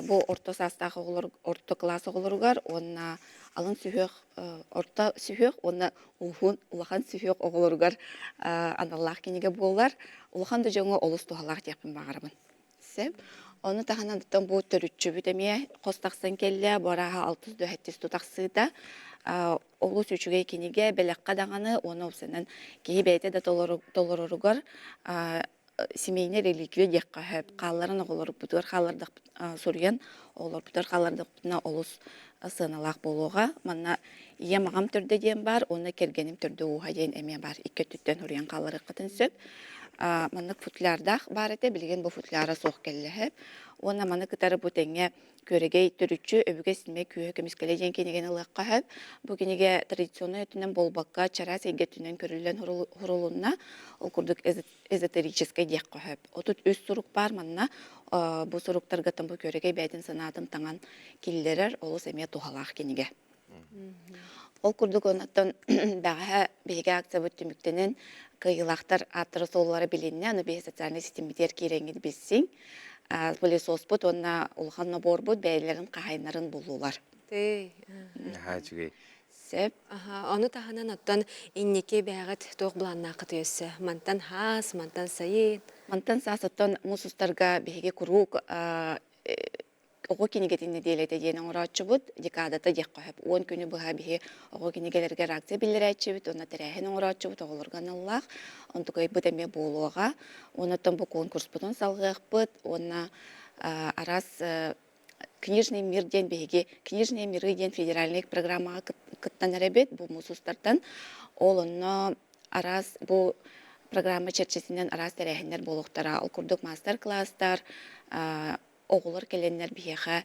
Бу орто саастаах оҕолор, орто кылаас оҕолоругар уонна алын сүһүөх, орто сүһүөх уонна уһун улахан сүһүөх оҕолоругар аналлаах кинигэ буолар. Улахан да дьоҥҥо олус туһалаах диэхпин баҕарабын. Сөп. Ону таһынан оттон бу төрүччүбүт эмиэ хос тахсан кэллэ, бу арааһа алтыс дөһэттис тутахсыыта. Олус үчүгэй кинигэ, бэлэххэ даҕаны уонна уопсайынан киһи бэйэтэ да толороругар семейнай реликвия диэххэ сөп. Хаалларан оҕолорбутугар хааллардахпыт суруйан оҕолорбутугар хааллардахпытына олус сыаналаах буолуоҕа. Манна ийэм аҕам төрдө диэн баар уонна кэргэним төрдө ууһа диэн эмиэ баар. Икки өттүттэн суруйан хаалларыаххытын сөп. Маннык футлярдаах баар этэ, билигин бу футляра суох кэллэ. Уонна маны кытары бу тэҥҥэ Күөрэгэй төрүччү өбүгэ ситимэ күүһэ көмүскэлэ диэн кинигэни ылыахха сөп. Бу кинигэ традиционнай өттүнэн буолбакка, чараас эйгэ өттүнэн көрүллэн сурулунна. Ол курдук эзотерическай диэххэ сөп. 33 сурук баар манна. Бу суруктаргаттан бу Күөрэгэй бэйэтин санаатын таҥан киллэрэр олус эмиэ туһалаах кинигэ. Ол курдук онтон бэҕэһээ биһиги акциябыт түмүктэнэн кыайыылаахтар ааттара-суоллара билиннэ, аны биһи социальнай ситиммитигэр киирэҥҥит билсиҥ. Пылесоспут уонна улахан нобуорбут бэйэлэрин хаһаайыннарын буллулар. Наһаа үчүгэй. Сөп. Ону таһынан оттон инники бэйэҕит туох былааннааххыт өссө? Мантан хаас, мантан сайын. Мантан саас оттон муус устарга биһиги куруук оҕо кинигэтин нэдиэлэтэ диэн оҥорооччубут, декадата диэххэ сөп. Уон күнү быһа биһи оҕо кинигэлэригэр акция биллэрээччибит уонна тэрээһин оҥорооччубут оҕолорго аналлаах. Онтукайбыт эмиэ буолуоҕа. Онон бу конкурспутун салҕыахпыт уонна араас Книжный мир диэн биһиги Книжные миры диэн федеральнай программаҕа кыттан эрэбит бу муус устартан. Ол онно араас бу программа чэрчитинэн араас тэрээһиннэр буолуохтара. Ол курдук маастар-кылаастар, оҕолор кэлэннэр биһиэхэ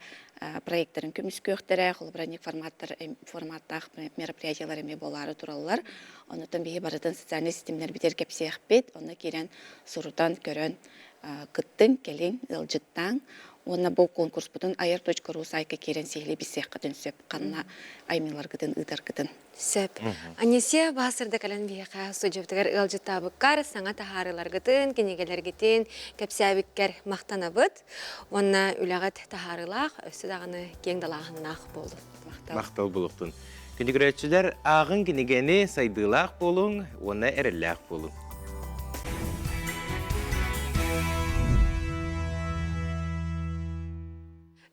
проектарын көмүскүөхтэрэ, холобура форматтар форматтаах мероприятиялар эмиэ буолаары тураллар. Оннуттан биһи барытын социальнай ситимнэрбитигэр кэпсиэхпит, онно киирэн сурутан, көрөн кыттыҥ, кэлиҥ, ыалдьыттааҥ. Уонна бу конкурспутун ayar.ru сайтка киирэн сиһилии билсиэххитин сөп, ханна аймыыларгытын ыытаргытын. Сөп. Анисия Баасырда кэлэн биһиэхэ судьубутугар ыалдьыттаабыккар, саҥа таһаарыыларгытын, кинигэлэргитин кэпсээбиккэр махтанабыт. Уонна үлэҕит таһаарыылаах, өссө даҕаны киэҥ далааһыннаах буолун. Махтал булуохтун. Күндү ааҕын кинигэни сайдыылаах буолуҥ уонна эрэллээх буолуҥ.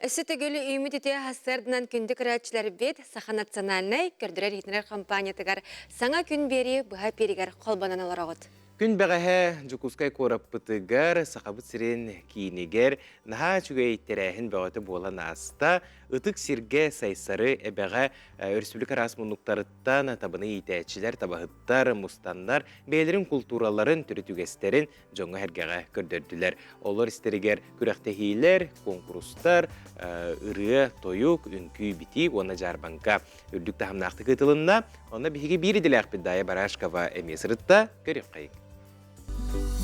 Өссө төгүл үүмүт үтүө сарсыарданан күндү көрөөччүлэрбит Саха национальнай көрдөрөр-иһитиннэрэр компаниятыгар саҥа күн биэрии быһа эпииригэр холбонон олороҕут. Күн бэҕэһээ Дьокуускай куораппытыгар Сахабыт сирин киинигэр наһаа үчүгэй тэрээһин бөҕөтө буолан ааста. Ытык сиргэ Сайсары эбэҕэ өрөспүүбүлүкэ араас муннуктарыттан табаны иитээччилэр, табаһыттар мустаннар бэйэлэрин култуураларын, төрүт үгэстэрин дьоҥҥо-сэргэҕэ көрдөрдүлэр. Олор истэригэр күрэхтэһиилэр, куонкурустар, ырыа, тойук, үҥкүү-битии уонна дьаарбаҥка үрдүк таһымнаахтык ыытылынна. Онно биһиги биир идэлээхпит Дайа Барашкова эмиэ сырытта. Көрүөххэйиҥ.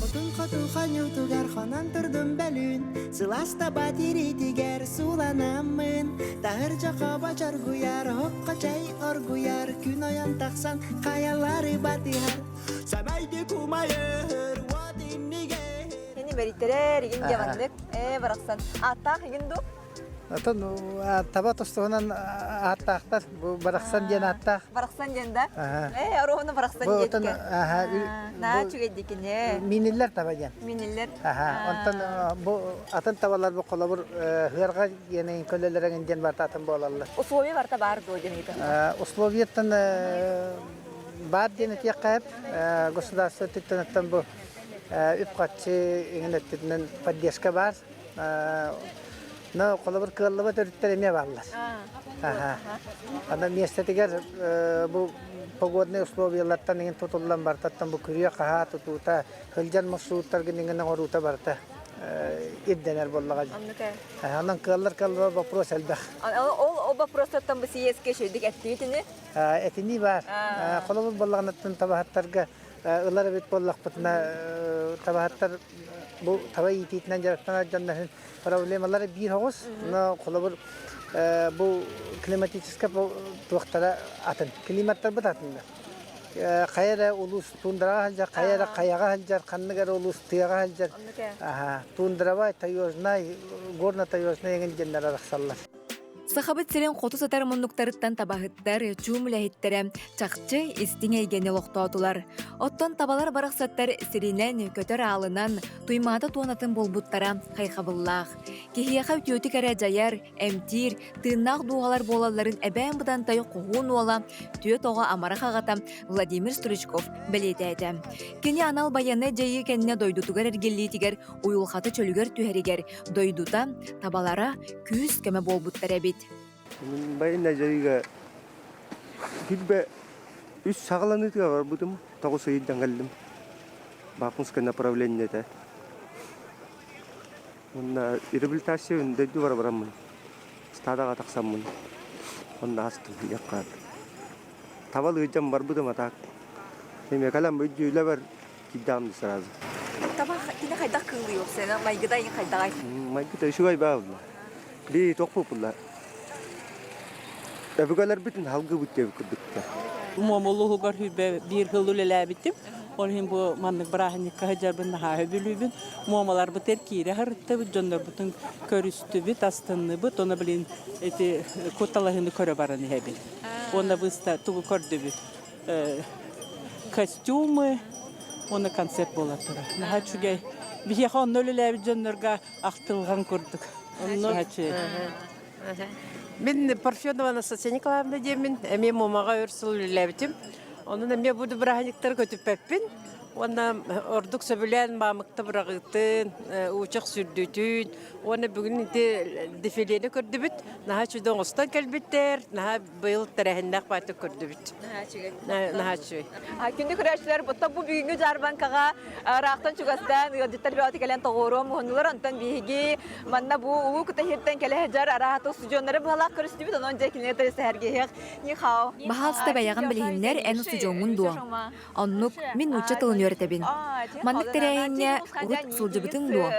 Хотун хоту хоньутугар хонон турдум бөлүүн, сылаас таба тириитигэр сууланаммын, таһырдьа хобо чоргуйар, оһоххо чэй оргуйар, күн ойон тахсан хайалары батыһар. Сэмэйдик умайыр, уот иннигэр. имэрийтэрэр, игин диэҕинник. Ээ, барахсан. Ааттаах игин дуу? Отон таба тустуһунан ааттаахтар. Бу барахсан диэн ааттаах. Барахсан диэн да? Ээ, ороһуну барахсан диэтке. Наа үчүгэйдикине. Миниллер таба диэн. Миниллер. Онтон бу атын табалар бу холобур хыарга диэн көлөлөрөҥүн диэн барта атын буолаллар. Условия барта баар дуо диэн ыйытар. Условияттан баар диэн этиэххэ государство өттүттэн бу үп-харчы иҥин өттүнэн поддержка баар. Но холобур кыаллыбат өрүттэр эмиэ бааллар. Аны миэстэтигэр бу погодные условиялартан иҥин тутуллан бартаттан бу күрүө-хаһаа тутуута, сылдьар маршруттаргын иҥин оҥоруута барыта ирдэнэр буоллаҕа дии. Онон кыаллар кыаллыбат вопрос элбэх. Ол вопростартан бу съезкэ үчүгүйдүк эттигитини? Этинии баар. Холобур буоллаҕынаттан табаһыттарга ылар эбит буоллахпытына табаһыттар бу таба иитиитинэн дьарыктанар дьоннорун проблемалара биир оҕус. Но холобур бу климатическай туохтара атын. Климаттарбыт атыннар. Хайа эрэ улуус тундраҕа сылдьар, хайа эрэ хайаҕа сылдьар, ханнык эрэ улуус тыаҕа сылдьар. Тундровай, таежнай, горно-таежнай эҥин диэннэр арахсаллар. Сахабыт сирин хоту сытар муннуктарыттан табаһыттар, чуум үлэһиттэрэ чахчы истиҥ эйгэни олохтоотулар. Оттон табалар барахсаттар сиринэн, көтөр аалынан, туймаата туонатын булбуттара хайҕабыллаах. Киһиэхэ үтүөтүк эрэ дьайар, эмтиир, тыыннаах дууһалар буолалларын эбээн Бытантай хоһуун уола, түөрт оҕо амарах аҕата Владимир Стручков бэлиэтээтэ. Кини анал байыаннай дьайыы кэннэ дойдутугар эргиллиитигэр уйулҕата чөлүгэр түһэригэр дойдута, табалара күүс-көмө буолбуттар эбит. Байыаннай дьайыыга килбэ үс саҕаланыытыгар барбытым, тоҕус ыйдан кэллим. Бакунскай направление этэ. Уонна реабилитация дойду бара бараммын, стадаҕа тахсаммын, онно астым диэххэ. Табал ыйдьан барбытым а так. Эми кэлэн бүддүүлэбэр киирдэҕим дии сразу. Таба кини хайдах кыылый уопсайынан майгыта иҥ хайдаҕай? Майгыта үчүгэй баалла. Бии тохпуппулла. Өбүгэлэрбитин халгыбыт диэбит курдукта. Муомулуһугар хүбэ биир хыл үлэлээбитим. Ол иһин бу маннык бырааһынньыкка сылдьарбын наһаа сөбүлүүбүн. Муомаларбыт эр киирэ сырыттыбыт, дьоннорбутун көрүстүбүт, астынныбыт. Ону билин ити кутталаһыыны көрө баран иһэбин. Уонна быста тугу көрдүбүт? Костюмы уонна концерт буола турар. Наһаа үчүгэй. Биһиэхэ онно үлэлээбит дьоннорго ахтылҕан курдук. Наһаа үчүгэй. Мин Парфенова Анастасия Николаевна диэммин, эмиэ Муомаҕа өр сыл үлэлээбитим. Онон эмиэ бу бырааһынньыктары көтүппэппин. Уонна ордук сөбүлээн маамыкта быраҕыытын, уучах сүрдүүтүн уонна бүгүн ити дефилени көрдүбүт. Наһаа үчүгэй оҥостон кэлбиттэр, наһаа быйыл тэрээһиннээх баайтык көрдүбүт. Наһаа үчүгэй. Наһаа үчүгэй. Күндү көрөөччүлэр, бутта бу бүгүҥҥү дьаарбаҥкаҕа ыраахтан чугастан ыалдьыттар бөҕөтө кэлэн тоҕуоруом уһуннулар. Онтон биһиги манна бу улуу Кутаһиртан кэлэ сылдьар араһаты устудьуоннары быһалаах көрүстүбүт. Онон дьэ кинилэр тэрэсэһэргиһиэх. Нихао. Баһаалыста бэйэҕин билиһиннэр эн устудьуоҥҥун дуо? Оннук, мин нуучча тылын үөрэтэбин. Маннык тэрээһиҥҥэ урут сылдьыбытыҥ дуо?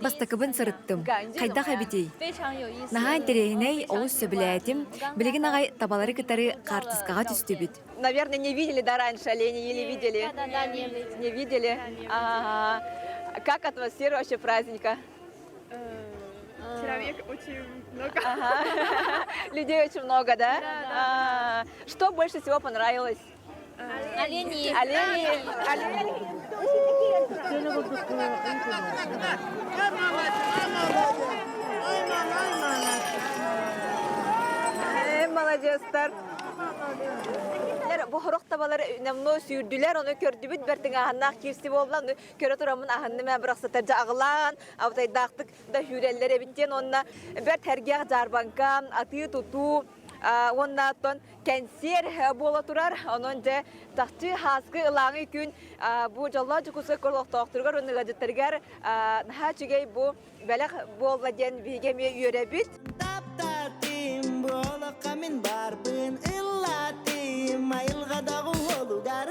Бастакыбын сырыттым. Хайдах эбитий? Наһаа интэриэһинэй, олус сөбүлээтим. Билигин аҕай табалары кытары хаартыскаҕа түстүбүт. Наверное, не видели, да, раньше оленей или видели? Да, да, не видели. Не видели? Ага. Как атмосфера вообще праздника? Человек очень много. Ага. Людей очень много, да? Да, да. Что больше всего понравилось? Олени. Олени. Олени. Молодецтар. Бу хорох табалар намно сүүрдүлэр, ону көрдүбүт бэртиҥааһыннаах киирси буолла, ону көрө тураммын аһынным ээ бырахсатар дьэ аҕылаан, абытайдаахтык да сүүрэллэр эбит диэн уонна бэрт сэргэх дьаарбаҥка, атыы-тутуу уонна оттон кэнсиэр буола турар. Онон дьэ чахчы һааскы ылааҥы күн бу дьоллоох Дьокуускай олохтоохторугар уонна ыалдьыттарыгар наһаа үчүгэй бу бэлэх буолла диэн биһиги эмиэ үөрэбит. Таптаатым бу олоххо мин баарбын ыллаатым айылҕадаҕы уолугар.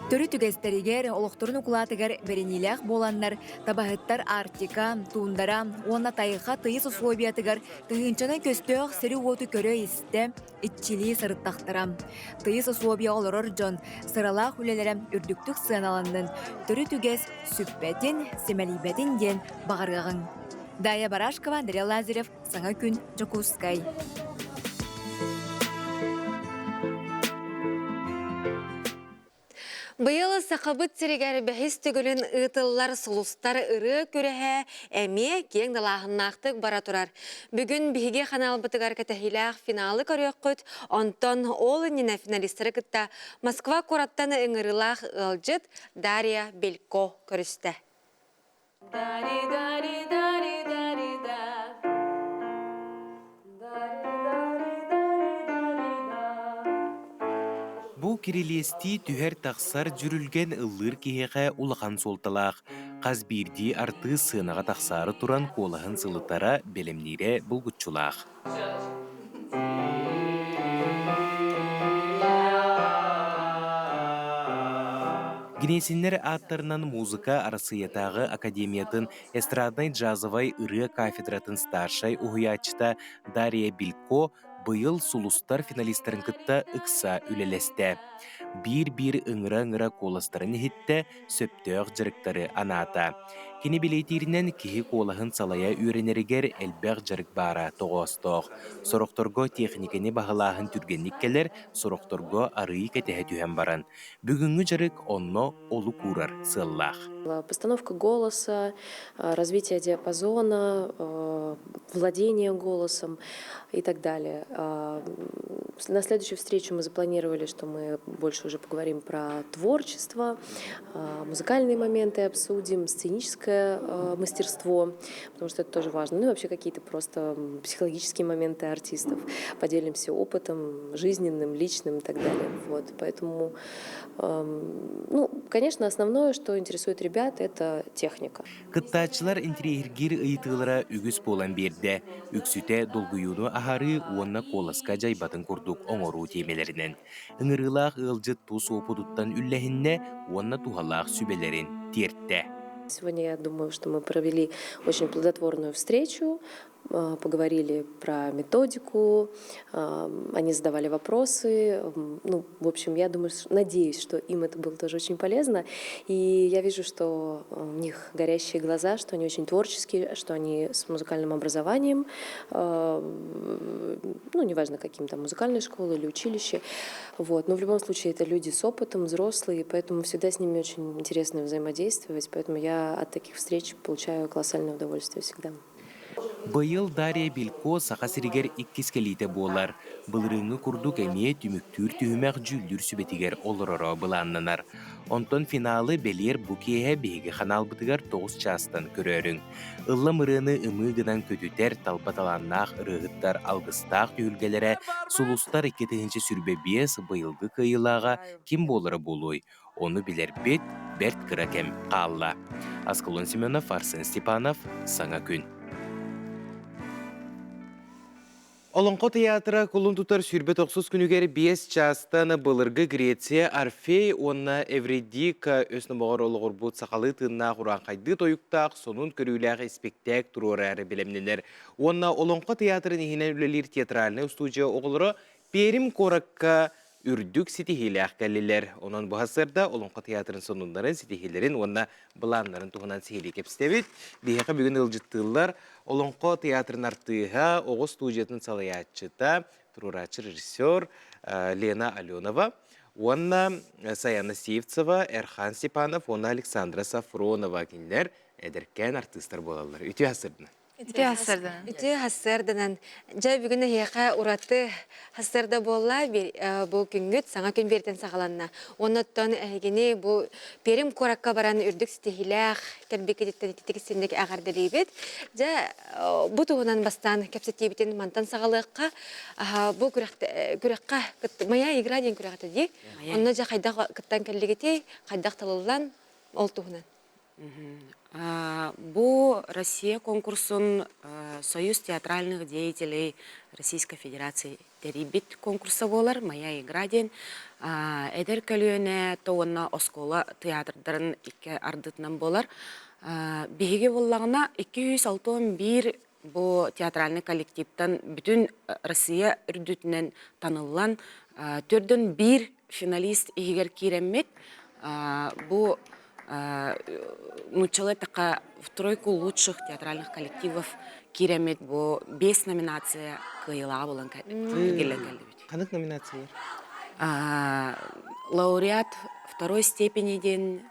Төрүт үгэстэригэр, олохторун укулаатыгар бэриниилээх буоланнар, табаһыттар Арктика, туундара уонна тайҕа тыйыс условиятыгар тыһыынчанан көстөөх сири-уоту көрө-истэ, иччилии сырыттахтара. Тыйыс условияҕа олорор дьон сыралаах үлэлэрэ үрдүктүк сыаналаннын, төрүт үгэс сүппэтин, симэлийбэтин диэн баҕарыаҕыҥ. Дая Барашкова, Андрей Лазарев, Саҥа күн, Дьокуускай. Быйыл Сахабыт сиригэр бэһис төгүлүн ыытыллар Сулустар ырыа күрэһэ эмиэ киэҥ далааһыннаахтык бара турар. Бүгүн биһиги ханаалбытыгар кэтэһиилээх финалы көрүөххүт, онтон ол иннинэ финалистары кытта Москва куораттан ыҥырыылаах ыалдьыт Дарья Белько көрүстэ. Бу кирилиэстии түһэр-тахсар дьүрүлгэн ыллыыр киһиэхэ улахан суолталаах. Хас биирдии артыыс сыанаҕа тахсаары туран куолаһын сылытара, бэлэмниирэ булгуччулаах. Гнесиннэр ааттарынан музыка Арассыыйатааҕы академиятын эстраднай-джазовай ырыа кафедратын старшай уһуйааччыта Дарья Белько быйыл «Сулустар» финалистарын кытта ыкса үлэлэстэ. Биир-биир ыҥыра-ыҥыра куоластарын иһиттэ, сөптөөх дьарыктары анаата. Кини бэлиэтииринэн, киһи куолаһын салайа үөрэнэригэр элбэх дьарык баара тоҕоостоох. Сорохторго тиэхиньикэни баһылааһын түргэнник кэлэр, сорохторго арыый кэтэһэ түһэн баран. Бүгүҥҥү дьарык онно олук уурар сыаллаах. Постановка голоса, развитие диапазона, владение голосом и так далее. На следующую встречу мы запланировали, что мы больше уже поговорим про творчество, музыкальные моменты обсудим, сценическое мастерство, потому что это тоже важно. Ну и вообще какие-то просто психологические моменты артистов. Поделимся опытом жизненным, личным и так далее. Вот. Поэтому, ну, конечно, основное, что интересует ребят, это техника. Кыттааччылар интириэһиргиир ыйытыылара үгүс буолан биэрдэ. Үксүтэ долгуйууну аһарыы уонна куоласка дьайбатын курдук оҥоруу тиэмэлэринэн. Ыҥырыылаах ыалдьыт тус уопутуттан үллэһиннэ уонна туһалаах сүбэлэрин тиэртэ. Сегодня я думаю, что мы провели очень плодотворную встречу, поговорили про методику, они задавали вопросы. Ну, в общем, я думаю, надеюсь, что им это было тоже очень полезно. И я вижу, что у них горящие глаза, что они очень творческие, что они с музыкальным образованием, ну, неважно, каким там, музыкальной школы или училище. Вот. Но в любом случае это люди с опытом, взрослые, поэтому всегда с ними очень интересно взаимодействовать. Поэтому я от таких встреч получаю колоссальное удовольствие всегда. Быйыл Дарья Белько Саха сиригэр иккис кэлиитэ буолар. Былырыыҥҥы курдук эмиэ түмүктүүр түһүмэх дьүүллүүр сүбэтигэр олороро былааннанар. Онтон финалы бэлиэр бу киэһэ биһиги ханаалбытыгар 9 чаастан көрөөрүҥ. Ыллам ырыаны ымыы гынан көтүтэр талба талааннаах ырыаһыттар алгыстаах түһүлгэлэрэ Сулустар 2025 быйылгы кыайыылааҕа ким буолара буолуой? Ону билэрбит бэрт кыра кэм хаалла. Аскалон Семенов, Арсен Степанов, Саҥа күн. Олоҥхо театра кулун тутар 29 күнүгэр 5 чаастан былыргы Греция Орфей уонна Эвридика өс номоҕор олоҕурбут сахалыы тыыннаах урааҥхайдыы тойуктаах сонун көрүүлээх испиктээк туруораары бэлэмнэнэр. Уонна Олоҥхо театрын иһинэн үлэлиир театральнай устуудьуйа оҕолоро Пермь куоракка үрдүк ситиһиилээх кэллилэр. Онон бу сарсыарда Олоҥхо театрын сонуннарын, ситиһиилэрин уонна былааннарын туһунан сиһилии кэпсэтэбит. Биһиэхэ бүгүн ыалдьыттыыллар Олоҥхо театрын артыыһа, оҕо студиятын салайааччыта, туруорааччы режиссер Лена Аленова уонна Саяна Сивцева, Эрхан Степанов уонна Александра Сафронова кинилэр эдэркээн артыыстар буолаллар. Үтүө сарсыарданан. Үтүө сарсыарданан. Үтүө сарсыарданан. Дьэ, бүгүн эһиэхэ ураты сарсыарда буолла. Бу күҥҥүт саҥа күн биэртэн саҕаланна. Оннуттан эһигини бу Пермь куоракка баран үрдүк ситиһиилээх кэлбиккититтэн ититик синник эҕэрдэлиибит. Дьэ, бу туһунан бастаан кэпсэтиибитин мантан саҕалыахха. Бу күрэххэ «Моя игра» диэн күрэхтэ дии. Онно дьэ хайдах кыттан кэллигитий, хайдах талыллан ол туһунан. Бу Россия конкурсун Союз театральных деятелей Российской Федерации тэрийбит конкурса буолар «Моя игра» диэн эдэр көлүөнэ уонна оскуола театрдарын икки ардытынан буолар. Биһиги буллаҕына 261 бу театральный коллективтан бүтүн Россия үрдүтүнэн таныллан төрдөн биир финалист иһигэр киирэммит бу нууччалыы эттэххэ в тройку лучших театральных коллективов киирэммит бу биэс номинация кыайыылааҕа буолан кэллибит. Ханнык номинациялар? Лауреат второй степени диэн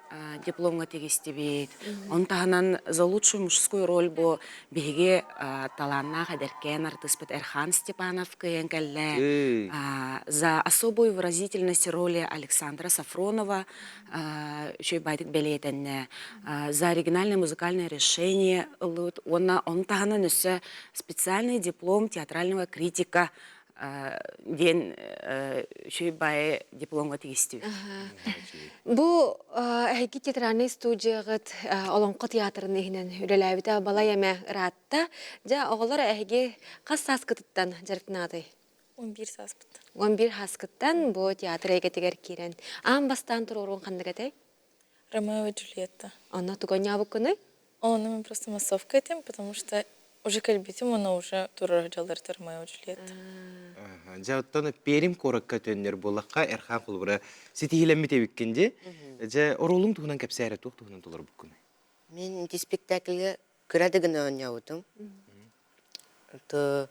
дипломҥа тигистибит. Он таһынан за лучшую мужскую роль бу биһиги талааннаах эдэркээн артыыспыт Эрхан Степанов кыайан кэллэ. За особую выразительность роли Александра Сафронова үчүгэй баайдык бэлиэтэннэ. За оригинальное музыкальное решение ыллыбыт. Уонна он таһынан өссө специальный диплом театрального критика диэн үчүгэй баайы дипломҥа тигистибит. Бу эһиги театральнай студияҕыт Олоҥхо театрын иһинэн үлэлээбитэ балай эмэ ыраатта. Дьэ, оҕолор эһиги хас сааскытыттан дьарыктанаатый? 11 сааспыттан. 11 сааскыттан бу театр эйгэтигэр киирэн аан бастаан туруоруон ханнык этэй? Ромео и Джульетта. Онно тугу оонньообуккунуй? Онно мен просто массовка этим, потому что уже кэлбитим, уонна уже турар дьаллар Ромео и Джульетта. Дьэ, оттон Пермь куоракка төннөр буоллахха, Эрхан холобура ситиһилэммит эбиккин дии. Дьэ, оруолуҥ туһунан кэпсээрэ, туох туһунан толорбуккунуй? Мин ити спектакльга кыра да гына оонньообутум. То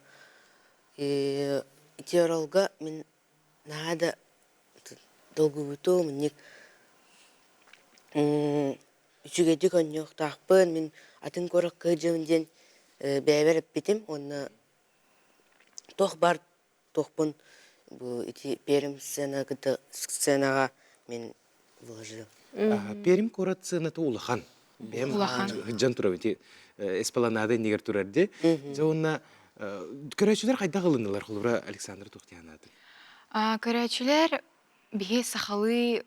ити оролго мин наһаа да долгуйбутум, инник үчүгэйдик оонньуохтаахпын, мин атын куоракка сылдьабын диэн бэйэбэр эппитим уонна туох баар туохпун бу ити Пермь сцена кытта сценаҕа мин вложил. Пермь куорат сцената улахан. Бэйэм сылдьан турабын ити эспаланада иннигэр турар дии. Дьэ уонна көрөөччүлэр хайдах ылыннылар холобура Александр Тухтианаатын? Көрөөччүлэр биһи сахалыы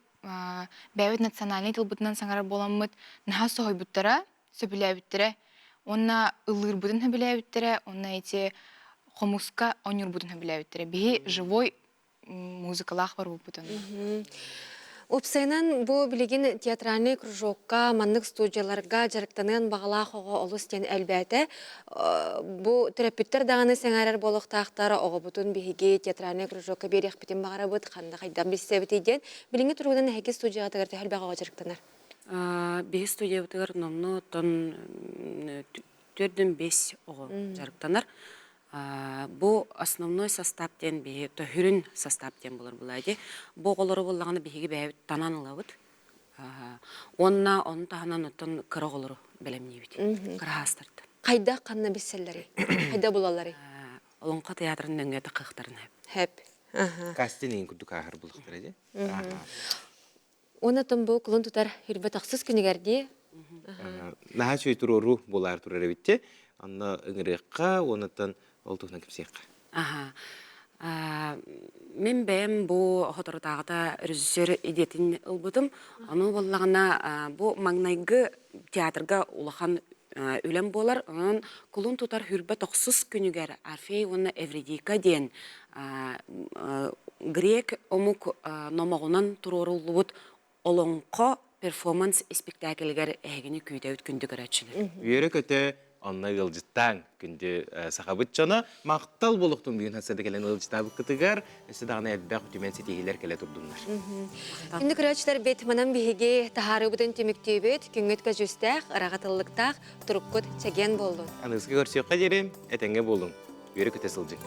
бэйэбит национальнай тылбытынан саҥарар буоламмыт наһаа соһуйбуттара, сөбүлээбиттэрэ. Уонна ыллыырбытын сөбүлээбиттэрэ, уонна ити хомуска оонньуурбутун сөбүлээбиттэрэ. Биһи живой музыкалаах барбыппытын. Уопсайынан бу билигин театральный кружокка, маннык студияларга дьарыктаныан баҕалаах оҕо олус диэн элбээтэ. Бу төрөппүттэр даҕаны сэҥээрэр буолуохтаахтар, оҕобутун биһиги театральный кружокка биэриэхпитин баҕарабыт, ханна хайдах билсэбитий диэн. Билиҥҥи туругунан эһиги студияҕытыгар төһө элбэх оҕо дьарыктанар? Биһи студиябытыгар номнуо оттон 4-5 оҕо дьарыктанар. Бу основной состав диэн биһи төһүрүн состав диэн булар булаа Бу оҕолору буллаҕына биһиги бэйэбит танан ылабыт. Уонна ону таһынан оттон кыра оҕолору бэлэмниибит. Кыраһаастарда. Хайда ханна билсэллэрий? Хайда булалларый? Олоҥхо театрын нөҥүө тахыахтарын хэп. Кастинг иин курдук ааһар булахтара дии. Уонна бу кулун тутар хүрбэ тахсыс күнүгэр дии. Наһаа үчүгэй туруоруу буолаар турар эбитти. Онно ыҥырыахха, уоннаттан ол туһунан кэпсиэххэ. Аха. Мин бэйэм бу соторутааҕыта режиссер идиэтин ылбытым. Ону буоллаҕына бу маҥнайгы театрга улахан үлэм буолар. Онон кулун тутар хүрбэ тохсус күнүгэр Орфей уонна Эвридика диэн грек омук номоҕунан туруоруллубут олоҥхо перформанс испиктээкилигэр эһигини күүтэбит күндү көрөөччүлэр. Үөрэ-көтө онно ыалдьыттааҥ күндү сахабыт дьоно махтал буолуохтун бүгүн хасыада кэлэн ыалдьытаабыккытыгар өссө даҕаны элбэх үтүмэн ситиһиилэр кэлэ турдуннар. Күндү көрөөччүлэр бит манан биһиги таһаарыыбытын түмүктүүбүт күҥҥүт көдьүүстээх, ыраҕатыллыктаах туруккут чэгиэн буоллун. Аныгыскы көрсүөххэ диэри этэҥҥэ буолуҥ. Үөрэ-көтө сылдьыҥ.